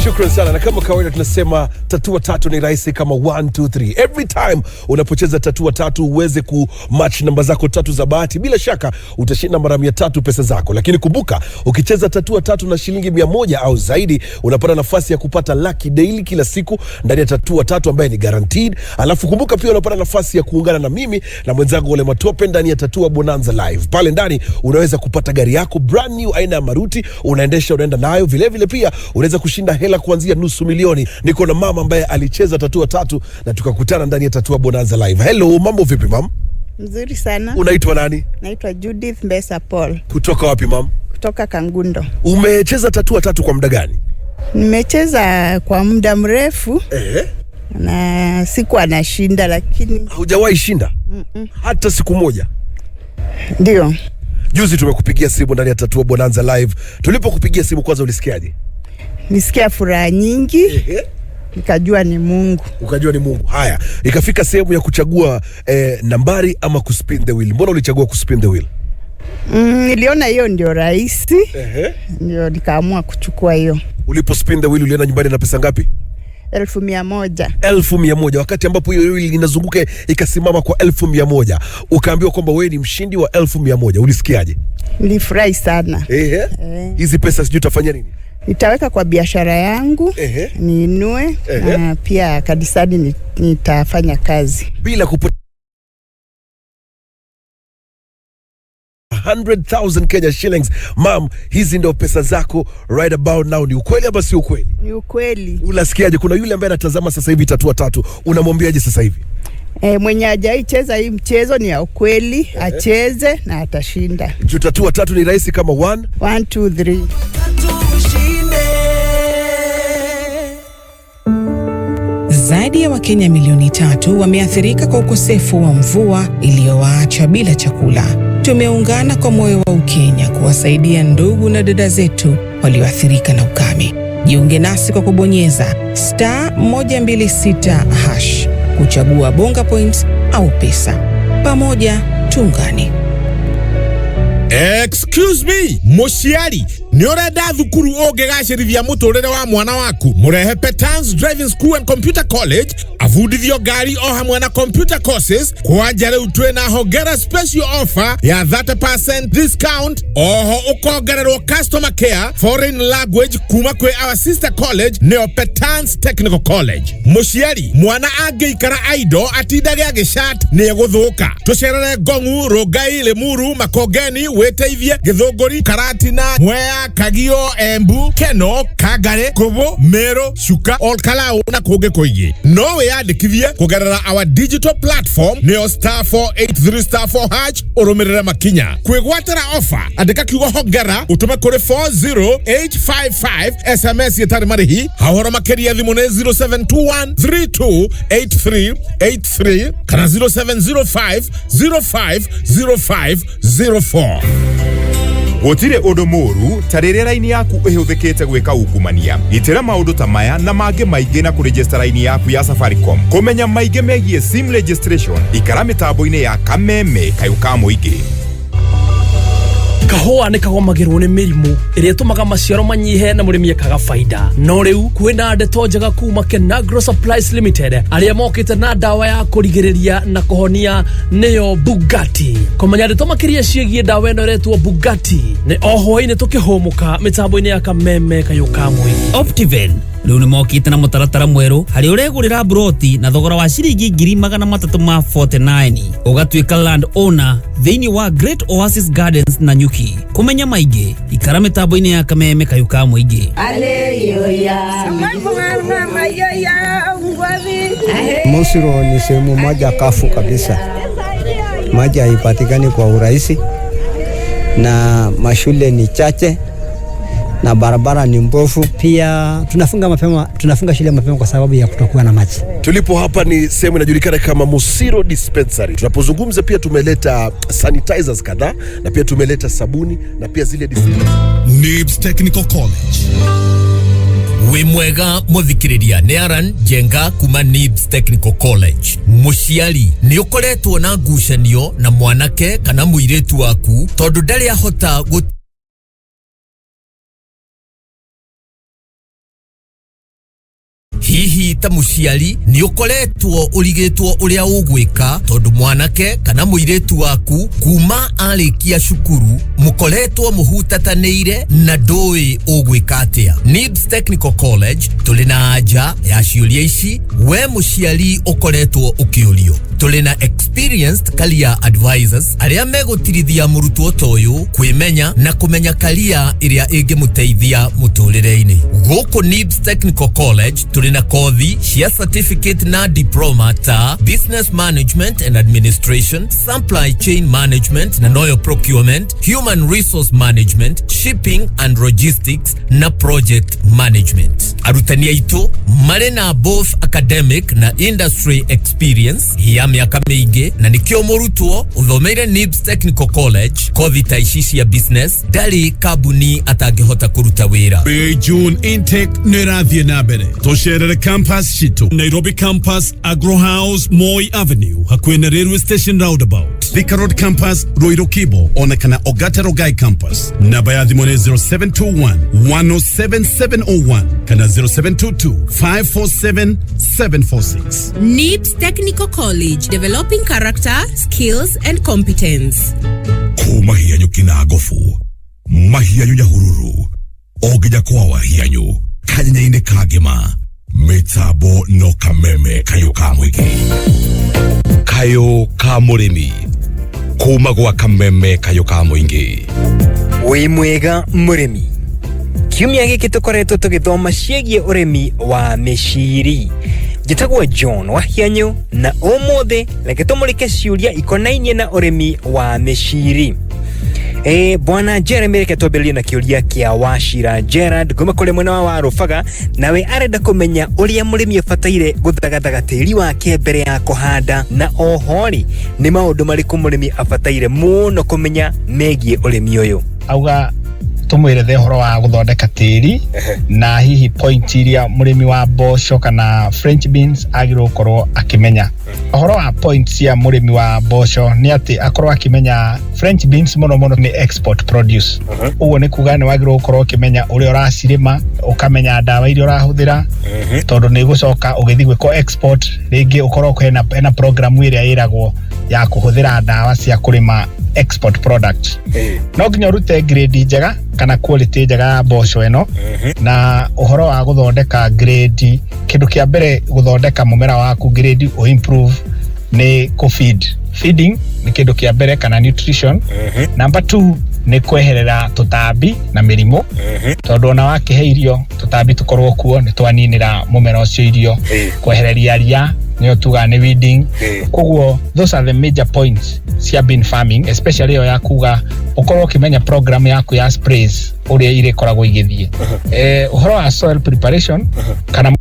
Shukran sana, na kama kawaida tunasema tatua tatu ni rahisi kama 1 2 3. Every time unapocheza tatua tatu uweze ku match namba zako tatu za bahati, bila shaka utashinda mara 300 pesa zako. Lakini kumbuka, ukicheza tatua tatu na shilingi 100 au zaidi, unapata nafasi ya kupata lucky daily kila siku ndani ya tatua tatu ambaye ni guaranteed. Alafu kumbuka pia unapata nafasi ya kuungana na mimi na mwenzangu Ole Matope ndani ya Tatua Bonanza Live. Pale ndani unaweza kupata gari yako brand new aina ya Maruti, unaendesha, unaenda nayo. Vile vile pia unaweza kushinda hela kuanzia nusu milioni. Niko na mama ambaye alicheza tatua tatu na tukakutana ndani ya Tatua Bonanza Live. Hello, mambo vipi, mam? Mzuri sana. Unaitwa nani? Naitwa Judith Mbesa Paul. Kutoka wapi, mam? Kutoka Kangundo. Umecheza tatua tatu kwa muda gani? Nimecheza kwa muda mrefu na sikuwa nashinda, lakini Hujawahi shinda hata siku moja? Ndio. Juzi tumekupigia simu ndani ya Tatua Bonanza Live. Tulipokupigia simu kwanza ulisikiaje? Nisikia furaha nyingi, nikajua ni Mungu. Ukajua ni Mungu. Haya, ikafika sehemu ya kuchagua nambari ama kuspin the wheel. Mbona ulichagua kuspin the wheel? Niliona hiyo ndio rahisi, ndio nikaamua kuchukua hiyo. Ulipo spin the wheel ulienda nyumbani na pesa ngapi? 100,000. 100,000. Wakati ambapo hiyo wheel inazunguka ikasimama kwa 100,000, ukaambiwa kwamba wewe ni mshindi wa 100,000, ulisikiaje? Nilifurahi sana. Hizi pesa sijui utafanya nini? Nitaweka kwa biashara yangu niinue, na pia kanisani nitafanya kazi. Bila kupo 100,000 Kenya shillings. Mam, hizi ndio pesa zako right about now. Ni ukweli ama si ukweli? Ni ukweli. Unasikiaje? Kuna yule ambaye anatazama sasa hivi tatua tatu, unamwambiaje sasa hivi? Mwenye hajaicheza hii mchezo ni ya ukweli, acheze na atashinda. Juu tatua tatu ni rahisi kama 1 1 2 3. Zaidi ya Wakenya milioni 3 wameathirika kwa ukosefu wa mvua iliyowaacha bila chakula. Tumeungana kwa moyo wa Ukenya kuwasaidia ndugu na dada zetu walioathirika na ukame. Jiunge nasi kwa kubonyeza *126# kuchagua Bonga Points au pesa. Pamoja tuungane. Excuse me, mũciari nĩ ũrenda thukuru ũngĩgacĩrithia mũtũrĩre wa mwana waku? Mũrehe Petans Driving School and Computer College. Mabundithio ngari o hamwe na computer courses. Kwanja rĩu twĩna hongera special offer ya 30% discount. Oho ũkongererwo customer care, foreign language kuma kwĩ our sister college nĩyo Petans Technical College. Mũciari mwana angĩikara idle atindage agĩchat nĩ egũthũka. Tũcerere Ngong'u, Rongai, Limuru, Makongeni, wĩteithie Gĩthũngũri, Karatina, Mwea, Kagio, Embu, Keno, Kangare, Kubu, Meru, Chuka, Olkalau na kũngĩ kũingĩ. No wĩyandĩkithie kũgerera our digital platform nĩyo star 483 star 4 hash ũrũmĩrĩre makinya. Kwĩgwatĩra offer andĩka kiugo hongera ũtũme kũrĩ 40855 SMS ĩtarĩ marĩhi. Hahoro makĩria thimũ nĩ 0721 328383 kana 0705 050504. Gũtirĩ ũndũ mũũru ta rĩrĩa raini yaku ĩhũthĩkĩte gwĩka ungumania. Gitĩra maũndũ ta maya na mangĩ maingĩ na kũrejista raini yaku ya Safaricom. Kũmenya maingĩ megiĩ SIM registration, ikara mĩtambo-inĩ ya Kameme kayũ ka mũingĩ. Kahũa nĩ kagomagĩrwo nĩ mĩrimũ ĩrĩa ĩtũmaga maciaro manyihe na mũrĩmi akaga faida. No rĩu kwĩna ndeto njega kuma Kenagro Supplies Limited arĩa mokĩte na ndawa ya kũrigĩrĩria na kũhonia nĩyo Bugatti. Kũmenya ndeto makĩria ciĩgiĩ ndawa ĩno ĩretwo Bugatti nĩ o hwaĩ-inĩ tũkĩhũmũka mĩtambo-inĩ ya Kameme kayũ ka mũingĩ. Optiven rĩu nĩ mokĩte na mũtaratara mwerũ harĩa ũregũrĩra broti na thogora wa ciringi 349,000 ũgatuĩka land owner thĩinĩ wa Great Oasis Gardens na Nyuki. Kũmenya maingĩ ikara mĩtambo-inĩ ya Kameme kayũ ka mũingĩ. Musiro ni sehemu moja kafu kabisa, maji haipatikani kwa urahisi na mashule ni chache na barabara ni mbovu. Pia tunafunga mapema, tunafunga shule mapema kwa sababu ya kutokuwa na maji. Tulipo hapa ni sehemu inajulikana kama Musiro Dispensary. Tunapozungumza pia tumeleta sanitizers kadhaa na pia tumeleta sabuni na pia zile Nibs Technical College. Wĩ mwega mũthikĩrĩria nĩ Aran Njenga kuma Nibs Technical College. Mũciari nĩ ũkoretwo na ngucanio na mwanake kana mũirĩtu waku tondũ ndarĩ ahota gũ hihi ta mũciari nĩ ũkoretwo ũrigĩtwo ũrĩa ũgwĩka tondũ mwanake kana mũirĩtu waku kuma arĩkia cukuru mũkoretwo mũhutatanĩire na ndũĩ ũgwĩka atĩa. Nibs Technical College tũrĩ na anja ya ciũria ici we mũciari ũkoretwo ũkĩũrio. Tũrĩ na experienced career advisors arĩa megũtirithia mũrutwo ta ũyũ kwĩmenya na kũmenya career ĩrĩa ĩngĩmũteithia mũtũrĩre-inĩ. Gũkũ Nibs Technical College tũrĩ na kothi cia certificate na diploma ta business management and administration, supply chain management na noyo procurement, human resource management, shipping and logistics na project management. Arutani aitũ marĩ na both academic na industry experience ya mĩaka mĩingĩ na nĩkĩo mũrutwo ũthomeire Nibs Technical College kothi ta ici cia business ndarĩ kambuni atangĩhota kũruta wĩra. May June intake nĩ ĩrathiĩ na mbere. Tũcerere campus citũ Nairobi campus, Agro House, Moi Avenue hakuhĩ na railway station roundabout, Thika Road campus, Ruiru Kibo ona kana Ogata Rogai campus. Namba ya thimũ nĩ 0721 107701 kana 0722 547 746. NIBS Technical College, developing character, skills and competence. Kuma hianyu kina gofu mahianyu nyahururu o nginya kwa wahianyu kanyenya-inĩ ka ngĩma mĩtambo no Kameme kayũ ka mũingĩ kayũ ka mũrĩmi kuma gwa Kameme kayũ ka mũingĩ. Wĩ mwega mũrĩmi. Kiumia gĩkĩ tũkoretwo tũgĩthoma ciĩgiĩ ũrĩmi wa mĩciri. Njĩtagwo John Wahianyu na ũmũthĩ reke tũmũrĩke ciũria ikonainie na ũrĩmi wa mĩciri. Bwana Jeremy, reke twambĩrĩrie na kĩũria kĩa Wachira Gerard kuma kũrĩ mwena wa Rũbaga, nawe arenda kũmenya ũrĩa mũrĩmi abataire gũthagathaga tĩri wake mbere ya kũhanda, na oho rĩ nĩ maũndũ marĩkũ mũrĩmi abataire mũno kũmenya megiĩ ũrĩmi ũyũ. Auga Tũmwĩrethe ũhoro wa gũthondeka tĩri na hihi point iria mũrĩmi wa mboco kana French beans agĩrĩirwo gũkorwo akĩmenya. Ũhoro wa point cia mũrĩmi wa mboco nĩ atĩ akorwo akĩmenya French beans mũno mũno nĩ export produce. Ũguo nĩ kuga nĩ wagĩrĩirwo gũkorwo ũkĩmenya ũrĩa ũracirĩma, ũkamenya ndawa iria ũrahũthĩra, tondũ nĩ gũcoka ũgĩthiĩ gwĩkwo export rĩngĩ ũkorwo hena program ĩrĩa ĩragwo ya kũhũthĩra ndawa cia kũrĩma export product. No nginya ũrute grade njega kana quality njega ya mboco ĩno. Na ũhoro wa gũthondeka grade, kĩndũ kĩa mbere gũthondeka mũmera waku grade o improve nĩ kũ feed. Feeding nĩ kĩndũ kĩa mbere kana nutrition. Number 2 nĩ kweherera tũtambi na mĩrimũ, tondũ ona wakĩhe irio tũtambi tũkorwo kuo nĩ twaninĩra mũmera ũcio irio. Kwehereria ria nĩyo tugaga nĩ weeding. Koguo those are the major points cia bean farming, especially ĩyo ya kuga ũkorwo ũkĩmenya program yaku ya sprays ũrĩa irĩkoragwo igĩthiĩ. Ũhoro wa soil preparation kana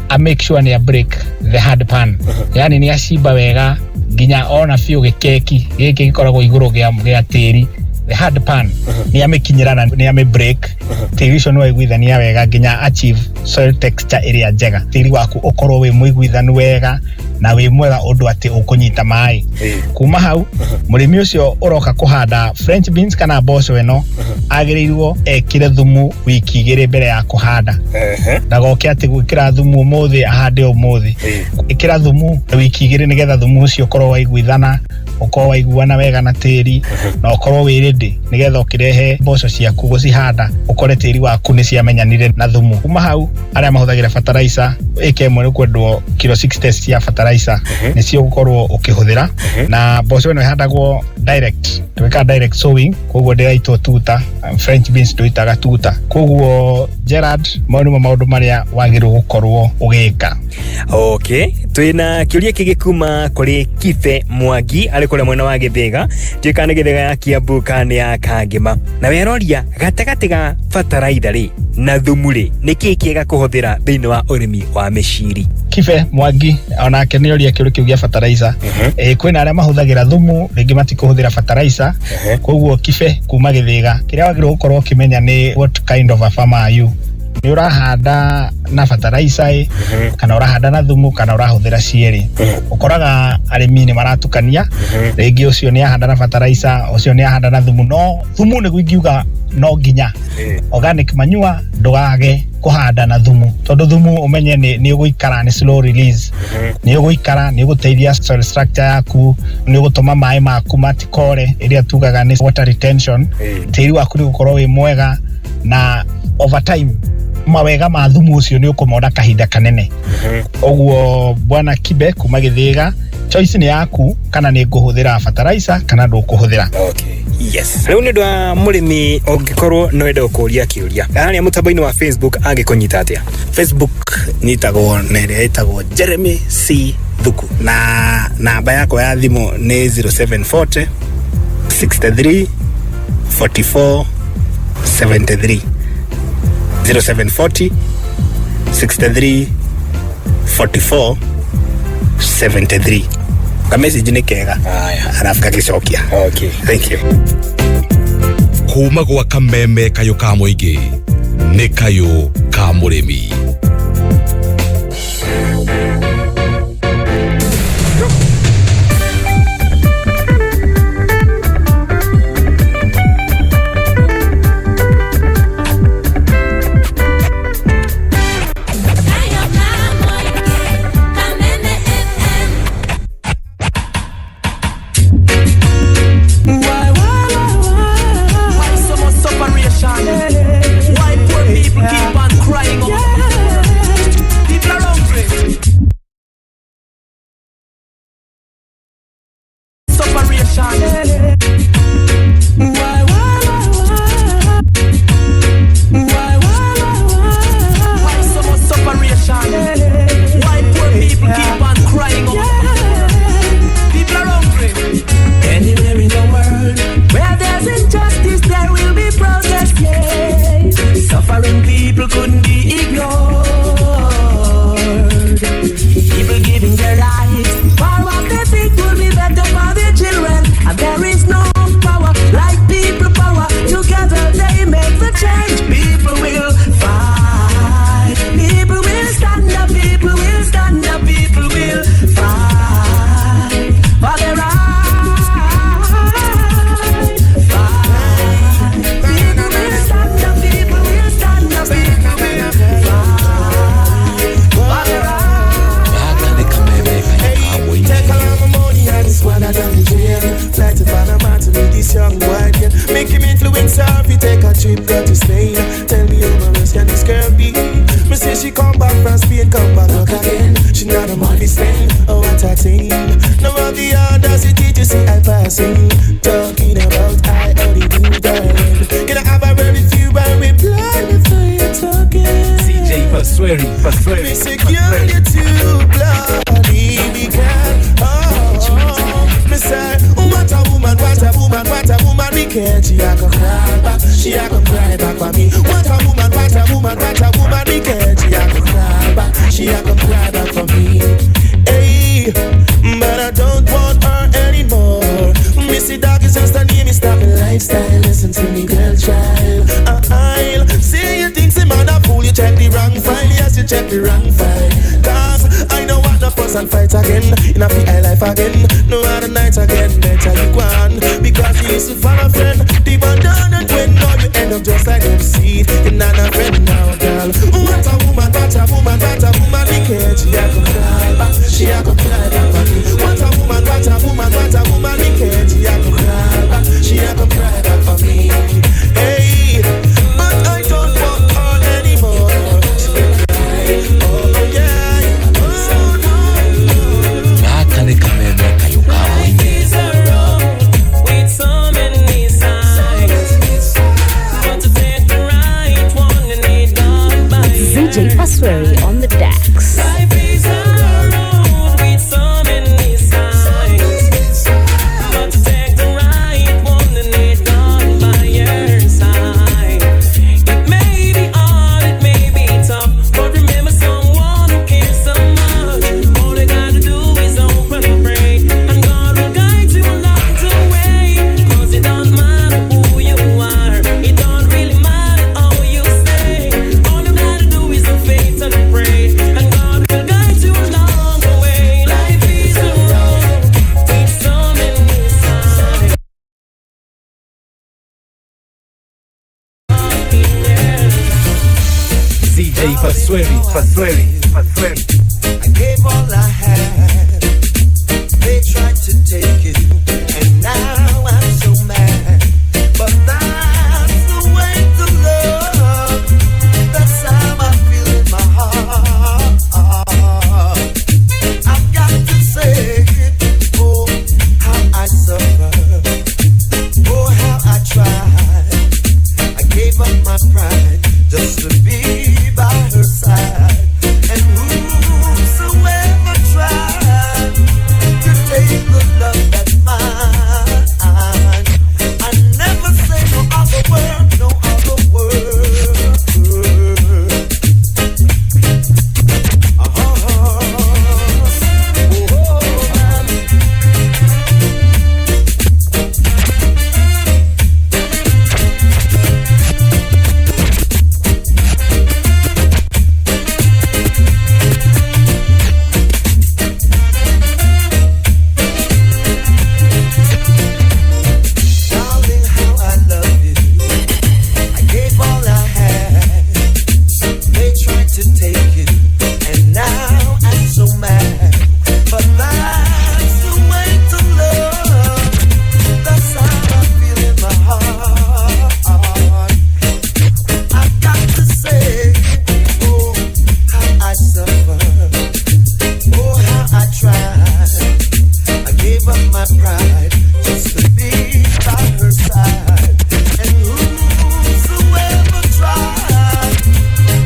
a make sure nĩ a break the hard pan, yani nĩ acimba wega nginya ona biũ gĩkeki gĩkĩ gĩkoragwo igũrũ gĩa tĩri, the hard pan nĩ amĩkinyĩra na nĩ amĩ break. Tĩri ũcio nĩ waiguithania wega nginya achieve soil texture ĩrĩa njega, tĩri waku ũkorwo wĩ mũiguithanu wega na wĩ mwega ũndũ atĩ ũkũnyita maĩ. Kuma hau mũrĩmi ũcio ũroka kũhanda French beans kana mboco ĩno agĩrĩirwo ekĩre thumu wiki 2 mbere ya kũhanda. Ndagoke atĩ gwĩkĩra thumu ũmũthĩ ahande ũmũthĩ. Ĩkĩra thumu wiki 2 nĩgetha thumu ũcio ũkorwo waiguithana, ũkorwo waiguana wega na tĩri, na ũkorwo wĩ ready nĩgetha ũkĩrehe mboco ciaku gũcihanda ũkore tĩri waku nĩ ciamenyanire na thumu. Kuma hau arĩa mahũthagĩra fertilizer ĩka ĩmwe nĩ kwendwo kilo 60 cia fertilizer nĩcio ũgũkorwo ũkĩhũthĩra. Na mboco ĩno ĩhandagwo direct, twĩkaga direct sowing, koguo ndĩraitwo tuta. French beans ndũitaga tuta. Koguo Gerard, mau nĩmo maũndũ marĩa wagĩrĩirwo gũkorwo ũgĩka. Okay, twĩna kĩũria kĩngĩ kuma kũrĩ Kibe Mwangi arĩ kũrĩa mwena wa Gĩthĩga, ndiũĩ kana nĩ Gĩthĩga ya Kiambu kana nĩ ya Kangĩma. Na we aroria gatagatĩ ga bataraitha rĩ na thumu rĩ, nĩ kĩĩ kĩega kũhũthĩra thĩinĩ wa ũrĩmi wa mĩciri? Kibe Mwangi onake nĩ oria kĩũria kĩu gĩa fertilizer. Kwĩna arĩa mahũthagĩra thumu rĩngĩ matikũhũthĩra fertilizer. Koguo Kibe kuma Gĩthĩga, kĩrĩa wagĩrĩirwo gũkorwo ũkĩmenya nĩ what kind of a farmer are you. Nĩ ũrahanda na fertilizer ĩ, kana ũrahanda na thumu, kana ũrahũthĩra cierĩ. Ũkoraga arĩmi nĩ maratukania, rĩngĩ ũcio nĩ ahanda na fertilizer, ũcio nĩ ahanda na thumu, no thumu nĩguo ingiuga no nginya organic manure ndũgage kũhanda na thumu, tondũ thumu ũmenye nĩ ũgũikara, nĩ slow release, nĩ ũgũikara, nĩ ũgũteithia soil structure yaku, nĩ ũgũtũma maĩ maku matikore, ĩrĩa tugaga nĩ water retention. Tĩri waku nĩ ũgũkorwo wĩ mwega, na over time mawega ma thumu ũcio nĩ ũkũmona kahinda kanene. Ũguo bwana Kibe kuma Gĩthĩga, choice nĩ yaku kana nĩ ngũhũthĩra fertilizer kana ndũkũhũthĩra. Yes. Rĩu nĩ ũndũ wa mũrĩmi ũngĩkorwo no ende gũkũria kĩũria harĩa mũtambo-inĩ wa Facebook angĩkũnyita atĩa? Facebook nyitagwo na ĩrĩa ĩtagwo Jeremy C Thuku, na namba yakwa ya thimũ nĩ 0740 63 44 73, 0740 63 44 73. Ka message nĩ kega arabu gagĩcokia. Okay. Thank you. Kuma gwa Kameme kayũ ka mũingĩ nĩ kayũ ka mũrĩmi. Why so much separation? Why poor people keep on crying? trip go to Spain. Tell me how my can this girl be? Me say she come back from Spain, come back look again. She not a money spend, oh what a thing. Now of the audacity to see I passing, talking about I only do darling. Can I have a word with you and reply before you talking? CJ Pasweri, Pasweri. Me say girl you too bloody because oh, me say what a woman, what a woman, what a woman. Me can't, she a go cry back, she a go cry back for me. What a woman, what a woman, what a woman. Me can't, she a go cry back, she a go cry back for me. Hey, but I don't want her anymore. Missy Dog is just a name, it's not my lifestyle. Listen to me, girl, child. I'll say you think some man a fool, you check the wrong file. Yes, you check the wrong file. Cause I know what the person fight again. In a free life again. No other night again, better you go on. Because you used to follow a friend. Deep and down and when now you end up just like them seed. You're not a friend now, girl. What a woman, what a woman, what a woman. We can't, she a go cry back, she a go cry back for me. What a woman, what a woman, what a woman. We can't, she a go cry back, she a go cry back for me. Hey, but I don't want her anymore. She cry, oh yeah, oh no. Gaka nĩ kameme kayũ ka mũingĩ. ZJ Pasweri on the decks. Life is a road with so many signs, but to take the right one you need God by your side. It may be hard, it may be tough, but remember someone who cares so much. All you gotta do is open and pray, and God will guide you along the way. 'Cause it don't matter who you are, it don't really matter how you say. All you gotta do is have faith and pray, and God will guide you along the way. Life is a road with so many signs. CJ Pasweri, Pasweri, Pasweri. I gave all I had. They tried to take it, and now I'm so mad. But that's the way to love. That's how I feel in my heart. I've got to say, oh, how I suffer. Oh, how I tried. I gave up my pride just to be by her side. And whosoever tried to take the love that's mine, I never say no other word, no other word. Darling, how I love you. I gave all I had. They tried to take it, and now I'm so mad. But that's the way to love. That's how I feel in my heart. I've got to say, oh, how I suffer. Oh, how I tried. I gave up my pride just to be by her side. And whosoever tried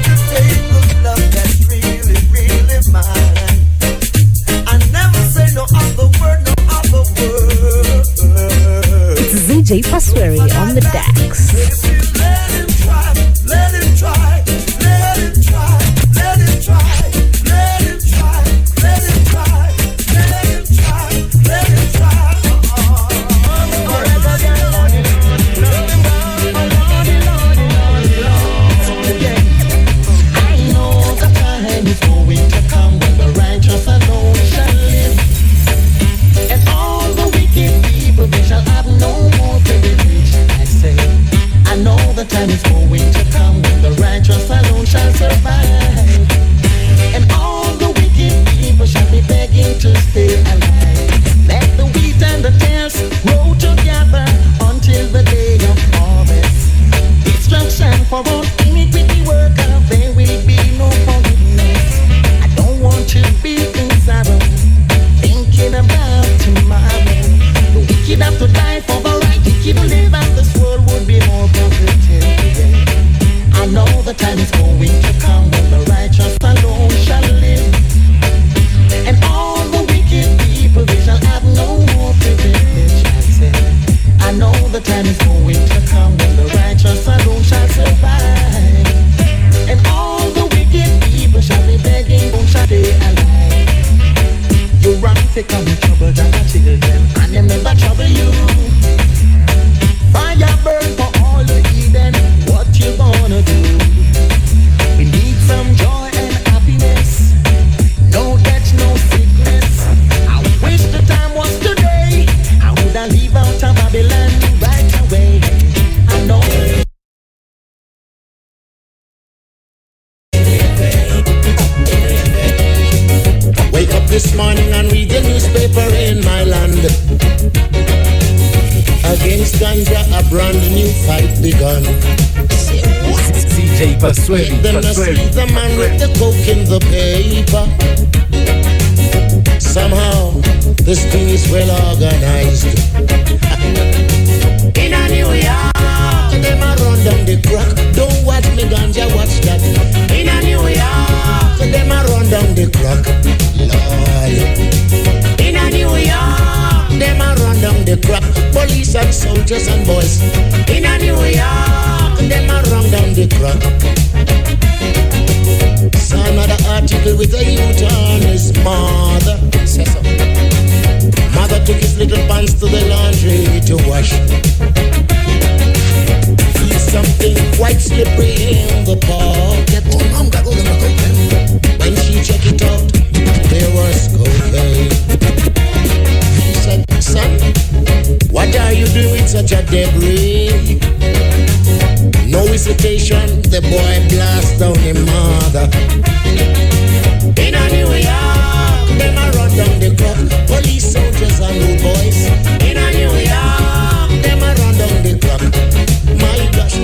to take the love that's really, really mine, I never say no other word, no other word. It's ZJ Pasweri on the decks. Let him try, let him try, let him try, let him try, let him try, let him try, let him try, let him try. I know the time is going to come when the righteous alone shall live, and all the wicked people they shall have no more privilege. I say, I know. Time is going to come when the righteous alone shall survive, and all the wicked people shall be begging, won't shall stay alive. You run sick of the trouble that the children, and they never trouble you. Fire burn for all the heathen. What you gonna do? We need some joy and happiness. No death, no sickness. I wish the time was today. I would I leave out of Babylon right away. I know. Wake up this morning and read the newspaper in my land. Against ganja, a brand new fight begun. CJ Pasweri. Then I see the man with the coke in the paper. Somehow, this thing is well organized. In a New York, them a run down the crack. Don't watch me ganja, watch that. In a New York, them a run down the crack. Lord. In a New York, them a run down the crack. Police and soldiers and boys. In a New York, them a run down the crack. Saw another article with a youth on his mother. Say so. Mother took his little pants to the laundry to wash. Feel something quite slippery in the pocket. Oh, mom got all the cocaine. When she checked it out, there was cocaine. He said, son, what are you doing with such a debris? No hesitation, the boy blasts down his mother. In a New York, them a run down the clock. Police, soldiers and rude boys. In a New York, them a run down the clock. My gosh.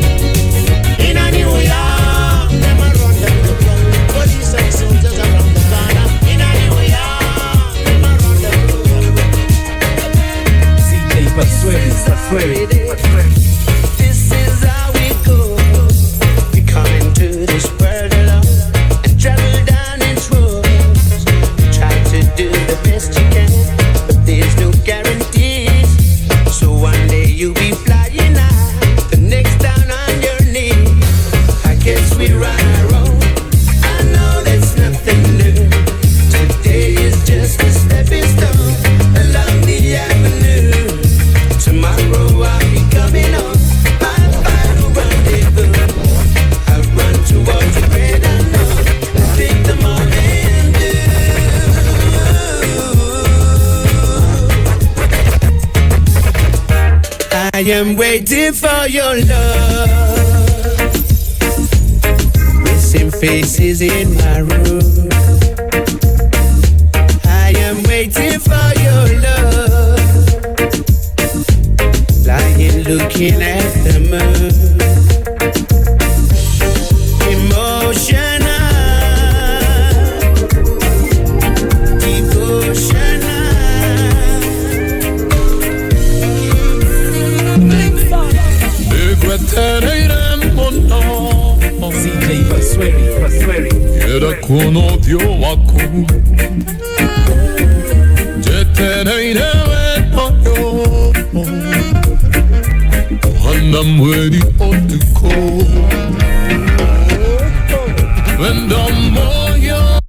In a New York, them a run down the clock. Police and soldiers around the corner. In a New York, them a run down the clock. CJ Pasweri, Pasweri, Pasweri. This is how it goes. We come into this world alone and travel down its roads. You try to do the best you can, but there's no guarantees. So one day you'll be flying high, the next down on your knees. I guess we run our own. I know that's nothing new. Today is just a stepping stone along the avenue. Tomorrow I'll be coming home. My final rendezvous. I'll run towards the great unknown and pick the morning dew. I am waiting for your love. Missing faces in my room. I am waiting for your love. Lying looking at the moon. Emotional, devotional. CJ Pasweri, Pasweri. Era kuno ũthiũ waku njetereire wendo ũhana mweri ũtukũ wendo moyo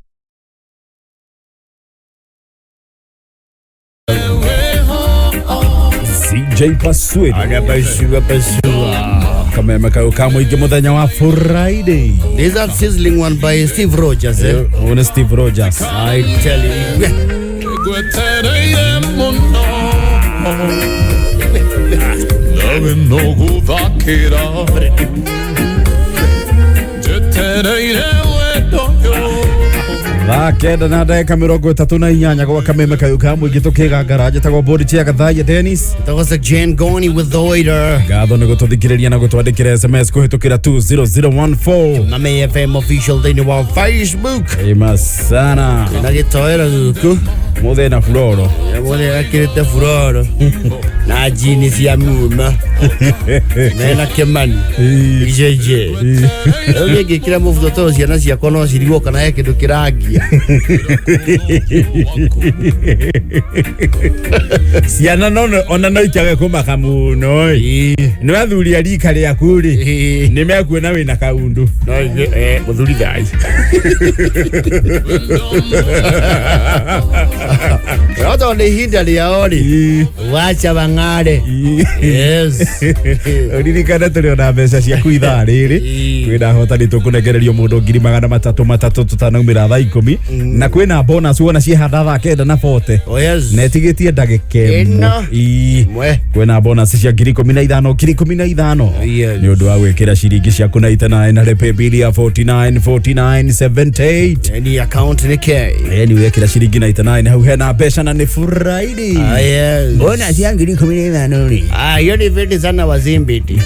CJ Pasweri Agapasua pasua. Kameme kayo kamũingĩ mũthenya wa Friday. There's that sizzling one by Steve Rogers, eh? Una Steve Rogers. I tell you. Gwetereire mũno nawe no gũthakĩra njetereire wendo Thaa kenda na ndagĩka 38 gwa kameme kayo ka mũingĩ tũkĩgangara njĩtagwo Bodi Chia Gathaiya Dennis. That was a Jane Goni with the Oiter. Ngatho nĩ gũtũthikĩrĩria na gũtwandĩkĩra SMS kũhĩtũkĩra 20014. Mame FM official thĩinĩ wa Facebook. Ĩma sana. Na gĩtoero gũkũ. Mũthĩ na furoro. Mũthĩ ekĩrĩte furoro. Na jini cia muma. Mena Kĩmani. IJJ. Rĩu niĩ ngĩkĩra mũbuto tondũ ciana ciakwa no cirigwo kana he kĩndũ kĩrangia. Ciana no ona no ikĩage kũmaka mũno ĩ. Nĩ athuri a rika rĩaku rĩ nĩ mekuona wĩna kaundu. No mũthuri thai. No tondũ nĩ ihinda rĩao rĩ wacha wang'are. Yes. Ririkana tũrĩ ona mbeca ciaku ithaa rĩrĩ kwĩna hotani tũkũnengererio mũndũ 300,000 tũtanaumĩra thaa 10 na kwĩna bonus wona ciĩhanda thaa 9 na 40. Oh yes. Na ĩtigĩtie ndagĩka Ĩno. ĩmwe. Kwĩna bonus cia 15,000 15,000 nĩ ũndũ wa gwĩkĩra ciringi ciaku na itana na rĩpĩ bili ya 49 49 78. Ni account nĩ kĩ? Ĩni wekĩra ciringi na itana hau hena mbeca na nĩ Friday. Ah, yes. Bonus ya 15,000 rĩ. Ah, hiyo ni viti sana wazimbiti.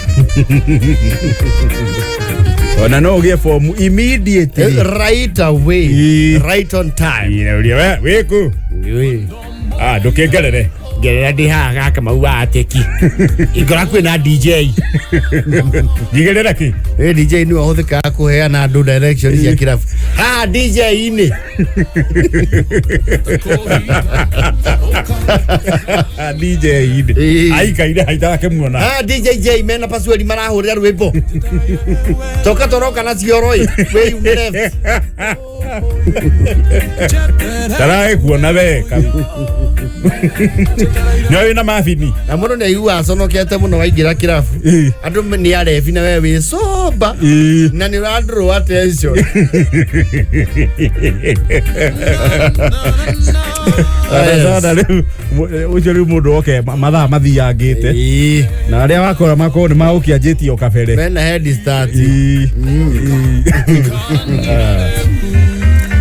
Ona no ũgĩe fomu immediately. Right away. Right on time. Ĩ, we wĩkũ? Ah, ndũkĩngerere. Ngerera ndĩ haha gaka mau wa ateki. Ingora kwĩna DJ. Njigĩrĩra kĩ? Ĩ DJ nĩwe ũhũthĩkaga kũheana andũ direction cia kĩrabu. Haha DJ-inĩ. DJ-inĩ. Aikaire hau itarakĩmuona. Ah, DJ J mena password marahũrĩra rwĩmbo. Toka toroka na cioro ĩ. Wĩyume left. Taragĩkuona we nĩ wĩna mabini. Na mũndũ nĩ aiguaga aconokete mũno waingĩra kĩrabu. Andũ nĩ arebi na we wĩ sober. Na nĩ ũra draw attention. Sana rĩu ũcio rĩu mũndũ oke mathaa mathiangĩte na arĩa wakora makorwo nĩ magũkĩanjĩtie o kabere. Mena head start.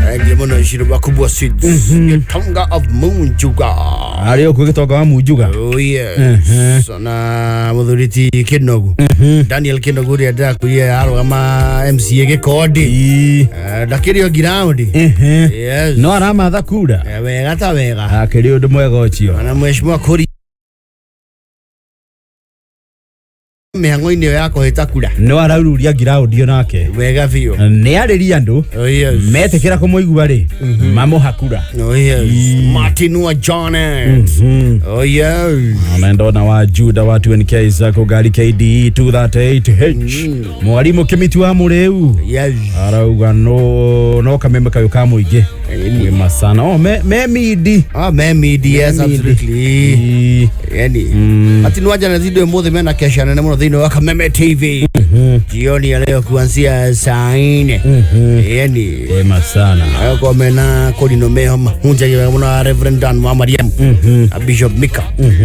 Thank you mũno Shiro Wakubwa Seeds. Gĩtonga of Munjuga. Arĩ o gĩtonga wa Munjuga. Oh yes. Na mũthuri ti Kĩnogu. Daniel Kĩnogu ũrĩa ndĩrakwĩrire arũgama MCA Gĩkondi. Ndakĩrĩ o ground. Yes. No aramatha kura. Wega ta wega. Akĩrĩ ũndũ mwega ũcio. Na mheshimiwa Kũri mĩhang'o-inĩ ĩyo ya kũhĩta kura. No araururia ground nake. Wega biũ. Nĩ arĩria andũ. Metĩkĩra kũmũigua rĩ mamũha kura. Oh yes. Martin wa Janet. Oh yes. Ona ndona wa Juda wa 2NK zako gari KDE 238H. Mwalimu Kimiti wa Mũrĩu. Yes. Arauga no kameme kayo ka mũingĩ. Wĩ sana. Oh me midi. Ah, me midi, yes, absolutely. Yani. Ati ni wa Janet ndio mũthĩ mena kesha nene mũno thĩinĩ wa Kameme TV. Jioni ya leo kuanzia saa 4. Yani. Wema sana. Kwa mena kolino meho mahunja ya muna Reverend Dan wa Mariam. Bishop Mika,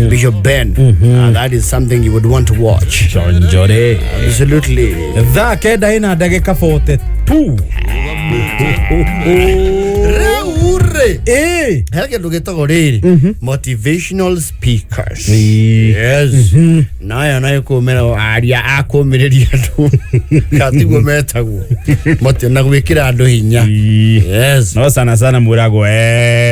Bishop Ben. That is something you would want to watch. Chonjore. Absolutely. Thaa 9 ina ndagĩka 42. Reure. Eh. He kĩndũ gĩtagwo rĩrĩ motivational speakers. Yes. Nayo nayo kũmĩra aria a kũmĩrĩria andũ katiguo metagwo na gwĩkĩra andũ hinya. Yes. No sana sana mũragwo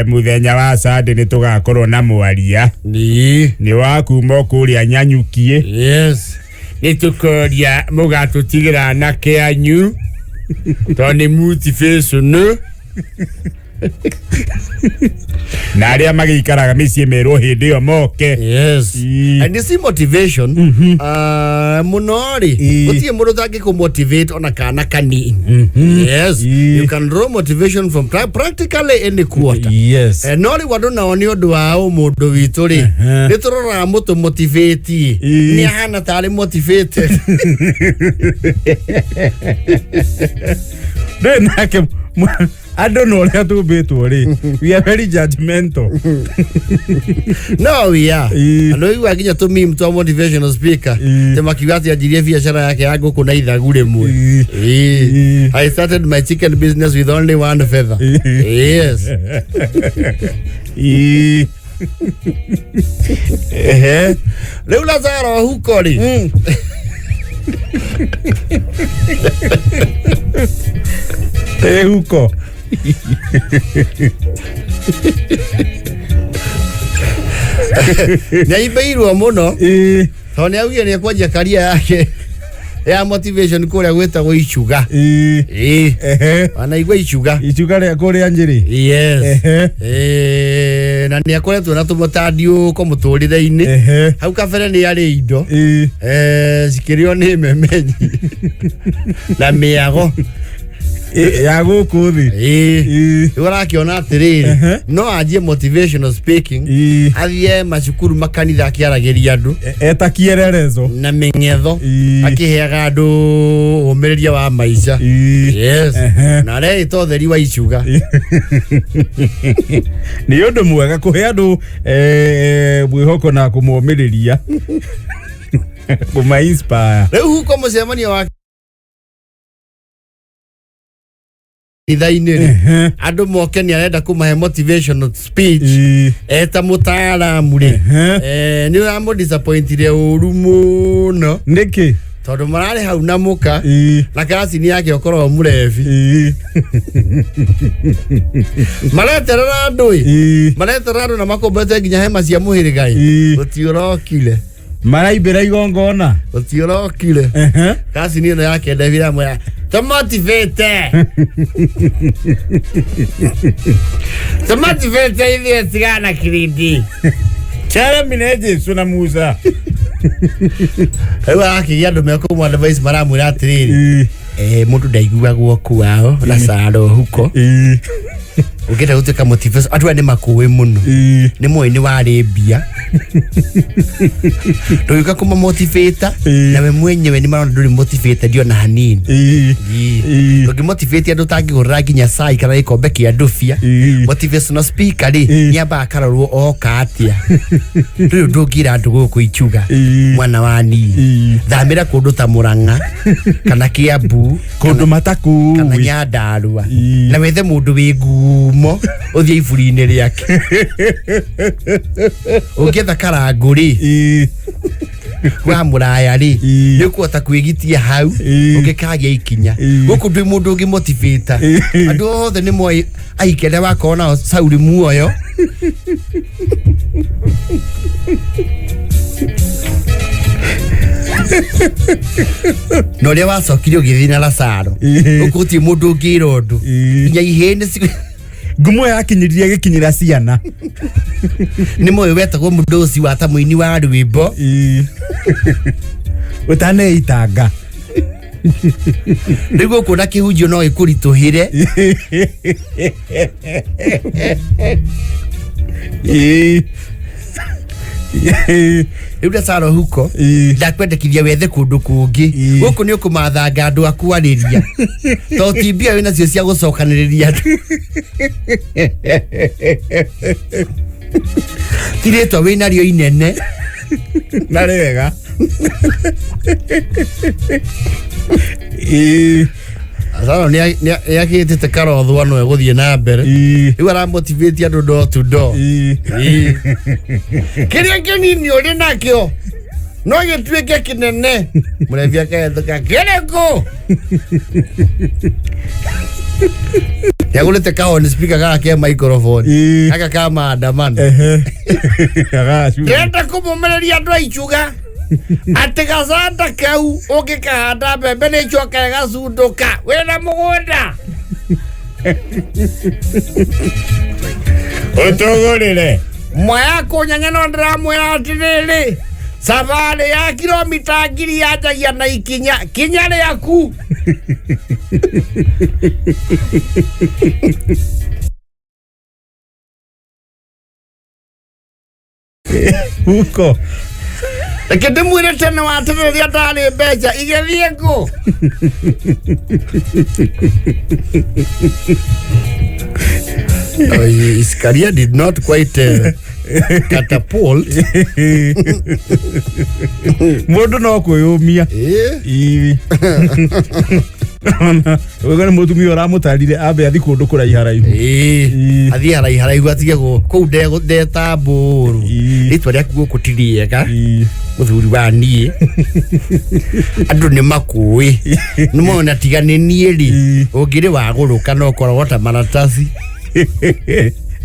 mũthenya wa Sunday nĩ tũgakorwo na mwaria. Nĩ wa kuma kũrĩa Nyanyukie. Yes. Nĩ tũkoria mũgatũtigĩra anake anyu tondũ nĩ motivation na arĩa magĩikaraga mĩciĩ merwo hĩndĩ ĩyo moke. Yes. And you see motivation mũno rĩ gũtirĩ mũndũ ũtangĩkũ motivate ona kana kanini. Yes. You can draw motivation from practically any quarter. Yes. No rĩu andũ nao nĩ ũndũ wa ũmũndũ witũ rĩ nĩ tũroraga mũtũ motivate nĩ ahana tarĩ motivated. Ndĩ nake andũ no ũrĩa tũmbĩtwo rĩ we are very judgmental. No we are. Andũ aigua nginya tũ meme twa motivational speaker te makiuga atĩ anjirie biacara yake ya ngũkũ na ithagu rĩmwe. I started my chicken business with only one feather. Yes. Rĩu Lazaro huko rĩ huko nĩaimbeirwo mũno tondũ nĩaugire nĩekwanjia karia yake Ya motivation kũrĩa gwĩtagwo Icuga. Ĩĩ. Wanaigua Icuga. Icuga rĩa kũrĩa Njĩrĩ. Yes. Ĩĩ, na nĩ akoretwo na tũmũtandiũko mũtũrĩre-inĩ. Hau kabere nĩ arĩ indo. Cikĩrĩo nĩ memenyi na mĩago ya gũkũ thĩ. Ĩĩ. Rĩu arakĩona atĩrĩrĩ, no anjie motivational speaking, athiĩ macukuru, makanitha, akĩaragĩria andũ eta kiererezo na mĩng'etho, akĩheaga andũ ũmĩrĩria wa maica. Yes. Na areĩta ũtheri wa Icuga. Nĩ ũndũ mwega kũhe andũ mwĩhoko na kũmomĩrĩria, kũma inspire. Rĩu huko mũcemanio wa kanitha-inĩ rĩ, andũ moke, nĩ arenda kũmahe motivational speech eta mũtaaramu rĩ, nĩ ũramũ disappointire ũru mũno. Nĩkĩ? Tondũ mararĩ hau na mũka na kacini yake ũkoragwo mũrebi, mareterera andũ ĩ, mareterera andũ na makombete nginya hema cia mũhĩrĩga ĩ, gũtiũrokire. Maraimbĩra igongona. Gũtiũrokire. Kacini ĩno yake ndebira mwĩra tũmotivate, tũmotivate ithuĩ tigana kirindi. Jeremy nĩ Jesu na Musa. Rĩu arakĩgĩa andũ mekũmũ advice, maramwĩra atĩrĩrĩ, mũndũ ndaiguagwo kwao na caro huko. Ũngĩenda gũtuĩka motivation, andũ aya nĩ makũĩ mũno, nĩ moĩ nĩ warĩ mbia, ndũgĩũka kũma motivate nawe mwenyewe nĩ marona ndũrĩ motivated ona hanini. Ndũngĩ motivate andũ ũtangĩgũrĩra nginya cai kana gĩkombe kĩa ndũbia. Motivational speaker rĩ, nĩ ambaga akarorwo oka atĩa. Ndũrĩ ũndũ ũngĩra andũ gũkũ Ichuga, mwana wa nii, thamĩra kũndũ ta Mũrang'a kana Kĩambu, kũndũ matakũĩ, kana Nyandarua, na wethe mũndũ wĩ ngumo ũthiĩ iburi-inĩ rĩake. Ũngĩetha karangũ rĩ, wa mũraya rĩ, nĩ ũkũhota kwĩgitia hau ũngĩkagia ikinya. Gũkũ ndwĩ mũndũ ũngĩ motivate. Andũ othe nĩ moĩ aiki arĩa wakorwo nao Sauli muoyo. Na ũrĩa wacokire ũgĩthiĩ na Lazaro, gũkũ gũtirĩ mũndũ ũngĩra ũndũ, nginya ihĩĩ nĩ ngumo yakinyĩrire gĩkinyĩra ciana. Nĩ moĩ wetagwo mũndũ ũcio wa ta mũini wa rwĩmbo ũtaneitanga. Rĩu gũkũ na kĩhunjio no ĩkũritũhĩre. Rĩu Lazaro huko ndakwendekithia wethe kũndũ kũngĩ. Gũkũ nĩ ũkũmathanga andũ a kwarĩria, to ti mbia wĩ nacio cia gũcokanĩrĩria andũ, ti rĩtwa wĩ narĩo inene. Na rĩega. Lazaro nĩ akĩtĩte karothwa no egũthiĩ na mbere. Rĩu aramotivate andũ door to door. Kĩrĩa kĩnini ũrĩ nakĩo no gĩtuĩke kĩnene. Mũrebi akahĩtũka kĩrĩkũ. Nĩagũrĩte ka on speaker gaka ke microphone gaka ka maandamano. Ndĩrenda kũmũmĩrĩria andũ a Ichuga atĩ gacanda kau ũngĩkahanda mbembe nĩ icoka ĩgacundũka wĩna mũgũnda. Ũtũgũrĩre. Mwaya kũnyanya, no ndĩramwĩra atĩrĩrĩ, sabarĩ ya kilomita 1000 yanjagia na ikinya kinya rĩaku. Huko. Reke ndĩmwĩre tene wa tene rĩrĩa ndarĩ mbeca igĩthiĩ kũ. His career did not quite catapult. Mũndũ no kwĩyũmia. Ũguo nĩ mũtumia ũramũtarire ambe athi kũndũ kũraiharaihu. Athiĩ haraiharaihu, atige kũu ndetambũrũ rĩtwa rĩaku gũkũ ti rĩega, mũthuri wa niĩ, andũ nĩ makũĩ, nĩ mona tiga nĩ niĩ rĩ, ũngĩrĩ wagũrũka no ũkoragwo ta maratathi.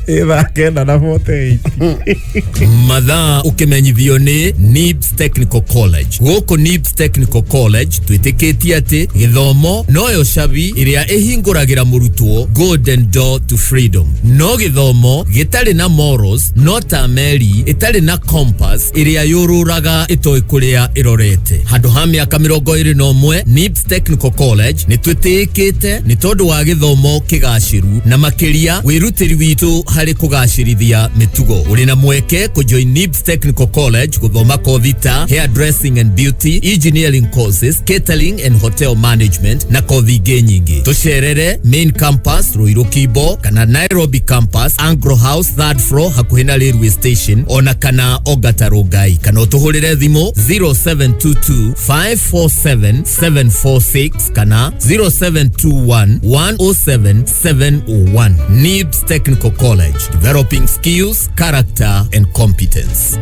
Ĩ thaa 9 na 48. Mathaa ũkĩmenyithio nĩ NIBS Technical College. Gũkũ NIBS Technical College twĩtĩkĩtie atĩ gĩthomo noyo cabi ĩrĩa ĩhingũragĩra mũrutwo golden door to freedom. No gĩthomo gĩtarĩ na morals no ta meri ĩtarĩ na compass ĩrĩa yũrũraga ĩtoĩ kũrĩa ĩrorete. Handũ ha mĩaka 21 NIBS Technical College nĩ twĩtĩkĩte nĩ tondũ wa gĩthomo kĩgacĩru na makĩria wĩrutĩri witũ harĩ kũgacĩrithia mĩtugo. Ũrĩ na mweke kũjoin NIBS Technical College gũthoma kothi ta hairdressing and beauty, engineering courses, catering and hotel management na kothi ingĩ nyingĩ. Tũcerere main campus Ruiru Kimbo kana Nairobi campus Anglo House third floor hakuhĩ na railway station ona kana Ongata Rongai, kana ũtũhũrĩre thimũ 0722 547 746 kana 0721 107 701. NIBS Technical College, developing skills, character and competence.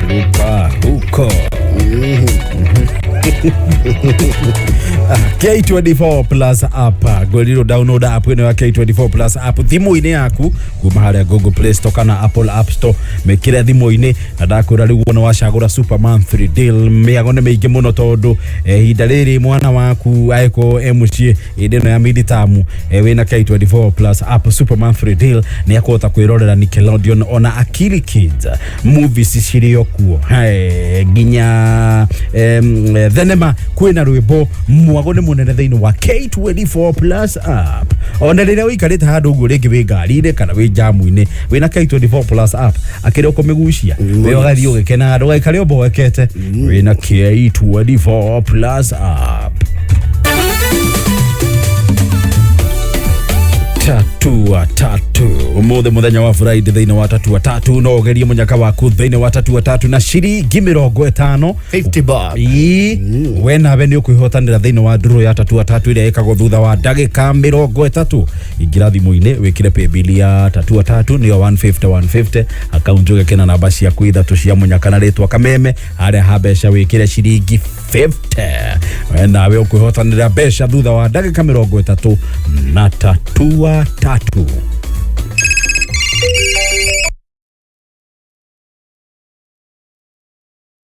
Rupa huko. K24 Plus app, ngwĩrirwo download app ĩno ya K24 Plus app thimũ-inĩ yaku kuma harĩa Google Play Store kana Apple App Store, mĩkĩre thimũ-inĩ na ndakwĩra rĩu wona wacagũra super monthly deal mĩago nĩ mĩingĩ mũno tondũ ihinda rĩrĩ mwana waku angĩkorwo e mũciĩ hĩndĩ ĩno ya midterm, wĩna K24 Plus app super monthly deal nĩ akũhota kwĩrorera Nickelodeon ona Akili Kids movies cirĩ o kuo. Hey, nginya thenema kwĩna rwĩmbo mwago nĩ mũnene thĩinĩ wa K24 Plus app. Ona rĩrĩa ũikarĩte handũ ũguo rĩngĩ wĩ ngari-inĩ kana wĩ jamu-inĩ wĩna K24 Plus app akĩrĩ ũkũmĩgucia wĩ ũgathiĩ ũgĩkenaga ndũgaikare ũmboekete wĩna K24 Plus app. Tatua tatu umuthi muthenya wa Friday thiini wa tatua tatu no ugerie munyaka waku thiini wa tatua tatu na ciringi 50 50 bob. Ii we nawe ni ukwihotanira thiini wa nduru ya tatua tatu iria ikagwo thutha wa ndagika 30. Ingira thimu-ini wikire paybill ya tatua tatu niyo 150 150 akaunti ugekena namba ciaku ithatũ cia munyaka na ritwa Kameme haria ha mbeca wikire ciringi 50 we nawe ukwihotanira mbeca thutha wa ndagika 30 na tatua tatu.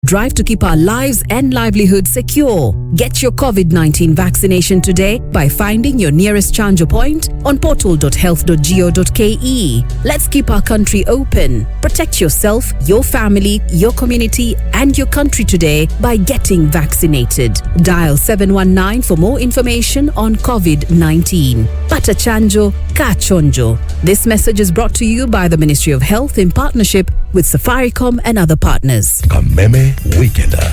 Drive to keep our lives and livelihoods secure. Get your COVID-19 vaccination today by finding your nearest Chanjo point on portal.health.go.ke. Let's keep our country open. Protect yourself, your family, your community, and your country today by getting vaccinated. Dial 719 for more information on COVID-19. Pata Chanjo, Ka Chonjo. This message is brought to you by the Ministry of Health in partnership with Safaricom and other partners. Kameme Weekender.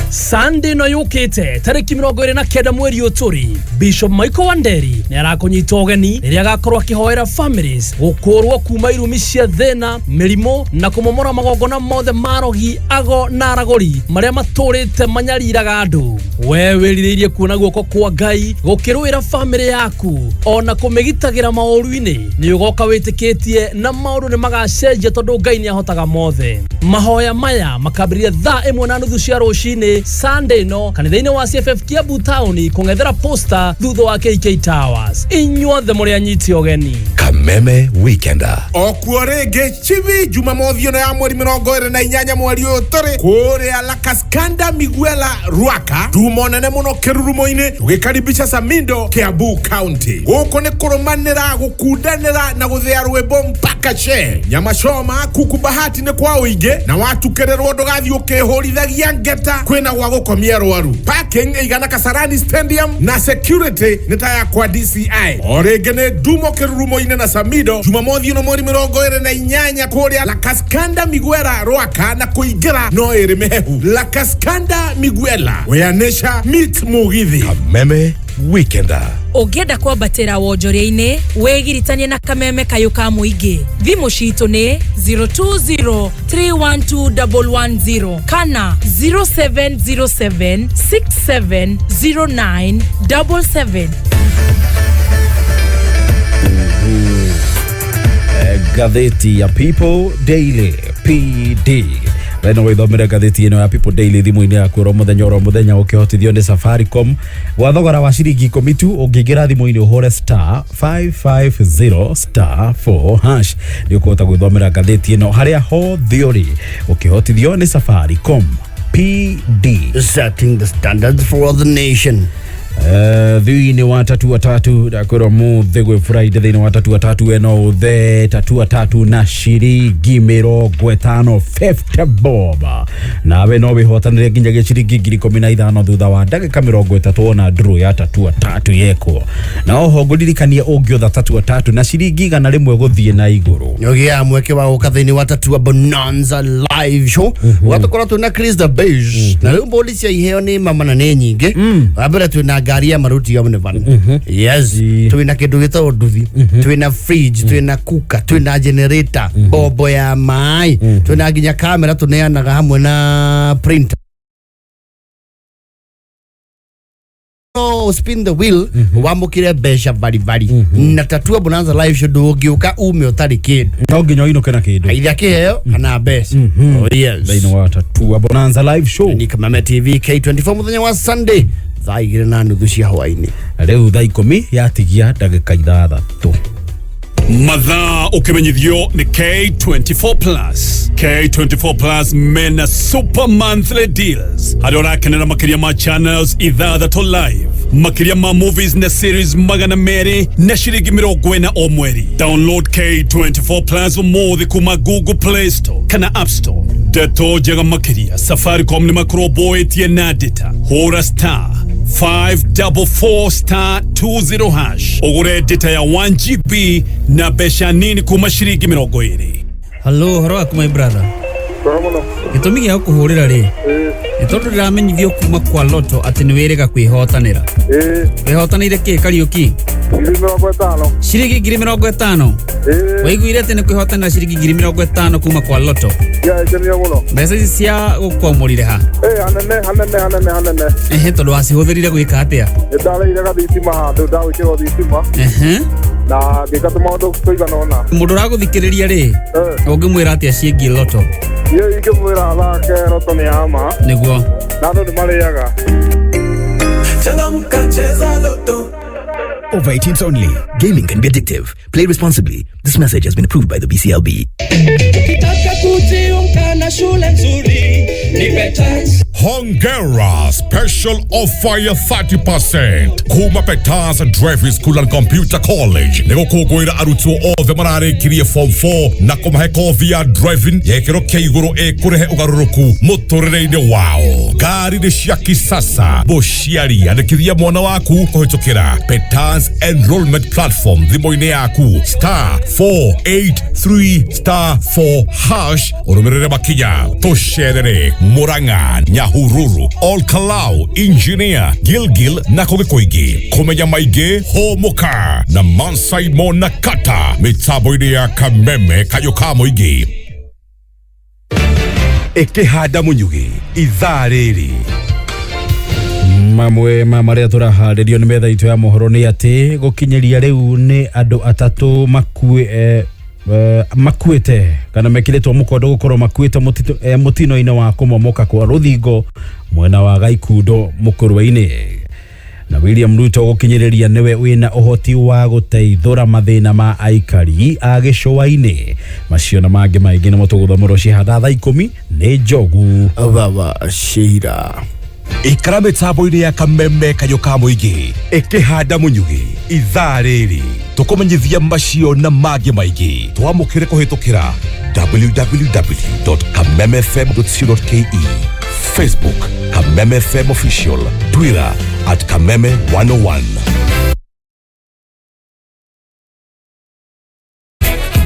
Sunday no yukite tariki 29 mweri uturi Bishop Michael Wanderi ni arakunyita ũgeni rĩrĩa agakorwo akĩhoera families gũkũrwo kuma irumi cia thĩna mĩrimũ na kũmomora magongona mothe marogi ago na aragũri marĩa matũrĩte manyariraga andũ. We wĩrirĩirie kuona guoko kwa Ngai gũkĩrũĩra family yaku ona kũmĩgitagĩra maũru-inĩ nĩ ũgoka wĩtĩkĩtie na maũndũ nĩ magacenjia tondũ Ngai nĩ ahotaga mothe. Mahoya maya makambĩrĩria thaa 1:30 cia rũcinĩ Sunday no kanitha-inĩ wa CFF Kiambu Town kũng'ethera posta thutha wa KK Towers. Inyuothe mũrĩ anyiti ũgeni. Kameme Weekender. Okuo rĩngĩ chibi Jumamothi ĩno ya mweri 28 mweri ũyũ tũrĩ kũrĩa Lakaskanda Miguela Ruaka tumo nene mũno kĩrurumo-inĩ tũgĩkaribisha Samindo Kiambu County. Gũkũ nĩ kũrũmanĩra gũkundanĩra na gũthĩa rwĩmbo mpaka she nyama choma kuku bahati nĩ kwa ũingĩ na watukĩrĩrwo ndũgathiĩ ũkĩhũrithagia ngeta kwĩna gwa gũkomia rwaru. Parking ĩigana Kasarani Stadium na security nĩ ta ya kwa DCI. O rĩngĩ nĩ ndumo kĩrurumo-inĩ na Samido Jumamothi ĩno mweri 28 kũrĩa Lakaskanda Miguela Ruaka na kũingĩra no ĩrĩ mĩhehu. Lakaskanda Miguela where nature meets Mugithi. Kameme Weekender. Ũngĩenda kwambatĩra wonjoria-inĩ wĩgiritanie na Kameme kayũ ka mũingĩ thimũ citũ nĩ 020312110 kana 0707670977. Gatheti ya People Daily PD We no wĩthomere ngathĩti ĩno ya People Daily thimũ-inĩ yaku oro mũthenya oro mũthenya ũkĩhotithio nĩ Safaricom gwa thogora wa ciringi 10 tu. Ũngĩingĩra thimũ-inĩ ũhũre star 550 star 4 hash nĩ ũkũhota gwĩthomera ngathĩti ĩno harĩa hothe ũrĩ ũkĩhotithio nĩ Safaricom. PD setting the standards for the nation. Thĩinĩ wa tatua tatu ndakwĩrwo mũthĩ gwĩ Friday, thĩinĩ wa tatua tatu ĩno ũthe tatua tatu na ciringi 50, 50 bob, nawe no wĩhotanĩre nginyagia ciringi 15,000 thutha wa ndagĩka 30 ona draw ya tatua tatu yekwo. Na oho ngũririkanie ũngĩotha tatua tatu na ciringi 100 gũthiĩ na igũrũ, nĩũgĩaga mweke wa gũka thĩinĩ wa Tatua Bonanza live show. Ũgatũkorwo twĩna Chris the Beige, na rĩu mbũndi cia iheo nĩ mama na nĩ nyingĩ. Wa mbere twĩna ngari ya maruti ya Mnevan. Yes, twĩna kĩndũ gĩtagwo nduthi, twĩna fridge, twĩna kuka, twĩna generator, bombo ya maĩ, twĩna nginya kamera tũneanaga hamwe na printer. No spin the wheel wamũkĩre mbeca baribari. Na Tatua Bonanza live show ndũngĩũka ume ũtarĩ kĩndũ, no nginya ũinũke na kĩndũ, either kĩheo kana mbeca. Oh yes, thĩinĩ wa Tatua Bonanza live show ni Kameme TV K24 mũthenya wa Sunday thaa 2:30 cia hwaĩ-inĩ. Rĩu thaa 10 yatigia ndagĩka 6. Mathaa ũkĩmenyithio nĩ K24 Plus. K24 Plus mena super monthly deals harĩa ũrakenera makĩria ma channels 6 live, makĩria ma movies na series 200 na ciringi 40 o mweri. Download K24 Plus ũmũthĩ kuma Google Play Store kana App Store. Ndeto njega makĩria, Safaricom nĩ makorwo na data. Hũra star 544 star 20 hash ũgũre data ya 1 GB na mbeca nini kuma ciringi 20. Hello, horo waku my brother. Gĩtũmi gĩa gũkũhũrĩra rĩ, nĩ tondũ ndĩramenyithio kuma kwa Lotto atĩ nĩ wĩrĩga kwĩhotanĩra. Wĩhotanĩire kĩ Kariũki? 50,000. Ciringi 50,000. Waiguire atĩ nĩ kwĩhotanĩra ciringi 50,000 kuma kwa Lotto? Mbeca ici cia gũkwamũrire ha? Hanene hanene hanene. Ehe, tondũ wacihũthĩrire gwĩka atĩa? Nĩ ndareire gathitima handũ ndagwĩkĩrwo thitima na ngĩka tũmaũndũ tũigana ũna. Mũndũ ũragũthikĩrĩria rĩ, ũngĩmwĩra atĩa ciĩgiĩ Lotto? Niĩ ingĩmwĩra athake Lotto nĩ ya ma. Nĩguo. Na andũ nĩ marĩaga. Changamka, cheza Lotto. Over 18s only. Gaming can be addictive. Play responsibly. This message has been approved by the BCLB. Ukitaka kujiunga na shule nzuri ni Petals. Hongera special offer ya 30% kuma Petals Driving School and Computer College nĩ gũkũngũĩra arutwo othe mararĩkirie form 4 na kũmahe kothi ya driving ya gĩkĩro kĩa igũrũ ĩkũrehe ũgarũrũku mũtũrĩre-inĩ wao. Ngari nĩ cia kisasa. Mũciari andĩkithia mwana waku kũhĩtũkĩra Petals enrollment platform thimũ-inĩ yaku star 483 star 4 hash ũrũmĩrĩre makinya. Tũcerere Murang'a, Nyahururu, Olkalau, Engineer, Gilgil na kũngĩ kũingĩ. Kũmenya maingĩ hũmũka na Mansai Mona Kata mĩtambo-inĩ ya Kameme kayũ ka mũingĩ. Ĩkĩhanda mũnyugĩ ithaa rĩrĩ. Mamwe ma marĩa tũraharĩrio nĩ metha itũ ya mohoro nĩ atĩ gũkinyĩria rĩu nĩ andũ atatũ makuĩte kana mekĩrĩtwo mũkondo gũkorwo makuĩte mũtino-inĩ wa kũmomoka kwa rũthingo mwena wa Gaikundo mũkũrwe-inĩ. Na William Ruto gũkinyĩrĩria nĩwe wĩna ũhoti wa gũteithũra mathĩna ma aikari a gĩcũa-inĩ. Macio na mangĩ maingĩ nĩmo tũgũthomorwo cihanda thaa 10 nĩ Njogu Baba Shira. Ikara mĩtambo-inĩ ya Kameme kayũ ka mũingĩ ĩkĩhanda mũnyugĩ ithaa rĩrĩ tũkũmenyithia macio na mangĩ maingĩ. Twamũkĩre kũhĩtũkĩra www.kamemefm.co.ke, Facebook Kameme FM Official, Twitter at Kameme 101.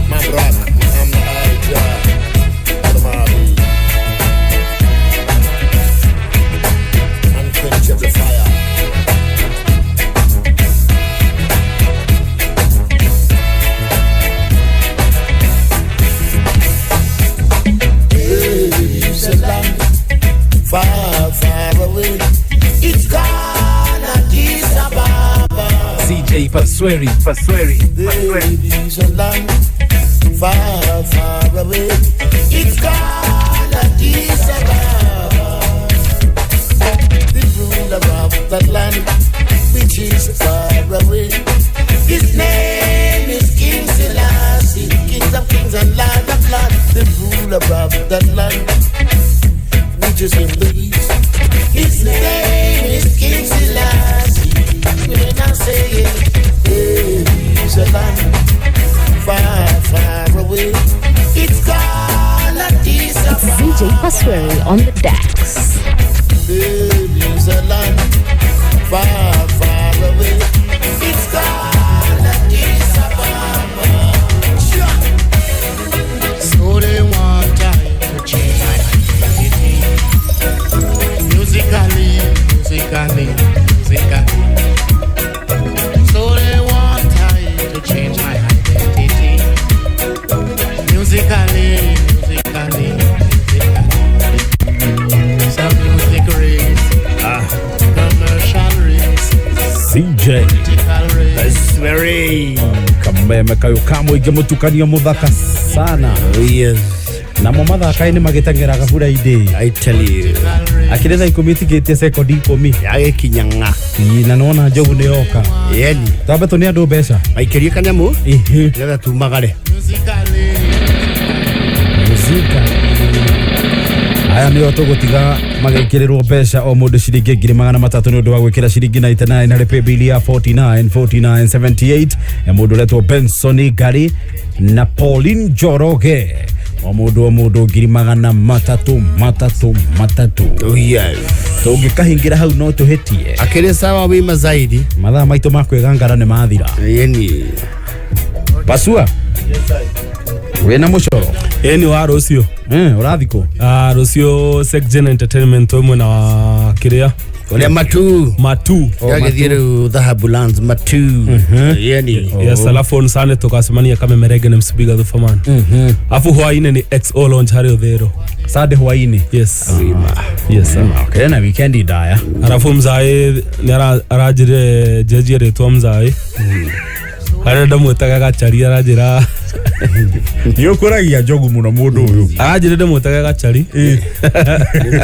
My brother, I'm the Unquenchable fire. There's a land far, far away. It's gone, Addis Ababa. CJ Pasweri, Pasweri, Pasweri. There's a land far, far away. It's gone, Addis land which is in the east. His name is King Selassie. When I say it, there is a land far, far away. It's called Addis It's ZJ Pasweri on the decks. There is a land far, far away. It's called Addis Ababa. Sure. So they want time to change my identity. Musically, musically, musically. So they want time to change my identity. Musically, musically, musically. Some music race, commercial race, CJ political race. Pasweri kameme kayo kamwe mutukanio muthaka sana. Yes. Namo mathaka-inĩ magĩteng'eraga Friday. I tell you. Akĩrĩ thaa ikũmi itigĩtie sekondi ikũmi. Yagĩkinya ng'a. Ii, na nĩwona njogu nĩ yoka. Yeni. Twambe tũne andũ mbeca. Maikĩrie kanyamũ. Nĩgetha tumagare. Muzika. Aya nĩo tũgũtiga magĩkĩrĩrwo mbeca o mũndũ ciringi 300,000 nĩ ũndũ wa gwĩkĩra ciringi 99 harĩ paybill ya 49 49 78 ya mũndũ ũretwo Benson Ngari na Pauline Njoroge o mũndũ 300,000 3 3. Oh yes. Tũngĩkahingĩra hau no tũhĩtie. Akĩrĩ sawa wima zaidi. Mathaa maitũ ma kwĩgangara nĩ mathira. Yeni. Pasua. Wĩna mũcoro? Ĩĩ ni wa rũciũ. Ũrathiĩ kũ? Rũciũ Secgen Entertainment twĩ mwena wa kĩrĩa Ũrĩa matu. Matu. Yagĩthiĩ rĩu Dhahabu Lands matu. Yeni. Yes, alafu on Sunday tukacemania Kamemerege na Msibiga Thufaman. Alafu hwaĩ-inĩ ni XO launch harĩ Ũthĩro. Sunday hwaĩ-inĩ. Yes. Yes. Okay, na weekend ndaya. Alafu mzae nĩ aranjĩrire njenjie rĩtwa mzae. Harĩa ndamwĩtaga Gachari aranjĩra Nĩ ũkũragia njogu mũno mũndũ ũyũ. Aranjĩrire ndĩmwĩtage Gachari.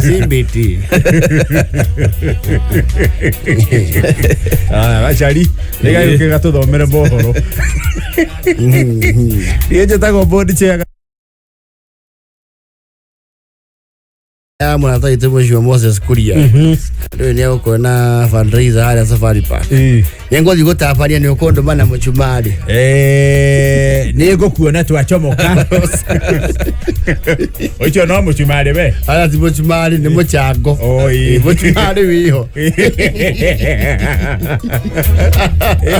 Zimbiti. Aya Gachari, nĩgagĩũke gatũthomere mohoro. Niĩ njĩtagwo board chair. Ya mũrata witũ mũcio Moses Kuria. Rĩu nĩ egũkorwo na fundraiser harĩa Safari Park. Nĩ ngũthiĩ gũtabania nĩ ũkũndũma na mũcumarĩ. Nĩ ngũkuona twacomoka. Ũcio no mũcumarĩ we. Ara ti mũcumarĩ nĩ mũchango. Mũcumarĩ wĩho. Ĩ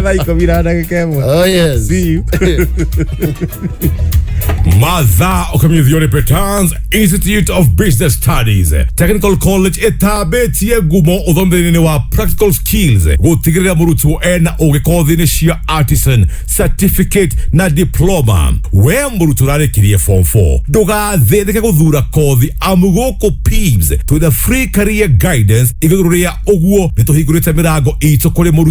thaa 11. Oh yes. See you. Mathaa ũkamenyithio nĩ Petans Institute of Business Studies Technical College ĩtambĩtie ngumo ũthomithia-inĩ wa practical skills gũtigĩrĩra mũrutwo ena ũgĩ kothi-inĩ cia artisan certificate na diploma. We mũrutwo ũrarĩkirie form 4 ndũgathĩnĩke gũthura kothi amu gũkũ PIBS twĩna free career guidance igũrũ rĩa ũguo nĩ tũhingũrĩte mĩrango itũ kũrĩ mũrutwo.